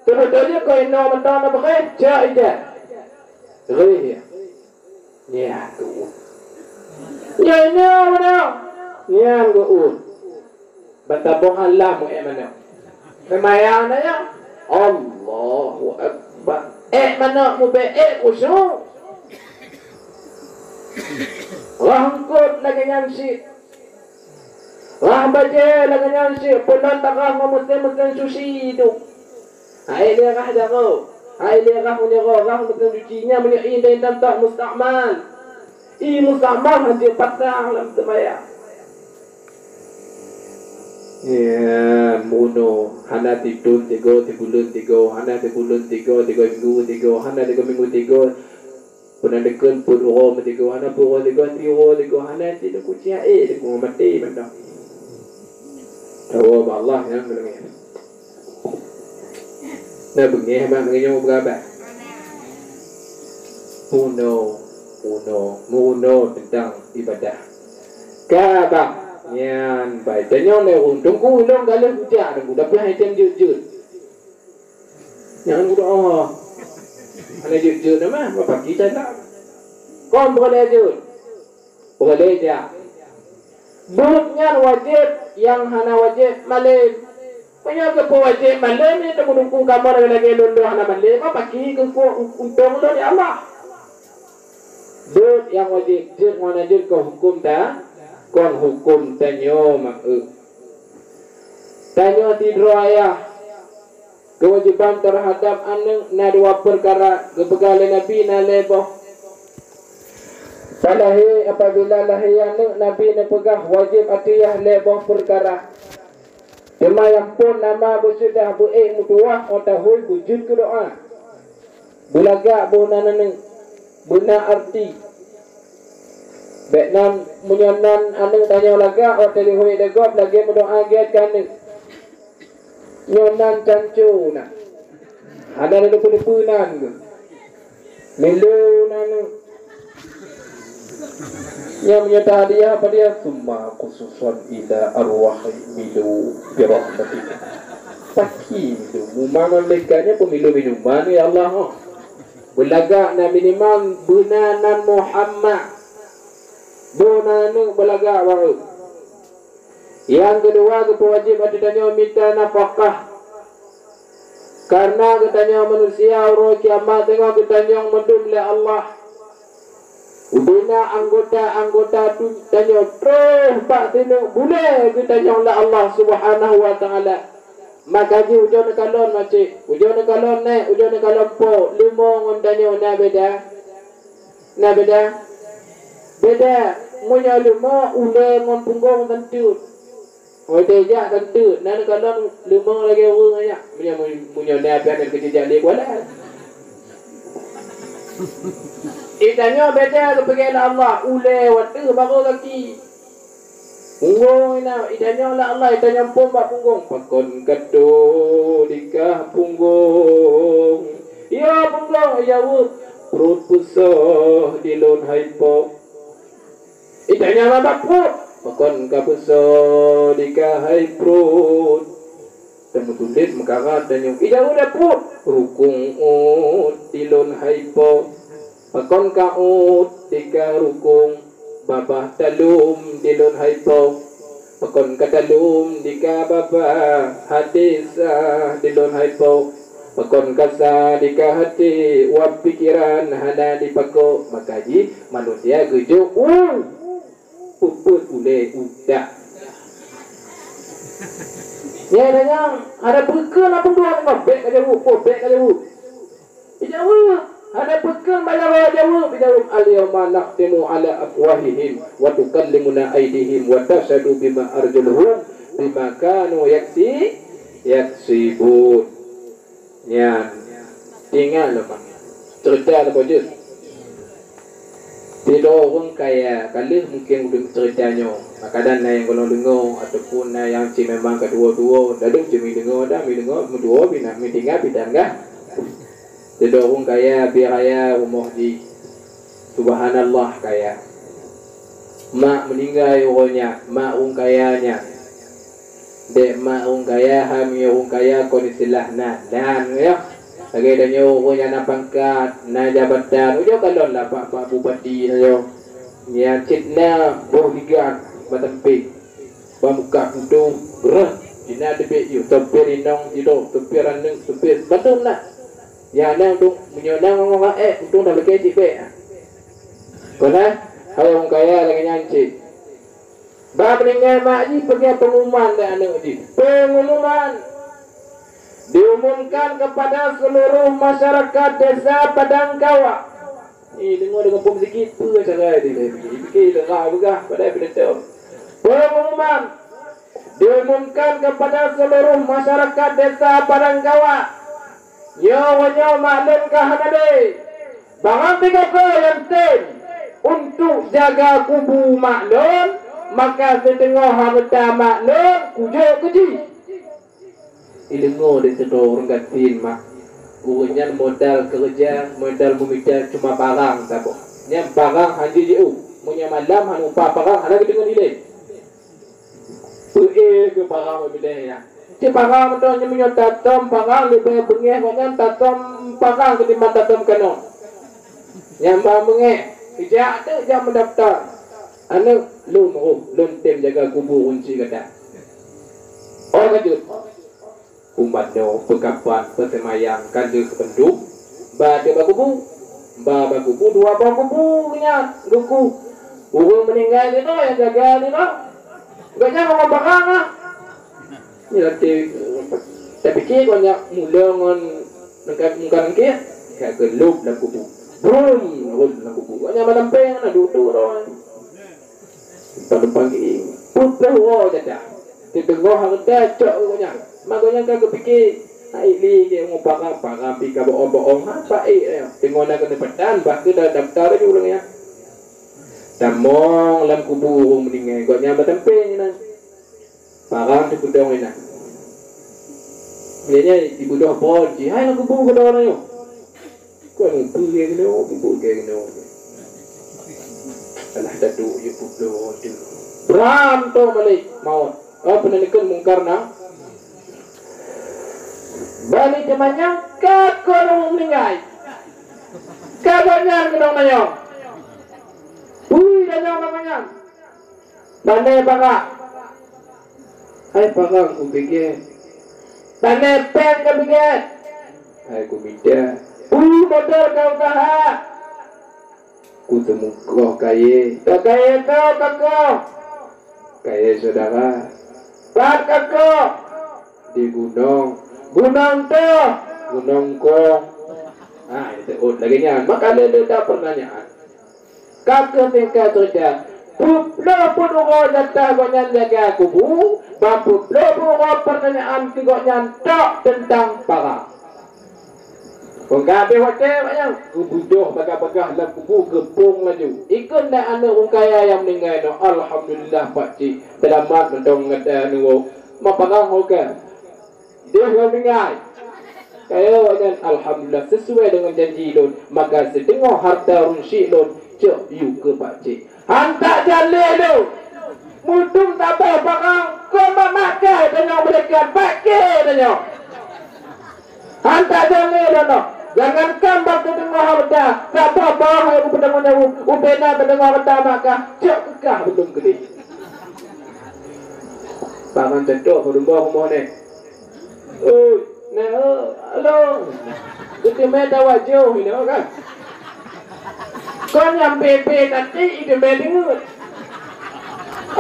Teubeutôi jih kon inoe mantong na beureh, cok ija. Reh ya. Nyan geuôt. Nyan, nyan manok. Nyan geuôt. Ban saboh alam èk manok. Seumayang na nyan. Allahu Akbar. Èk manok mubèk èk khusyuk. Rhah eungkôt lagèe nyan cit. Rhah bajèe lagèe nyan cit, peulon tarhah ngon meusén-meusén cuci tu. Hai lé rhah jaroe, hai lé rhah meunyoe rhah meusén cuci nyan meunyoe intan-intan tak mustakmal. Ié meusaboh hanjeuet patang lam seumayang. Ya, meurunoe, hana sithon sigoe, sibuleuen sigoe, hana sibuleuen sigoe, sigoe minggu sigoe, hana sigoe minggu sigoe. Peunan dikeuen peuet uroe meusigoe, hana peuet uroe sigoe, siuroe sigoe, hana sineuk kuciak éh, sigoe maté mantong. Tawoe bak Allah nyang keulengeh. Na beungéh mak meunyoe beurabah. Unoe, unoe, meurunoe teuntang ibadah. Ka bah nyan bai. Tanyoe lé ureueng teungku ulôn ka lheueh kujak teungku, tapi hai tem jeuet-jeuet. Nyan geudoa. Hana jeuet-jeuet na mah, bak paki canda. Kon peureulée jeuet. Peureulée jak. Beuet nyan wajéb, nyang hana wajéb malém. Meunyoe geupeuwajéb malém, nyan teumeuduku kamoe lagée-lagée lôn lôn hana malém, bak paki geukuk untông lôn, ya Allah. Beuet nyang wajéb, jeuet ngon hana jeuet kon huköm ta, kon huköm tanyoe mak eu. Tanyoe sidroe ayah, keuwajéban teuhadab aneuëk na dua peukara, geupeugah lé Nabi na lhée boh. Salahé apabila lahé aneuëk, Nabi neupeugah wajéb ateueh yah lhée boh peukara. Teuma nyang phon nama beusudah beu-ék meutuwah óh tahôi beujeuet keu doá. Beulagak boh nan aneuëk, beuna arti. Bék nan meunyoe nan aneuëk tanyoe lagak óh teulihôi lé gob lagée meudoá gét keu aneuëk. Nyoe nan canco na. Hana lé peue-peue nan geuh. Milu nan. Nyang meunyoe tahadiah padahai summa khususan ila arwahi milu birahmatika. Paki milu. Muma malaikat nyan peumilu minuman, ya Allah. Beulagak na minimal beuna nan Muhammad. Boh nan aneuëk beulagak baru. Nyang keudua, geupeuwajéb ateueh tanyoe mita nafakah. Kareuna geutanyoe manusia uroe kiamat teungoh geutanyong mandum lé Allah. Ubena anggota-anggota tu tanyoe troh bak sineuk bulée geutanyong lé Allah Subhanahu wa Taala. Maka jih ujoe neukalon macé, ujoe neukalon nék, ujoe neukalon po, leumo ngon tanyoe na beda. Na beda? Beda. Meunyoe leumo ulée ngon punggong teunteut. Watée jak teunteut, na neukalon leumo lagée ureuëng nyan. Meunyoe, meunyoe na pian keu jijak lé kuala. Itanyoe beda geupeugah lé Allah, ulée watée baroe gaki. Punggong ina, itanyoe lé Allah, itanyoe phon bak punggong. Pakon ka to dikah punggong? Ya punggong, ijaweueb, pruet peusoh di lôn hai po. Itanyoe bak pruet. Pakon ka peusoh dikah hai pruet? Teumeutulet meukarat tanyoe. Ijaweueb lé pruet, rukong uet di lôn hai po. Pakon ka uet dikah rukong? Babah talum di lôn hai po. Pakon ka talum dikah babah? Até sah di lôn hai po. Pakon ka sah dikah até? Wab pikeran hana dipako. Maka jih manusia geujok u peuet ulée utak. Nyan nyang ada peukeuh na peudua nyoe, bék ka jaweueb, bék ka jaweueb. Ijaweueb, hana peukeuh bak jaroe jaweueb, ijaweueb, "Al-yauma nakhtimu ala afwahihim wa tukallimuna aidihim wa tasyhadu bima arjuluhum bima kanu yaksi, yaksibun." Nyan, ingat lom, ceurita leubeh jeuet. Sidroe ureuëng kaya, ka lheueh mungken udeb ceurita nyoe. Kadang na nyang gohlom deungoe, ataupun na nyang cit memang ka tuwoe-tuwoe, ladôm cit meudeungoe, dah meudeungoe, meutuwoe, bina, meutinggai, bidan kah? Sidroe ureuëng kaya, bie raya rumoh jih. Subhanallah, kaya. Mak meuninggai uroe nyan, mak ureuëng kaya nyan. Dek mak ureuëng kaya, ha meunyoe ureuëng kaya kon istilah nan. Nan, ya. Lagée tanyoe ureuëng nyang na pangkat, na jabatan. Ujoe kalon lah pak-pak bupati tanyoe. Nyan cit na boh ligan matampéng. Bak muka pintoe, reuh, jina teubiet yue, sopir inong sidroe, sopir aneuëk, sopir, bandum na. Ya, na untung, meunyoe na ngon rakyat, untung dah lakée cit bék. Kon hai, hai ureuëng kaya lagée nyan cit. Bak meuninggai mak jih peugah pengumuman lé aneuëk jih. Pengumuman diumumkan kepada seluruh masyarakat desa Padang Kawa. Eh, deungoe deungon peue meusikit, peue cara dia, dia pikir, dia pikir, dia peugah, padahai peue dia tahu. Pengumuman diumumkan kepada seluruh masyarakat Desa Padang Gawak. Nyoe, nyoe maklum ka hana lé. Barang sigasoe nyang tem untuk jaga kubu mak lôn, maka siteungoh hareuta mak lôn kujok keu jih. Ileungoe di sidroe ureueng gasien mak. Ureueng nyan modal keureuja, modal meumita cuma barang saboh. Nyan barang hana jiôh. Meunyoe malam hana upah barang, hana geudeungoe dilèe. Peuéh keu barang meubidée nyan. Cit barang mantong nyan meunyoe tatom barang leubeh beungéh gobnyan tatom barang keutimbang tatom keunoe. Nyang ba beungéh, jak teuk jak meudaftar. Aneuk lôn roh, lôn tem jaga kubu ureueng chik gata. Oh ka jeuet. Umat nyoe peukapan, peuseumayang, ka lheueh peundum, ba teuk bak kubu. Ba bak kubu, dua boh kubu nyan geuku. Ureueng meuninggai sidroe nyang jaga sidroe. Gobnyan ngon barang ah. Nyoe tapike gobnyan mula ngon mungkar-mungkar nangkée, ka geulôb lam kubu. Brum, rhot lam kubu. Gobnyan meusampéng na duek-duek droe. Padub pagi, putôh uroe jadah. Teudeungoe hareuta cok gobnyan. Mak gobnyan ka geupike, hai lé geuh ngon parang, parang pih ka bohong-bohong, ha, paék nyoe. Teungoh na keuneuk padan, bah keuh da-, daftar laju ureueng nyan. Tamong lam kubu ureueng meuninggai, gobnyan meusampéng inan. Parang teupeudong inan. Nyan, nyan, ibeudôh phon jih, hai lam kubu keudroe nyoe. Kon peue keunoe, peue keunoe. Alah, taduek jih peubloe tu. Bram tong balik maut. Oh, peuneuleukeuen mungkar na. Balik teumanyong, ka kon ureueng meuninggai. Ka gobnyan keudroe nyoe. Peue tanyong na manyong? Pane parak. Hai parang kupike. Pane péng kupike. Hai kumita. Peue moto ka usaha? Kuteumeukoh kayée. Ka kayée toh ka koh? Kayée syedara. Pat ka koh? Di gunong. Gunong toh? Gunong kong. Ha, itu lagée nyan. Maka lé leuda peurtanyaan. Ka keuh tingkat cerita. Peuet ploh peuet uroe jatah gobnyan jaga kubu, ban peuet ploh peuet uroe peurtanyaan keu gobnyan tok teuntang parang. Kon ka habéh watée awaknyan, geubeudôh bagah-bagah lam kubu geupông laju. Ikheun lé aneuk ureueng kaya nyang meuninggai nyoe, "Alhamdulillah, pakcik, seulamat mantong gata neuwoe. Ma parang ho ka?" Deuh lôn tinggai. Kaya awaknyan, "Alhamdulillah, sesuai deungon janji lôn, maka siteungoh hareuta ureueng chik lôn cok yue keu pakcik." Han tajak lé lôn. Mudum tabah barang, kon makai tanyoe malaikat, paké tanyoe. Han tajak lé lôn. Jangankan bak siteungoh hareuta, saboh boh nyang beutanggung jaweueb, ubena siteungoh hareuta maka cok keu kah beutôi keudeh. Paman teutok peurumoh rumoh neh. Ui, neh, eh, along. Geuteumé tawajoh inoe kan. Kon nyang pé-pé tadi geuteumé deungon.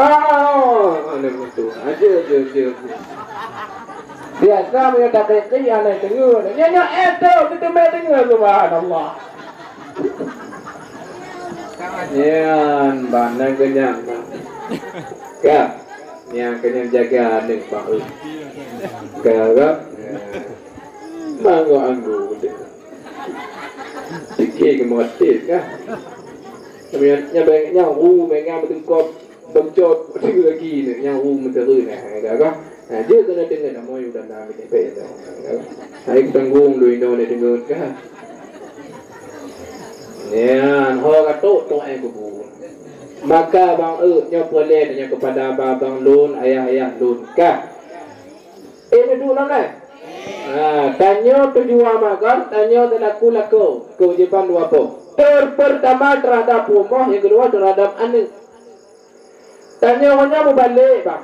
Oh, aneuk mutu. Aja, aja, aja. Biasa meunyoe tapé ki aneuk deungon. Nyoe, nyoe, eh, tu, geuteumé deungon, subhanallah. Nyan, bana keunyan. Ka, nyan keunyan jaga aneuk bahu. Ka, ka? Manggo anggu deh. Pikir ke motif ka? Nyan, nyan, nyan, ru, mengan beutengkop. Beucok, lagi ni, nyang ru meuteuri ni, ka, ka. Ha, jeuet keuneuk deungon, amoe udah na meuteupée dah. Hai tanggong lôn inoe ni deungon, ka. Nyan, ho ka tok, tok ai kubu. Maka bang, eh, nyoe peureulée nyoe keupada abang-abang lôn, ayah-ayah lôn, ka. Eh, neuduek lom, eh? Ha, tanyoe tujuan makan, tanyoe teulaku lakoe, keuwajéban dua boh. Ter-, pertama terhadap rumoh, nyang keudua terhadap aneuk. Tanyoe nyoe mubalek, bang.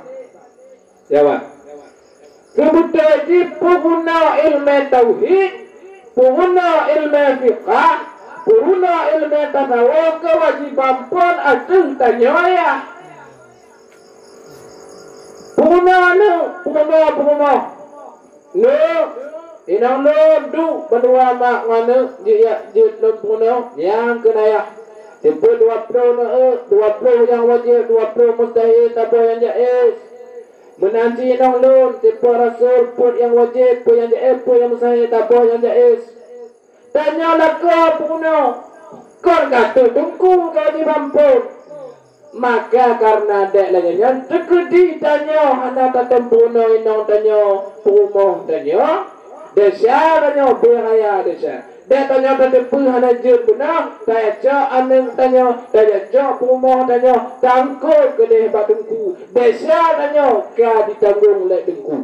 Ya, bang. Seubeutôi jih peuguna ileumé tauhid, peuguna ileumé fiqah, peuguna ileumé tasawuf keuwajéban phon ateueh tanyoe, ya. Peuguna aneuk, peuguna peurumoh. Neuk, Inong lôn duek bandua mak ngon aneuk jeuet jak jeuet lôn peurunoe, nyang kheun ayah. Sipeuet dua ploh neueu, dua ploh nyang wajéb, dua ploh mustahil, saboh nyang jaiz. Meunan cit inong lôn, sipeuet rasul, peuet nyang wajéb, peuet nyang jaiz, peuet nyang mustahil, saboh nyang jaiz. Tanyoe lakoe peurunoe, kon ka teungku ka jibampon. Maka kareuna dek lagée nyan, teukeudi tanyoe hana tateumpeurunoe inong tanyoe, peurumoh tanyoe, desya tanyoe beu raya desya. Dek tanyoe tateupeue hana jeuet beuna, tajak cok aneuk tanyoe, tajak cok peurumoh tanyoe, tangkot keudeh bak teungku. Desya tanyoe ka jitanggong lé teungku.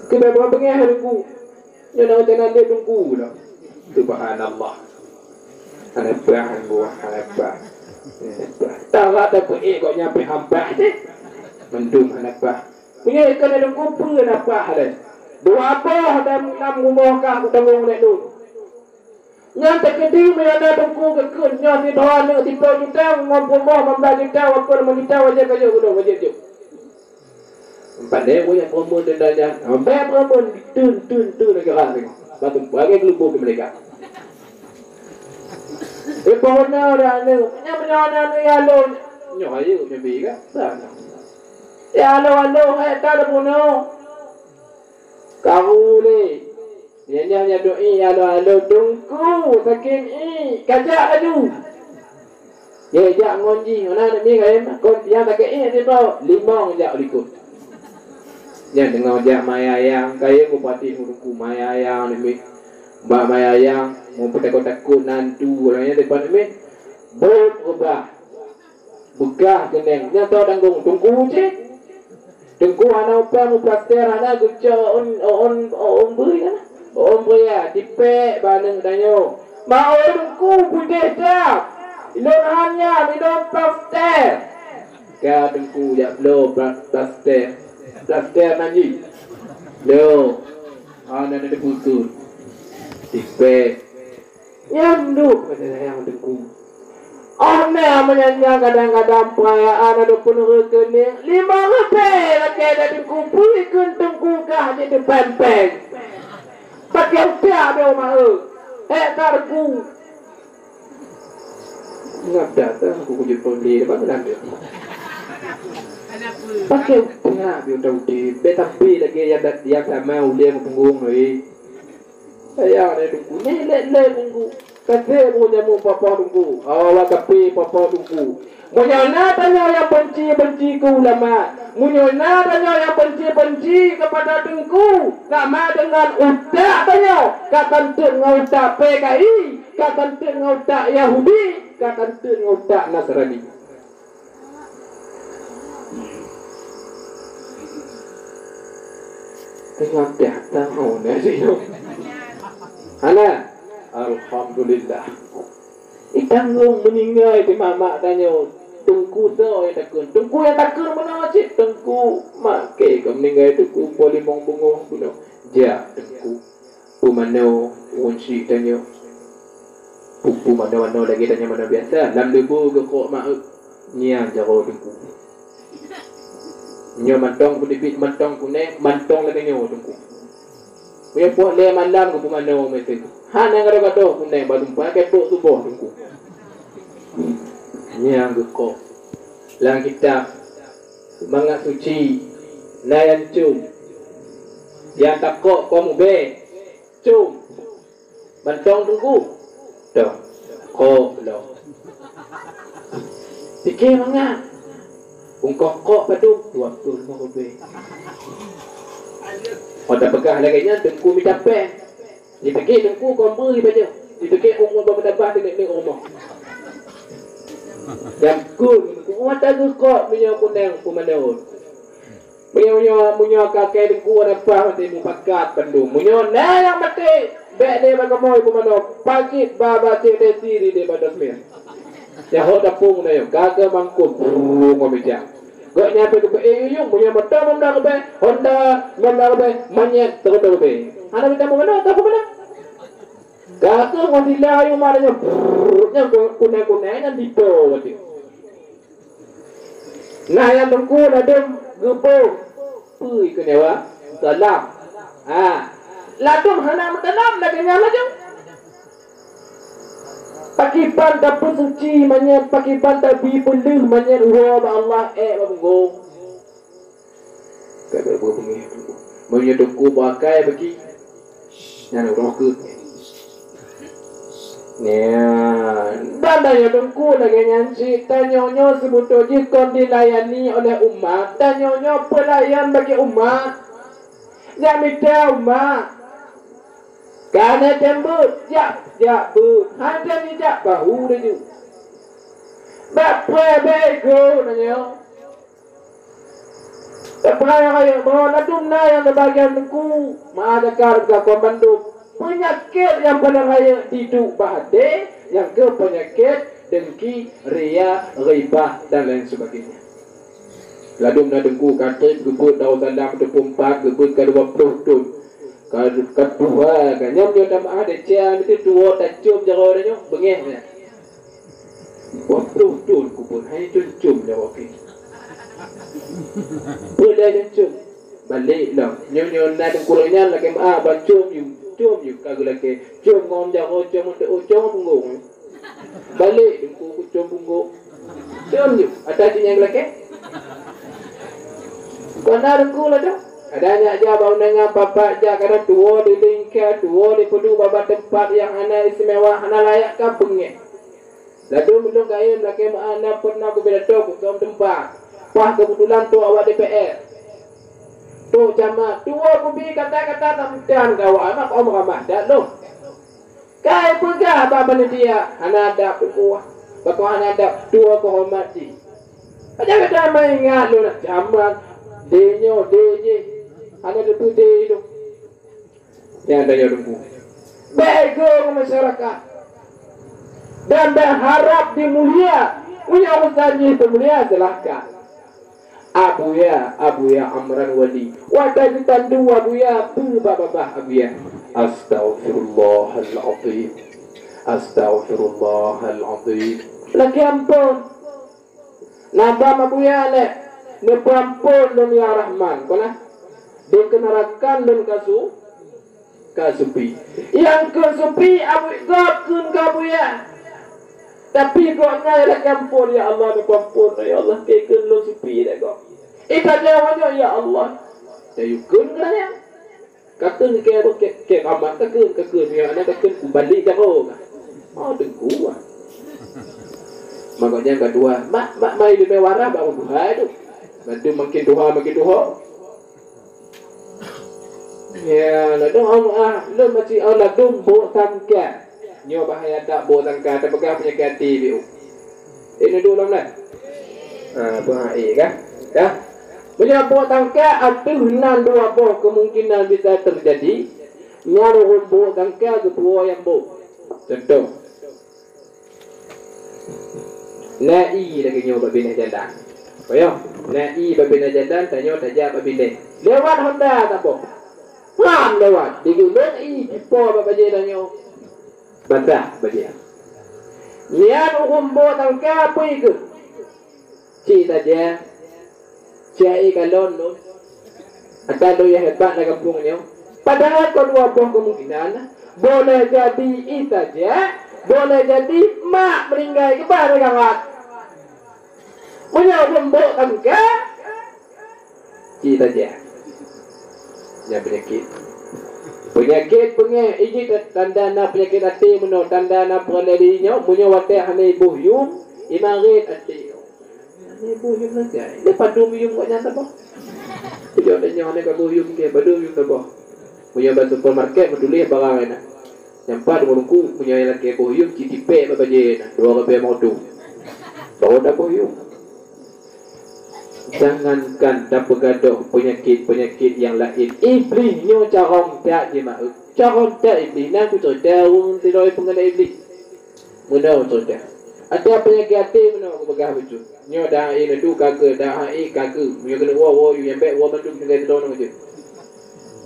Keubiet beungéh teungku. Nyoe na rencana lé teungku lah. Subhanallah. Hana paih, hana paih. Hana paih. Tara tapeuék gobnyan pih hana paih cit. Mandum hana paih. Meunyoe ikon teungku peue hana paih lé. Dua boh dan lam rumoh ka kutanggong lé lôn. Nyan teukeudi meunyoe na teungku geukheun nyoe sidroe aneuk siploh juta ngon peurumoh limong blaih juta, walaupun limong juta wajéb ka jok, wajéb jok. Pandai ureueng nyang peureumeun dan nyan, sampai peureumeun teun, teun, teun lagèe rak tengok. Batu bagèe geulumbong di meulika. Eh, pona dah aneuk. Nyan meunyoe aneuk ya lôn. Nyoe ayeuk nyoe bi ka. Sa nyoe. Ya lôn, lôn, hai ka lôn bunoe. Karu lé. Nyan, nyan, nyan, doa, "Ih, ya Allah, Allah, Teungku, sakét, ih, kajak laju." Dia jak ngon jih, mana nak mi kain, kon yang sakét, ih, dia tahu, limong jak likot. Nyan teungoh jak maya ayang, kaya bupati Teungku maya ayang ni mi. Bak maya ayang, mau petakut-takut nantu, orang yang depan ni mi. Bot ubah. Beukah keuneng, nyan soe tanggong? Teungku cit. Teungku hana upah meuplaster, hana geucok ôn, ôn, ôn bui kan? Ôn bui ya, dipék bak aneuk tanyoe. Ma, oh, Teungku, putih that. Ilôn hana, ilôn plaster. Ka Teungku jak bloe pla-, plaster. Plaster nan jih. Lo. Hana na diputus. Dipék. Nyan duek kata sayang Teungku. Oh na meunyan nyan kadang-kadang peurayaan adoe peuneureuh keuneuk lima ribèe lakèe that Teungku, peue kheun Teungku kah jiteupeung-peung. Paké utak adoe maheu. Hék that Teungku. Ingat that Teungku kujut peundi depan meunan dia. Paké utak adoe udép. Bèk tapi lagèe nyang dat-, nyang sama ulèe meupunggong lé. Sayang lé Teungku, nyan lé-lé Teungku. Kasé bunoe nyan papa Teungku. Awak-awak kafé papa Teungku. Meunyoe na tanyoe nyang benci-benci keu ulama, meunyoe na tanyoe nyang benci-benci keupada Teungku, sama deungon utak tanyoe ka tanteuk ngon utak P K I, ka tanteuk ngon utak Yahudi, ka tanteuk ngon utak Nasrani. Teungoh tiah tahun dah siyoe. Hana. Alhamdulillah. Itanggong meuninggai di mamak tanyoe. Teungku soe nyang takheun? Teungku nyang takheun meunoe cit. Teungku maké ka meuninggai Teungku po limong beungoh bunoe. Jak Teungku. Peumanoe ureueng syik tanyoe. Pu-, peumanoe-manoe lagèe tanyoe manoe biasa, lam leubô geukok meu'euek, nyan jaroe Teungku. Nyoe mantong peuteubiet, mantong kunèng, mantong lagèe nyoe Teungku. Meunyoe poh lhèe malam geupeumanoe meuteuk. Hana gadôh-gadôh kunèng bak teumpat, keu trok tuboh Teungku. Nyan geukok. Lam kitab Seumangat Suci, na nyang com. Nyang takok kon ubé. Com. Mantong Teungku. Tong. Kok lom. Pike mangat. Ungkoh kok padum? Dua ploh limong ribèe. Oh, tapeugah lagèe nyan, Teungku mita péng. Jipike Teungku kon bri pajoh. Jipike umu bak meutabah teungoh-teungoh rumoh. Nyang kun, mata geukok meunyoe kunèng peumanoe. Meunyoe, meunyoe, meunyoe kakée Teungku na paih maté mupakat bandum. Meunyoe na nyang maté, bèk lé bak kamoe peumanoe, paket ba, ba cit tesi di, di Bados Mir. Nyan ho tapong na nyoe, ka keu mangkon, brrrr, ngon mita. Gobnyan pih geupeuék yuyueng, meunyoe moto lom dak leubeh, Honda lom dak leubeh, manyét teuka leubeh. Hana mita meumanoe, ka peumanoe. Ka keu ngon sila ayue ma nyoe, brrrr, nyan ku-, kunai-kunai nyan dipo watèe. Nah, nyang Teungku ladôm geubôh peue keu nyawa? Salam. Ha. Ladôm hana meusalam lagèe nyan laju. Pakriban tapeusuci manyèt, pakriban tabi peuleueh manyèt uroe bak Allah, eh, bak beungong. Ka beubeungèh. Meunyoe teungku beuakai bagi. Nyan uroe keuh. Nyan. Dan tanyoe teungku lagèe nyan cit, tanyoe nyoe seubeutôi jih kon dilayani oleh umat, tanyoe nyoe peulayan bagi umat. Jak mita umat. Ka na tem beuet, jak, jak beuet. Hana tem jak bahu laju. Bak preh bego tanyoe. Teupeuraya-raya bahwa ladôm na nyang teubagian teungku, meu'ah zakar bak kon bandum. Peunyakét nyang paleng rayeuk diduek bak até, nyang keuh peunyakét dengki, ria, ghibah, dan lain sebagainya. Ladôm na teungku ka trép geubeuet Darussalam teupeu empat, geubeuet ka dua ploh thon. Ka, ka tuha ka. Nyoe, nyoe tameu'ah desya, meusti tuwoe tacôm jaroe tanyoe, beungèh nyan. Dua ploh thon kupeue, hana com-com jaroe kèe. Peue lé com-com? Balek lom. Nyoe, nyoe na teungku lagèe nyan lakèe meu'ah, ban com yum, com yum ka geulakèe. Com ngon jaroe, com ngon teu'oh, com ngon punggong. Balek teungku keu com punggong. Com yum, ata cit nyang geulakèe. Kon na teungku lah tu. Ada nyak jak bak undangan papat jak, kadang tuwoe di lingka, tuwoe di peuduek bak teumpat nyang hana istimewa, hana layak ka beungèh. Ladôm ulôn kayém lakèe meu'ah na peuet na kupidato keu tom teumpat. Paih keubeutulan trôk awak D P R. Trôk camat, tuwoe kubi kata-kata tameutan keu awak, mak om ramah that lôn. Ka ipeugah bak panitia, hana adab peukoh, bak hana adab tuwoe keuhormat jih. Pajan gata meuingat lôn camat, lé nyoe, lé jéh, hana teupeudé lôn. Nyan tanyoe teungku. Bèk ego ngon masyarakat. Dan bèk harab dimulia. Meunyoe urusan jih peumulia, silahkan. Abuya, Abuya Amran Wali. Watèe geutandu Abuya, peue bak babah Abuya? Astaghfirullahal azim. Astaghfirullahal azim. Lakèe ampôn. Nabam Abuya lé, neupeuampôn lôn ya Rahman, kon na? Dikeunarakan lôn ka su-, ka supi. Nyang keu supi Abu gob kheun keu Abuya. Tapi gobnyan lakèe ampôn, "Ya Allah, neupeuampôn, ya Allah, keu kheun lôn supi lé gob." Ih, ka jaweueb nyoe, "Ya Allah." Tayue kheun keu nyan. Ka kheun keu, keu, keu amat ka kheun, ka kheun, ya, aneuk ka kheun, kumbali jaroe ka. Oh, teungku, ah. Maka nyang kedua, mak, mak mai leubeh waras bak ureueng tuha tu. Bantu makin tuha, makin tuha. Ya, ladôm Allah, lôn masih Allah dum bôk sangka. Nyoe bahaya that bôk sangka, tapeugah peunyakét até biôh. Eh, neuduek lom lah. Ha, peue hana ék kah? Kah? Meunyoe bôk sangka ateueh nan dua boh kemungkinan bisa teujadi, nyan ureueng bôk sangka geupuwoe nyang bôk. Contoh, na ié lagèe nyoe bak binéh jalan. Payah, na ié bak binéh jalan, tanyoe tajak bak binéh. Lewat honda saboh. Pram lewat, digulong ié jipo bak bajèe tanyoe. Basah bajèe. Nyan ureueng bôk sangka peue keuh? Cit saja, cit kalon lôn. Ata lôn nyang hebat lam gampông nyoe. Padahai kon dua boh kemungkinan. Boleh jadi ita jeh, boleh jadi mak meuninggai keubah lé gawat. Meunyoe ureueng bôk sangka, Cit saja. Nyan peunyakét. Peunyakét beungèh, iji ta-, tanda na peunyakét até meunoe, tanda na peureulèe di nyoe, meunyoe watèe hana iboh yum, imarit até. Hana iboh yum sagai. Nyoe padum yum gobnyan saboh. Tujoh tanyoe hana ka boh yum kèe, padum yum saboh. Meunyoe bak supermarket meutuléh barang inan. Nyang pat meureuku, meunyoe nyang lakèe boh yum, cit tipèk bak bajèe inan, dua ribèe lima reutôh. Baru taboh yum. Jangankan tapeugadôh peunyakét-peunyakét nyang laén, Iblih nyoe carông that jimeu'euet. Carông that Iblih, na kuceurita ureueng sidroe peungeunan Iblih. Meunoe ceurita. Ata peunyakét até meunoe kupeugah bacut. Nyoe dah hai neudu ka keu, dah hai ka keu. Meunyoe keuneuk woe, woe yue nyang bèk, woe mandum tinggai sidroe nyoe jeuet.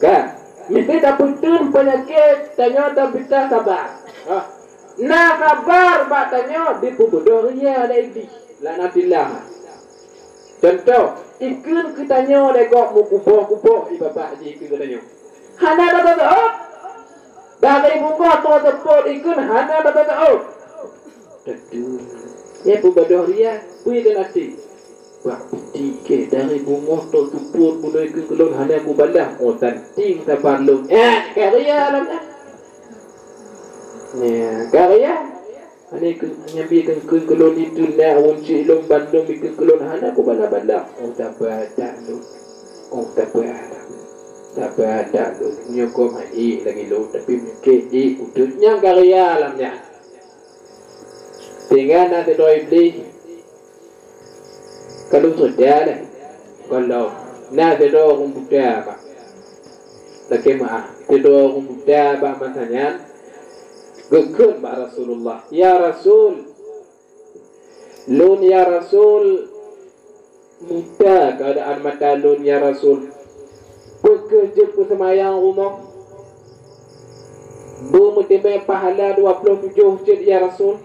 Ka. Miseue tapeuteun peunyakét, tanyoe tapita saba. Ha. Na saba bak tanyoe dipeubeudôh ria lé Iblih. Laknatillah. Contoh, ikheun geutanyoe lé gob meukuboh-kuboh di babah jih ikheun geutanyoe. Hana teuôt. Dari bungöh troh seupôt ikheun hana teuôt. Tetu. Nyan peubadoh ria, peue keu até. Bak piti kèe dari bungöh troh seupôt bunoe ikheun keu lôn hana kubalah. Oh, tantieng saban lôn. Eh, ka ria lom dah. Nyan, ka ria. Hana keu-, nyang bi keu-, keu-, keu lôn itu na ureueng chik lôn bandum ikheun keu lôn hana kubalah-balah. Oh, taba that lôn. Oh, taba that. Taba that lôn. Nyoe gob han ék lagèe lôn, tapi meunyoe ék udeb nyang ka ria lam nyan. Sehingga na sidroe Iblih. Ka lôn seutôt lé. Gohlom. Na sidroe ureueng buta, Pak. Lakèe meu'ah. Sidroe ureueng buta bak masa nyan geukheun bak Rasulullah, "Ya Rasul, lôn, ya Rasul, buta keuadaan mata lôn, ya Rasul. Peu kheueh jeuet peuseumayang rumoh? Beumeuteumé pahala dua ploh tujoh cit, ya Rasul."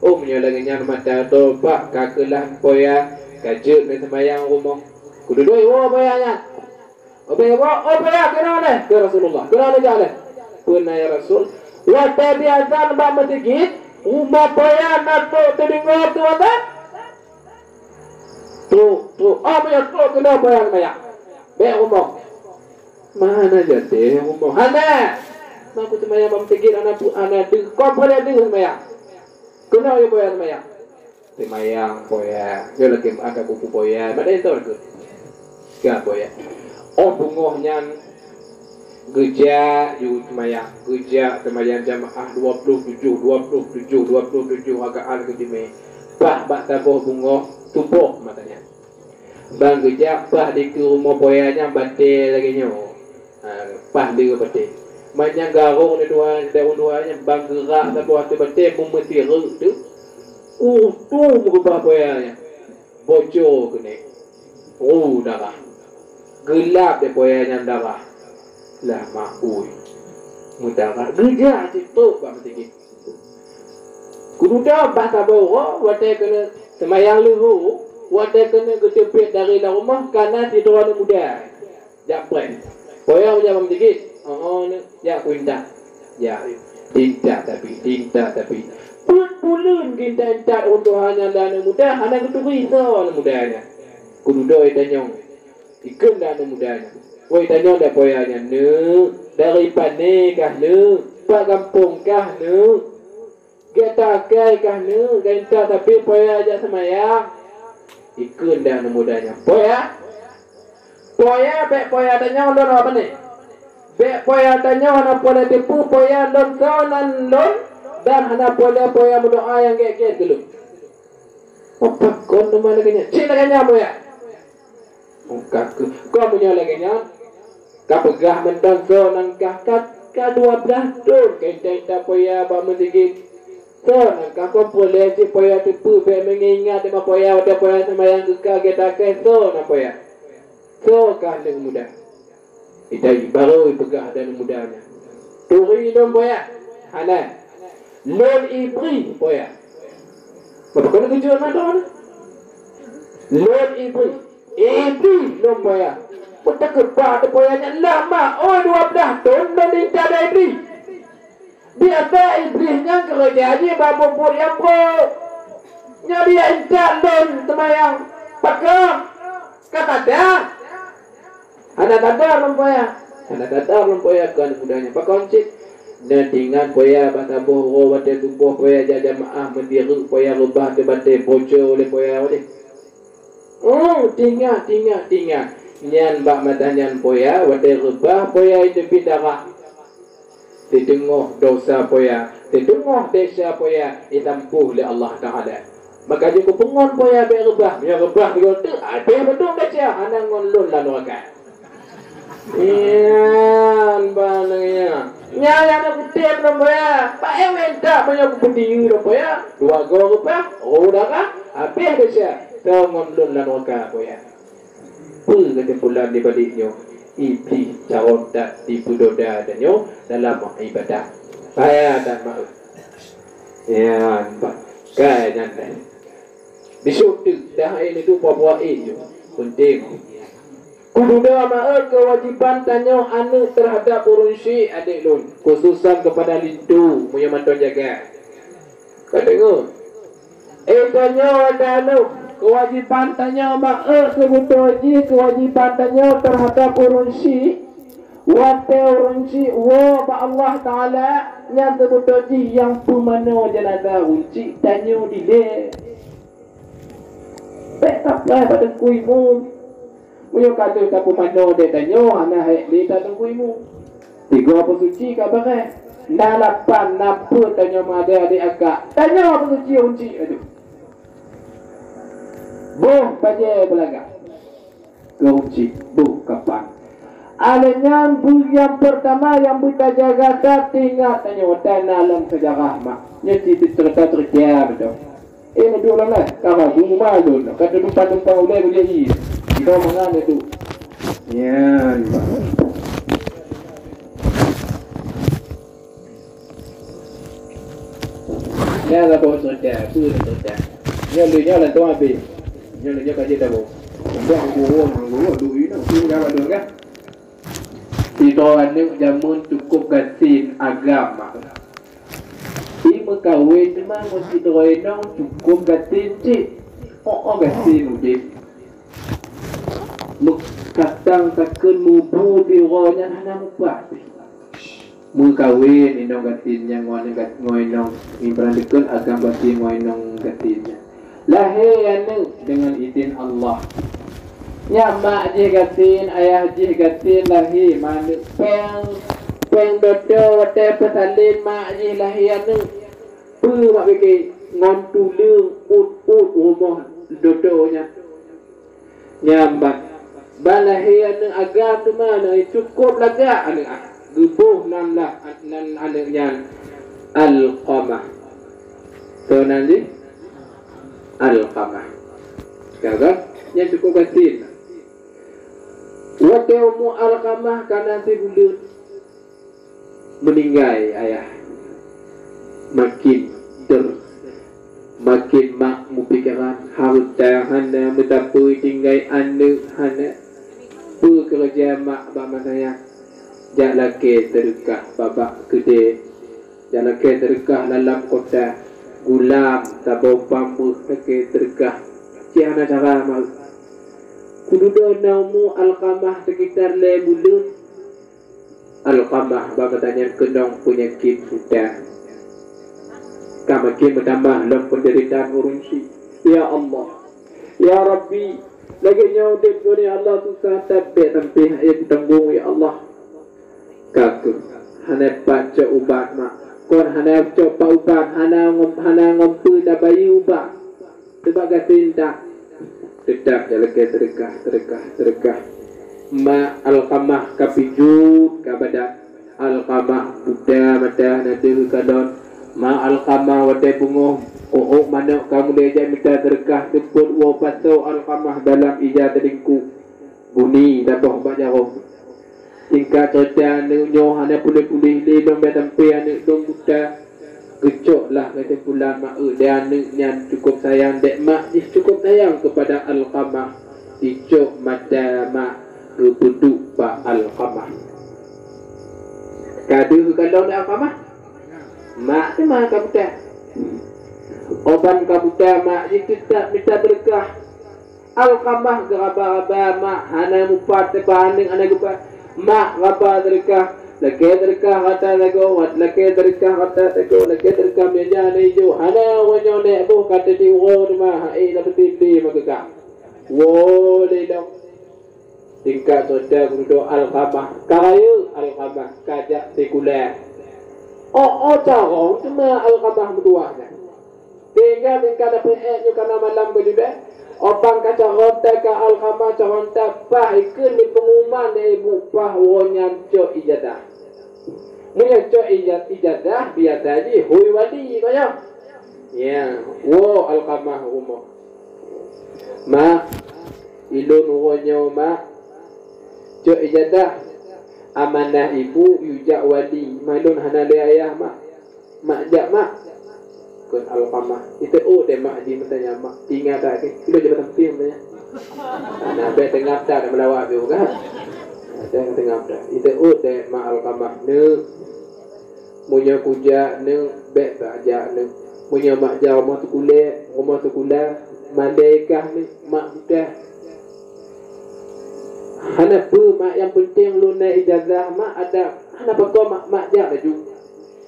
Oh, meunyoe lagèe nyan mata droe, Pak, ka keulah poya, ka jeuet neuseumayang rumoh. Kududoe woe poya nyan. Ubé woe, "Oh, poya, keunoe lé, ya Rasulullah, keunoe lé jak lé." "Peue na, ya Rasul?" "Watèe jiazan bak meuseujid, rumoh poya na trok teudeungö teuh azan. Trok, trok, ah, meunyoe trok keunoe poya seumayang. Bèk rumoh." "Mana jadi rumoh?" "Hana. Meunyoe seumayang bak meuseujid hana pu-, hana deuh, kon peureulèe deuh seumayang. Keunoe poya seumayang." Seumayang poya. Nyoe lakèe meu'ah ka kupeue poya. Mat lé teuh keu. Ka poya. Oh, beungoh nyan geujak yue seumayang. Geujak seumayang jamaah dua ploh tujoh, dua ploh tujoh, dua ploh tujoh rakaat geuteumé. Bah bak saboh beungoh suboh masa nyan. Ban geujak bah dikeue rumoh poya nyan batèe lagèe nyoe. Ha, paih lé batèe. Manyang garong di dua, di dua nyan ban geurak saboh ateueh batèe meumeusireuk teuh. Uh, tu meugeubah poya nyan. Boco keuneuk. Uh, darah. Geulap di poya nyan darah. Lah makui. Meudarah. Geujak cit trok bak meuseujid. Kududoe bak saboh uroe, watèe keuneuk seumayang leuhô, watèe keuneuk geuteubiet dari lam rumoh, ka na sidroe aneuk muda. Jak preh. Poya meujak bak meuseujid. Oh, oh, neuk, jak kuintat. Jak. Tintat tapi, tintat tapi. Peuet buleuen geuintat-intat ureueng tuha nyan lé aneuk muda, hana geuturi soe aneuk muda nyan. Kududoe itanyong. Ikheun lé aneuk muda nyan. Woi, itanyong lé poya nyan, "Neuk, dari pané kah, neuk? Pat gampông kah, neuk?" Gata akai kah neuk, gata tapi poya jak seumayang? Ikheun deh aneuk muda nyan, "Poya? Poya, bèk poya tanyong lôn awak pané. Bèk poya tanyong hana peureulèe teupeu poya lôn soe nan lôn, dan hana peureulèe poya meudoa nyang gèt-gèt keu lôn." Oh, pakon teuma lagèe nyan? Cit lagèe nyan poya. Ka keu-, ka meunyoe lagèe nyan, ka peugah mantong soe nan kah, ka, ka dua blaih thon ka intat-intat poya bak meuseujid. Soe nan kah, kon peureulèe cit poya teupeu, bèk meungingat teuma poya watèe poya seumayang keu ka gata akai, soe nan poya. Soe kah aneuk muda. Itai baru ipeugah dan muda nyan. Turi lôn poya? Hana. Lôn ibri poya. Pakon geujeuet mantong nyan? Lôn ibri. Ibri lôn poya. Peue teukeubah teuh poya nyan lah mak. Oi, dua blaih thon lôn intat ibri. Biasa Iblih nyan keureuja jih bak buet-buet nyang brok. Nyoe dia intat lôn seumayang. Pakon? Ka tada? Hana tada lôn poya. Hana tada lôn poya keu aneuk muda nyan. Pakon cit? Neuingat poya bak saboh uroe watèe suboh poya jak jamaah meusireuk poya reubah teuh batèe boco lé poya watèe. Oh, tingat, tingat, tingat. Nyan bak masa nyan poya, watèe reubah poya iteubiet darah. Siteungoh dosa poya, siteungoh desya poya, itampuh lé Allah Taala. Maka jikeupeungon poya bèk reubah, meunyoe reubah sigoe teuk, abéh beutôi desya, hana ngon lôn lam neuraka. Nyan bang nyan. Nyan nyang na kutem lom boya. Pak Ewen tak meunyoe kupeudiyeu lom boya. Dua goe reupah, roh darah, habéh desya. Teu ngon lôn lam neuraka boya. Peue keusimpulan di balik nyoe? Iblih carông that dipeudoda tanyoe dalam ibadah. Bahaya that meu'ah. Nyan bang. Kai nyan deh. Disuet teuk, dah hai neuduek puwa-puwa ék nyoe. Peunteng. Kududoe meu'ôt keuwajiban tanyoe aneuëk teuhadab ureuëng syik, adék lôn, khususan keupada linto, meunyoe mantong jaga. Ka deungoe? Eh, tanyoe aneuëk, keuwajiban tanyoe meu'ôt keu beutôi jih keuwajiban tanyoe teuhadab ureuëng syik. Watée ureuëng syik woe bak Allah Taala, nyan seubeutôi jih nyang peumanoe jeunazah ureuëng syik tanyoe dilée. Bék tapreh bak teungku imum. Meunyoe ka lheueh tapeumanoe lé tanyoe, hana hék lé bak teungku imum. Tiga peusuci ka beureh. Na lapan, na peuet tanyoe meuadé-adé akak. Tanyoe peusuci ureuëng syik laju. Boh bajée beulaga. Keu ureuëng syik boh kapan. Alèh nyan, bu-, nyang peurtama nyang beutajaga that, teuingat tanyoe watée na lam seujarah mak. Nyoe cit ceurita-ceurita beutôi. Eh, neuduek lom lah. Ka babu uma lôn. Ka teudupan-dupan ulée bajée ie. Inoe mangat neuduek. Nyan, bah. Nyan lah boh ceurita, peue ceurita. Nyoe lé nyoe lam tueng abéh. Nyoe lé nyoe ka jeuet dah boh. Buang buwong, buwong, duek inoe, tinggai bak lôn kah? Sidroe aneuëk jameun cukôp gasien agam. Imeukawen teuma ngon sidroe inong cukôp gasien cit. Oh, oh, gasien udeb. Meukatang takheun mubu sidroe nyan hana mupat. Meukawen inong gasien nyan ngon, ngon inong, ibarat takheun agam gasien ngon inong gasien nyan. Lahé aneuëk deungon idin Allah. Nyan mak jih gasien, ayah jih gasien, lahé ma aneuëk. Péng, péng dodo watée peusalin mak jih lahé aneuëk. Peue mak pike ngon tuleueng ut-ut rumoh dodo nyan. Nyan ban, ban lahé aneuëk agam teuma na cukôp lagak aneuëk, ah. Geuboh nan lah, nan aneuëk nyan Alqamah. Soe nan jih? Alqamah. Ka, ka? Nyan cukôp gasien. Watée umu Alqamah ka na sibuleuen, meuninggai ayah. Makin ter-, makin mak meupikeran, hareuta hana, meusapeue tinggai aneuëk hana. Peue keureuja mak bak masa nyan? Jak lakée seudeukah bak-bak keudée. Jak lakée seudeukah lam kota. Gulam, saboh pambeuh lakée seudeukah. Cit hana cara mak. Kududoe na umu Alqamah seukitar lhée buleuen. Alqamah bak masa nyan keunong peunyakét buta. Ka makin meutamah lom peundeuritaan ureuëng syik. Ya Allah, ya Rabbi, lagée nyoe udeb lôn ya Allah susah that, bék sampé hana kutanggong ya Allah. Ka keuh, hana pat cok ubat mak. Kon hana cok pat ubat, hana ngon, hana ngon peue tabayeue ubat. Teubagasin dak. Teutap jak lakée seudeukah, seudeukah, seudeukah. Ma Alqamah ka pijuet ka badan. Alqamah buta mata na deuh kalon. Ma Alqamah watée beungoh, ôk-ôk manok ka mulai jak mita seudeukah, teupot woe pasoe Alqamah dalam ija teulingku. Buni taboh bak jaroe. Singkat ceurita, aneuëk nyoe hana puléh-puléh lé lom, bék sampé aneuëk lôn buta. Geucok lah keusimpulan mak eu, dan aneuëk nyan cukôp sayang, dek mak jih cukôp sayang keupada Alqamah. Icok mata mak geupeuduek bak Alqamah. Ka deuh kalon Alqamah. Mak teuma ka buta. Óh ban ka buta, mak jih teutap mita seudeukah. Alqamah geuraba-raba mak, hana mupat, teuma aneuëk hana geuba. Mak raba seudeukah, lakée seudeukah rata sagoe, wat-, lakée seudeukah rata sagoe, lakée seudeukah meuja na ijo. Hana uroe nyoe nèk boh ka teudeh uroe teuma, hai na peutimbi meukeukah. Woe lé lom. Singkat ceurita, geuduek Alqamah ka rayeuk, Alqamah ka jak sikula. Oh, oh, carông teuma Alqamah meutuwah nyan. Tinggai, tinggai dapeuet ék nyoe kana malam beujubeh. Óh ban ka carông that ka Alqamah, carông that paih, ikheun lé peungumuman lé ibu paih uroe nyan cok ijazah. Meunyoe cok ija-, ijazah, biasa jih hui wali, kon nyoe. Ya, woe Alqamah u rumoh. Mak, ilôn uroe nyoe, Mak, cok ijazah. Amanah ibu yue jak wali. Mak, ilôn hana lé ayah, Mak. Mak jak, Mak. Alqamah. Iteuôt deh mak jih meutanyoe, "Mak, ingat tak keu?" Ilôn jabat sampéng meutanyoe. Nah, bèk teungab that meulawa piôh kan? Nah, bèk teungab that. Iteuôt deh mak Alqamah, "Neuk, meunyoe kujak neuk, bèk bak jak neuk. Meunyoe mak jak rumoh teukulèe, rumoh teukulah, malèe kah neuk, mak butah." "Hana peue mak, nyang peunteng lôn na ijazah mak, ada hana pakon mak, mak jak laju."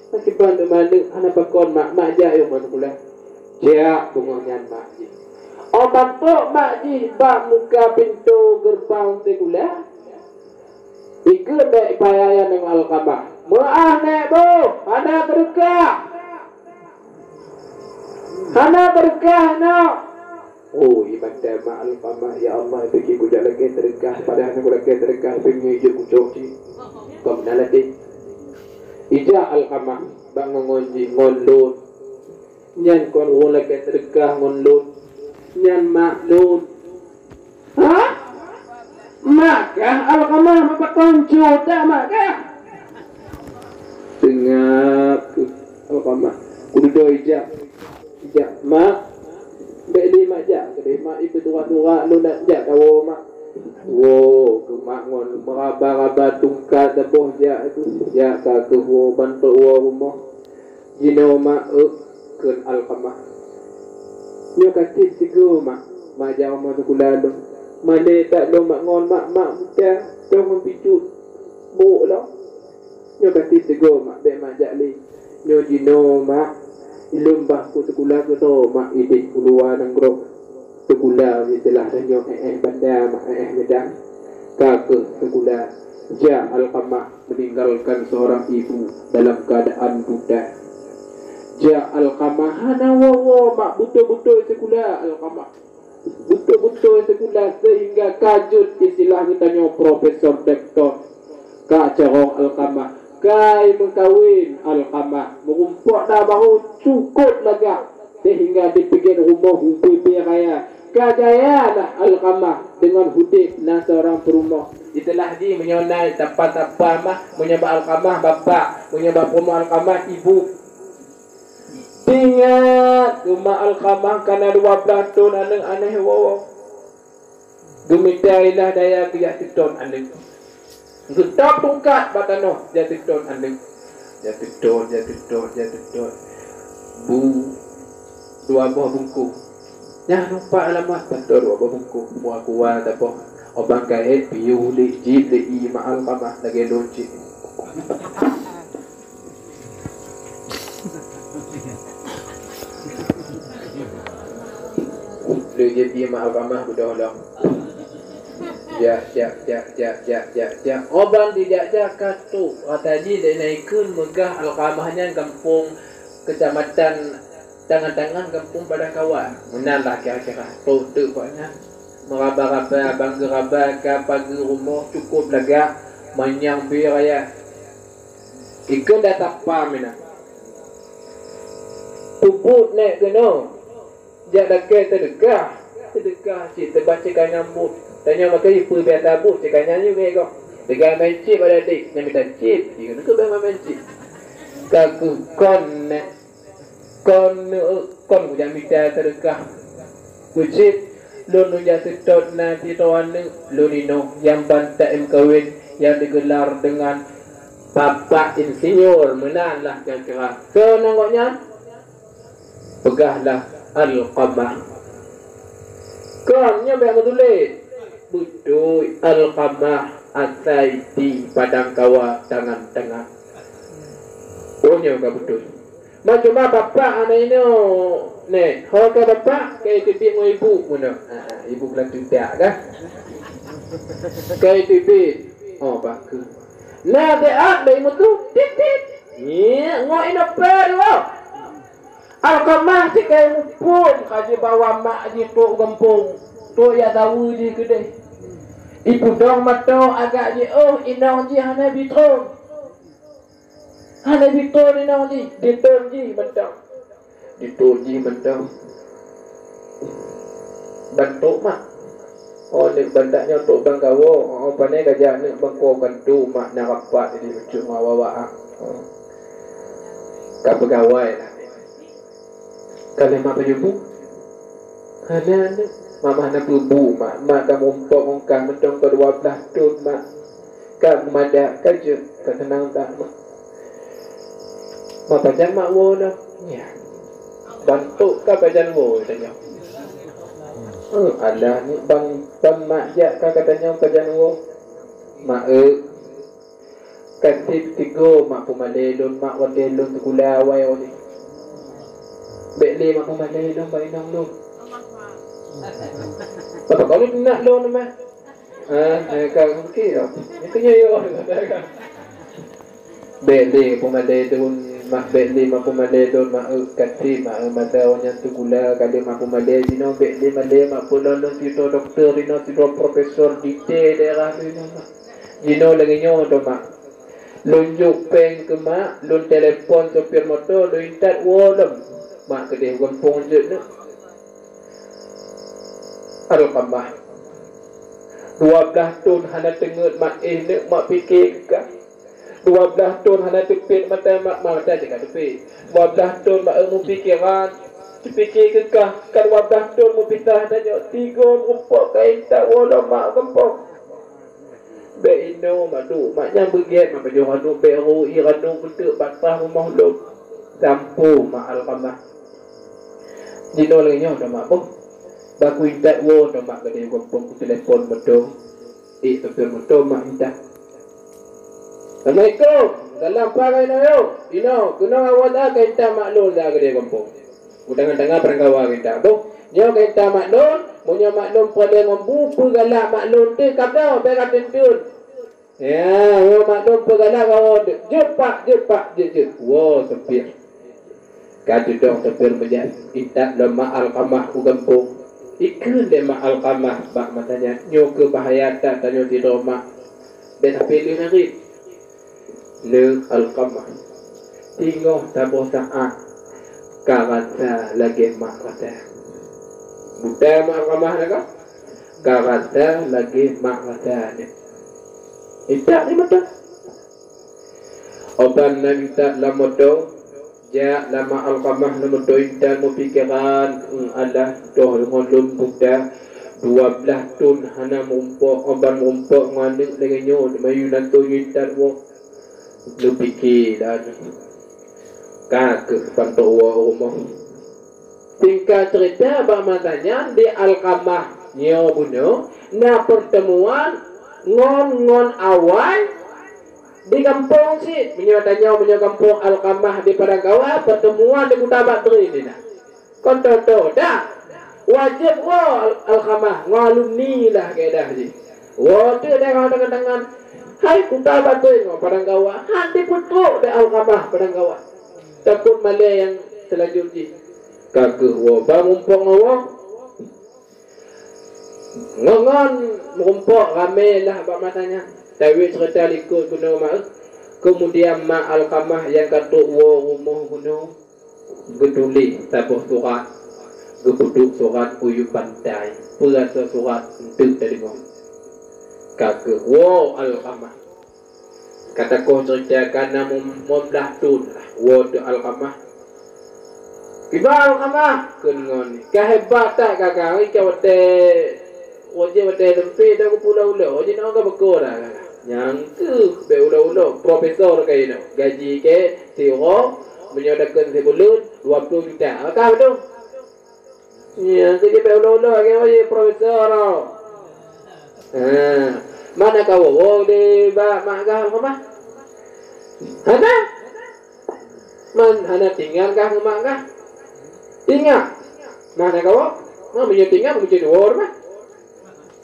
Meukiban teuma neuk, "Hana pakon mak, mak jak yôh rumoh teukulah." Jak beungoh nyan mak jih. Óh ban trôk mak jih bak muka pintoe geurbang teukulah, ikheun bèk payah ngon Alqamah, "Meu'ah nèk boh, hana teudeukah. Hana teudeukah nyoe." Oh, ié mata mak Alqamah, "Ya Allah, pike kujak lakèe teudeukah, padahai hana kulakèe teudeukah, pike jeuet kucok cit." Kon meunan latèe. Ijak Alqamah bak ngon-ngon jih, "Ngon lôn." "Nyan kon ureueng lakèe teudeukah ngon lôn. Nyan mak lôn." "Hah? Mak kah, Alqamah? Mak pakon, cut that mak kah?" Teungab Alqamah. Kududoe ijak. Ijak, "Mak, bèk lé mak jak keudeh, mak, ipeusurak-surak lôn, jak kawoe mak." Woe keuh mak ngon meuraba-raba tungkat saboh jak keuh, jak ka keuh woe ban trôk woe rumoh. "Jinoe mak eu," kheun Alqamah. "Nyoe ka tiep sigoe mak, mak jak rumoh sikula lôn. Malèe that lôn mak ngon mak, mak butah, toh ngon picut bôk lom. Nyoe ka tiep sigoe mak, bèk mak jak lé. Nyoe jinoe mak, ilôn bah kusikula keudroe mak idéh u luwa nanggroe. Sikula istilah tanyoe éh-éh banda mak, éh-éh meudang." Ka keuh sikula, jak Alqamah meninggalkan seorang ibu dalam keadaan buta. Jak Alqamah hana woe-woe mak, beutôi-beutôi sikula Alqamah. Beutôi-beutôi sikula sehingga ka jeuet istilah geutanyoe profesor, doktor. Ka carông Alqamah, ka meukawen Alqamah, meurumpok na barô cukôp lagak sehingga jipeugèt rumoh ubé-bé raya. Ka jaya lah Alqamah deungon udép na seurang peurumoh. Istilah jih meunyoe na sapa-sapa mah, meunyoe bak Alqamah bapak, meunyoe bak peurumoh Alqamah ibu. Ingat, teuma Alqamah ka na dua blaih thôn aneuk, aneuk woe-woe. Geumita ilah daya geujak teuton aneuk. Geutôb tungkat bak tanoh, jak teuton aneuk. Jak teuton, jak teuton, jak teuton. Bu, dua boh bungkôh. Nyan numpak alamat, teuton dua boh bungkôh. Mua kuah taboh. Óh ban ka hèt, piôh lé, jieb lé ié mak Alqamah lagèe lôn cit. Lé jeuet ié mak Alqamah beudôh lom. Jak, jak, jak. Óh ban jijak-jak ka trôk, rata jih lé na ikheun meugah Alqamah nyan gampông keucamatan Tangan-tangan gampông Padang Kawa. Meunan lah kira-kira. Trôk teuk bak nyan. Meuraba-raba, ban geuraba ka pageue rumoh cukôp lagak, manyang bèe raya. Ikheun dah tapa meunan. Peubuet nèk keunoe. Jak lakèe seudeukah. Seudeukah cit teuba cit kanyang buet. Tanyoe makajih peue biasa buet cit kanyang nyoe gèt gob. Teuga main cit bak adék, nyan mita cit. Jih keuneuk keu bèe main cit. Ka keuh kon nèk. Kon, kon kujak mita seudeukah. Keucit, lôn, lôn jak seutôt na sidroe aneuk lôn inoe nyang ban taém kawen nyang digeular deungon Bapak Insinyur, meunan lah kira-kira. Soe nan gobnyan? Peugahlah Alqamah. Kon nyoe bèk meutuléh. Beutôi, Alqamah asai di Padang Kawa tangan-tangan. Oh, nyoe ka beutôi. Ma cuma bapak hana inoe, nèk. Ho ka bapak, ka iteubiet ngon ibu meunoe. Ha, ha, ibu keulan tidak kah? Ka iteubiet. Oh, bagus. Na siat dari mutu, tit, tit. Nyeuk, ngon inoe pèe dua. Alqamah sikai muphom ka jibawa mak jih trôk u gampông, trôk jak saweue jih keudeh. Ipeudong mata agak jiôh inong jih hana jitron. Hana jitron inong jih, jitron jih mantong. Jitron jih mantong. Ban trôk mak. Oh, aneuk bantak nyoe trôk ban kawoe. Oh, pane ka jak aneuk ban kawoe, ban trôk mak na rapat jadi meucue ngon awak-awak ah. Oh. Ka peugawai lah. Ka lheueh mak pajoh bu? Hana, aneuk. Mak, mak hana peue bu, mak. Mak ka meurumpok ngon kah mantong ka dua blaih thon, mak. Ka meumadat, ka jeuet, ka seunang that, mak. Mak, pajan mak woe lom? Nyan. Ban trok ka pajan woe, tanyong. Eh, alah, ni ban, ban mak jak ka, ka tanyong pajan woe. Mak, eh. Ka seb tigo mak peumalée lôn, mak, watée lôn sikula awai nyoe. Bék lé mak peumalée lôn bak inong lôn. Apa kali nak lôn mah? Ah, eh, ka mungkin ya. Itu nyo yo. Bék lé peumalée lôn, mak, bék lé mak peumalée lôn, mak, eh, ka seb mak, eh, masa awai nyan sikula ka lé mak peumalée jinoe, bék lé malée mak, peulôn lôn sidroe dokto inoe, sidroe profesor di daerah inoe, mak. Jinoe lagée nyoe teuh, mak. Lôn jok péng keu mak, lôn telepon sopir moto, lôn intat woe lom. Mak keudeh gampông jeuet neuk. Alkamah. Dua blaih thon hana teungeut mak éh neuk, mak pike keu kah. Dua blaih thon hana teupet mata mak, mak mata cit ka teupet. Dua blaih thon mak eu meupikeran, teupike keu kah, ka dua blaih thon meupisah tanyoe, tigo meurumpok ka intat woe lom mak gampông. Bék inoe mak duek, mak nyan beugét mak pajoh ranup, bék ru ié ranup beutôi bak paih rumoh lôn. Sampoe mak Alkamah. Jinoe lagée nyoe teuh mak boh. Bah kuintat woe teuh mak keudeh gampông, kutelepon moto. Eh, sopir moto mak intat. Assalamualaikum. Salam pagai inoe yo. Inoe, keunoe awai ka intat mak lôn dah keudeh gampông. Utangan-tangan peurangkawa gata. Boh, nyoe gata mak lôn, meunyoe mak lôn peureulée ngon bu, peugalak mak lôn teuh, ka dong, bék ka teun-teun. Ya, nyoe mak lôn peugalak ngon bu teuh. Jeuet pak, jeuet pak, jeuet, jeuet. Woe sopir. Ka teudong sopir meujak intat lom mak Alkamah u gampông. Ikheun lé mak Alkamah bak masa nyan, nyoe keuh bahaya that tanyoe sidroe mak. Bék sapeue lé narit. Neu Alkamah. Singoh saboh saát ka rasa lagée mak rasa. Buta mak Alkamah na ka? Ka rasa lagée mak rasa nyan. Intat di moto. Óh ban na intat lam moto, jak lam mak Alkamah na moto intat meupikeran, "Eung alah, toh deungon lôn buta, dua blaih thon hana meurumpok, óh ban meurumpok ngon aneuk lagée nyoe, teuma yue na toh yue intat woe." Neupike dan ka keuh pantok woe u rumoh. Singkat cerita, bak masa nyan di Alkamah nyoe bunoe na peurteumuan ngon, ngon awai di gampông cit. Meunyoe tanyoe, meunyoe gampông Alkamah di Padang Gawa, peurteumuan di Kuta Badri di na. Kon toto dak. Wajéb woe Al-, Alkamah ngon alumni lah keudah jih. Woe teuk daerah deungon tangan. Hai Kuta Badri ngon Padang Gawa, han dipeutrok di Alkamah Padang Gawa. Takot malée nyang seulanjut jih. Ka keuh woe ba mumpong woe. Ngon, ngon meurumpok ramé lah bak masa nyan. Tawiet ceurita likot bunoe mak. Keumudian mak Alkamah nyang ka trok woe rumoh bunoe. Geutuléh saboh surat, geupeuduek surat u yup bantai, peue rasa surat eunteuk tadeungoe. Ka keuh woe Alkamah. Ka takoh ceurita ka na mum-, mumblah thon lah woe teuh Alkamah. "Kiban Alkamah," kheun ngon, "ka hebat that gata, ka watée Wajéb watée seumpét dak kupeue ulo-ulo, jinoe ka beuko dak. Nyang keuh bék ulo-ulo, profesor kayée nyoe. Gaji kée siuroe, meunyoe dakeuet sibuleuen, dua ploh juta. Ka beutôi?" Nyang keuh jih bék ulo-ulo, lagée wajéb profesor nyoe. Ha, mana kawoe woe di bak mak gah Alkamah? Hana. Man hana tingat gah ngon mak gah? Tingat. Mana kawoe? Ma meunyoe tingat, meunyoe dua mah.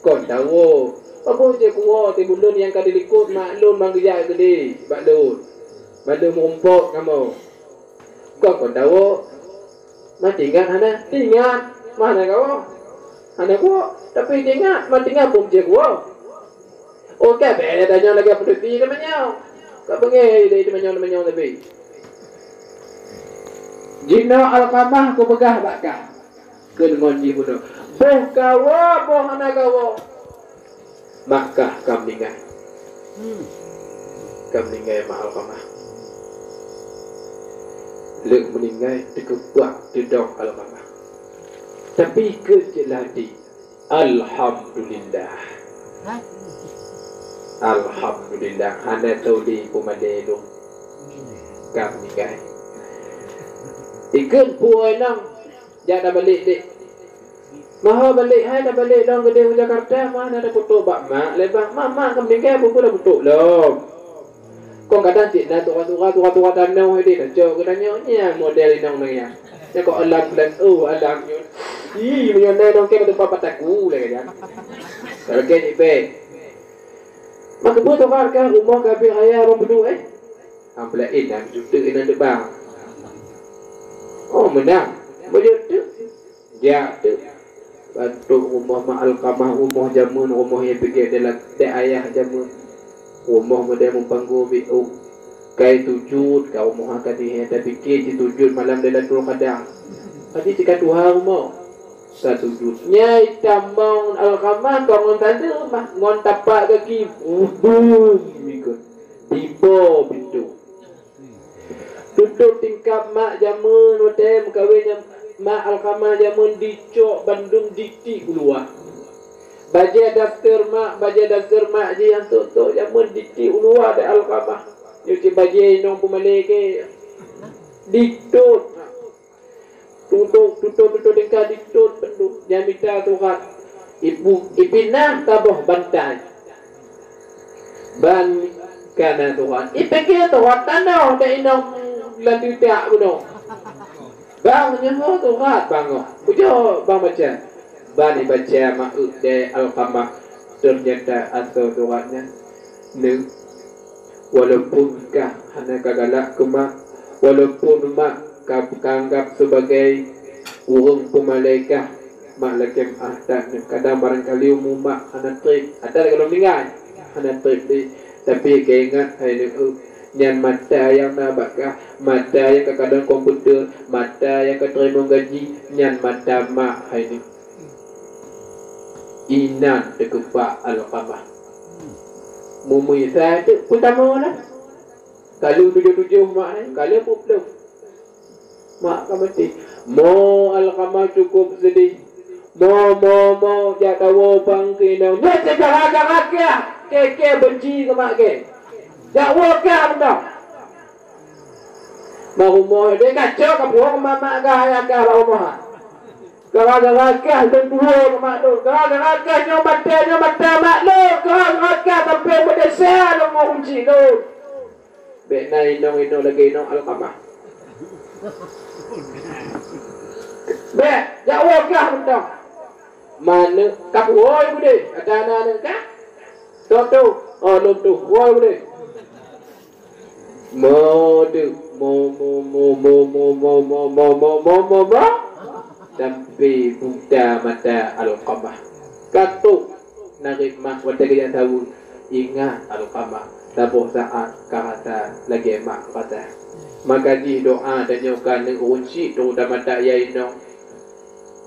Kon tawoe, peue jeuet kuwoe, sibuleuen nyang ka dilikot mak lôn ban geujak keudeh bak lôn. Ban lôn meurumpok kamoe. Kon, kon tawoe, ma tingat hana? Tingat. Ma hana kawoe? Hana kuwoe. Tapi tingat, ma tingat peue jeuet kuwoe. Oh, ka bék tanyoe lagée peue teumanyong. Ka beungéh lé teumanyong-teumanyong tapi. Jinoe Alkamah kupeugah bak kah. Kheun ngon jih bunoe, "Boh kawoe, boh hana kawoe, mak kah ka meuninggai." Hmm. Ka meuninggai mak Alkamah. Lheueh meuninggai, teukeubah teudong Alkamah. Tapi keu cit lati, alhamdulillah. Alhamdulillah, hana tuli peumalée lôn ka meuninggai. Ikheun peue inong, jak tabalek dek. Meuho balek hai tabalek lom keudeh u Jakarta, meuho na tapeutrok bak mak lé bang, "Mak, mak ka meuninggai, peue-peue tapeutrok lom." Kon kadang cit na tura-tura, tura-tura tanoh ideh tacok geutanyoe, nyan model inong nyan. Nyan kok alam bulan, oh, alam nyoe. Ih, meunyoe na inong kèe bak teumpat bak taku lé kan. Target ipek. Maka beutôi kan rumoh ka habéh raya bang peuduek, eh? Amplop inong juteuk inong teubang. Oh, meunang. Meujeuet teuk. Jak teuk. Bantuk rumoh Mak Alkamah, rumoh jameun, rumoh nyang pike di la-, di ayah jameun. Rumoh model meupanggô biôh. Kai tujut ka rumoh ka dihé, tapike jitujut malam Lailatul Qadar. Tapi cit ka tuha rumoh. Ka tujut. Nyai tamong Alkamah ka ngon tanda mah, ngon tapak gaki. Bum, ikot. Tibo pintoe. Tutôp tingkap mak jameun watèe meukawen nyan, mak Alkamah jameun dicok bandum ditiek u luwa. Bajèe daster mak, bajèe daster mak jih nyang sôk-sôk jameun ditiek u luwa dek Alkamah. Nyoe cit bajèe inong peumalée kèe. Ditôt. Tutôp, tutôp, tutôp tingkap ditôt bandum. Nyang mita surat. Ibu, ipinah saboh bantai. Ban kana surat. Ipike surat tanoh dek inong lam titak bunoe. Bang, nyoe surat, bang, oh. Ujoe bang baca. Ban ibaca mak dek Alkamah. Ternyata asoe surat nyan. Neuk. Walaupun kah hana ka galak keu mak, walaupun mak ka, ka anggap sebagai ureueng peumalée kah, mak lakèe meu'ah that nyoe. Kadang barangkali umu mak hana trép, ata lagèe lôn tinggai, hana trép lé. Tapi ka ingat hai nyoe, nyan mata nyang na bak kah, mata nyang ka kalon komputer, mata nyang ka teurimong gaji, nyan mata mak hai nyoe. Inan teukeubah Alkamah. Meumisa teuk peutama lah. Ka lheueh tujoh-tujoh mak nyan, ka lheueh peuet plôh. Mak ka maté. Mo Alkamah cukup seudeh. Mo, mo, mo, jak tawoe bang keu inong. Nyoe cit gara-gara kah, kèe-kèe beunci keu mak kèe. Jak woe kah meunoe. Bak rumoh deh kacok ka puwoe keu mak-mak kah, ayah kah bak rumoh. Gara-gara kah lôn tuwoe keu mak lôn. Gara-gara kah nyoe mata, nyoe mata mak lôn. Gara-gara kah sampoe meudesya lôn ngon kunci lôn. Bèk na inong-inong lagèe inong Alkamah. Bèk, jak woe kah mantong. Maneuk ka puwoe budeh, ata na aneuk kah? Toh, toh, oh, lôn tuwoe budeh. Mo deuh, mo, mo, mo. Sampai buta mata Alkamah. Ka trôk narit mak watèe geujak saweue, ingat Alkamah, saboh saát ka rasa lagèe mak rasa. Maka jih doa tanyoe keu aneuk ureueng chik, terutama tak yah inong.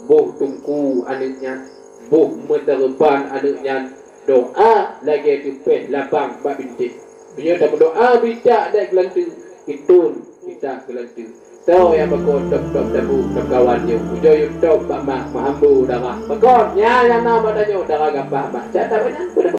Boh teungku aneuk nyan, boh meuteureuban aneuk nyan, doa lagèe teupeh labang bak bintéh. Meunyoe tameudoa bicak dek geulanteue, itôn kita geulanteue. Soe nyang pakon tôb-tôb tabu tôb kawan nyoe, ujoe yue tôb bak mak meuhambo darah. Pakon nyan nyang na bak tanyoe darah gampah mak. Cak that nyan, peue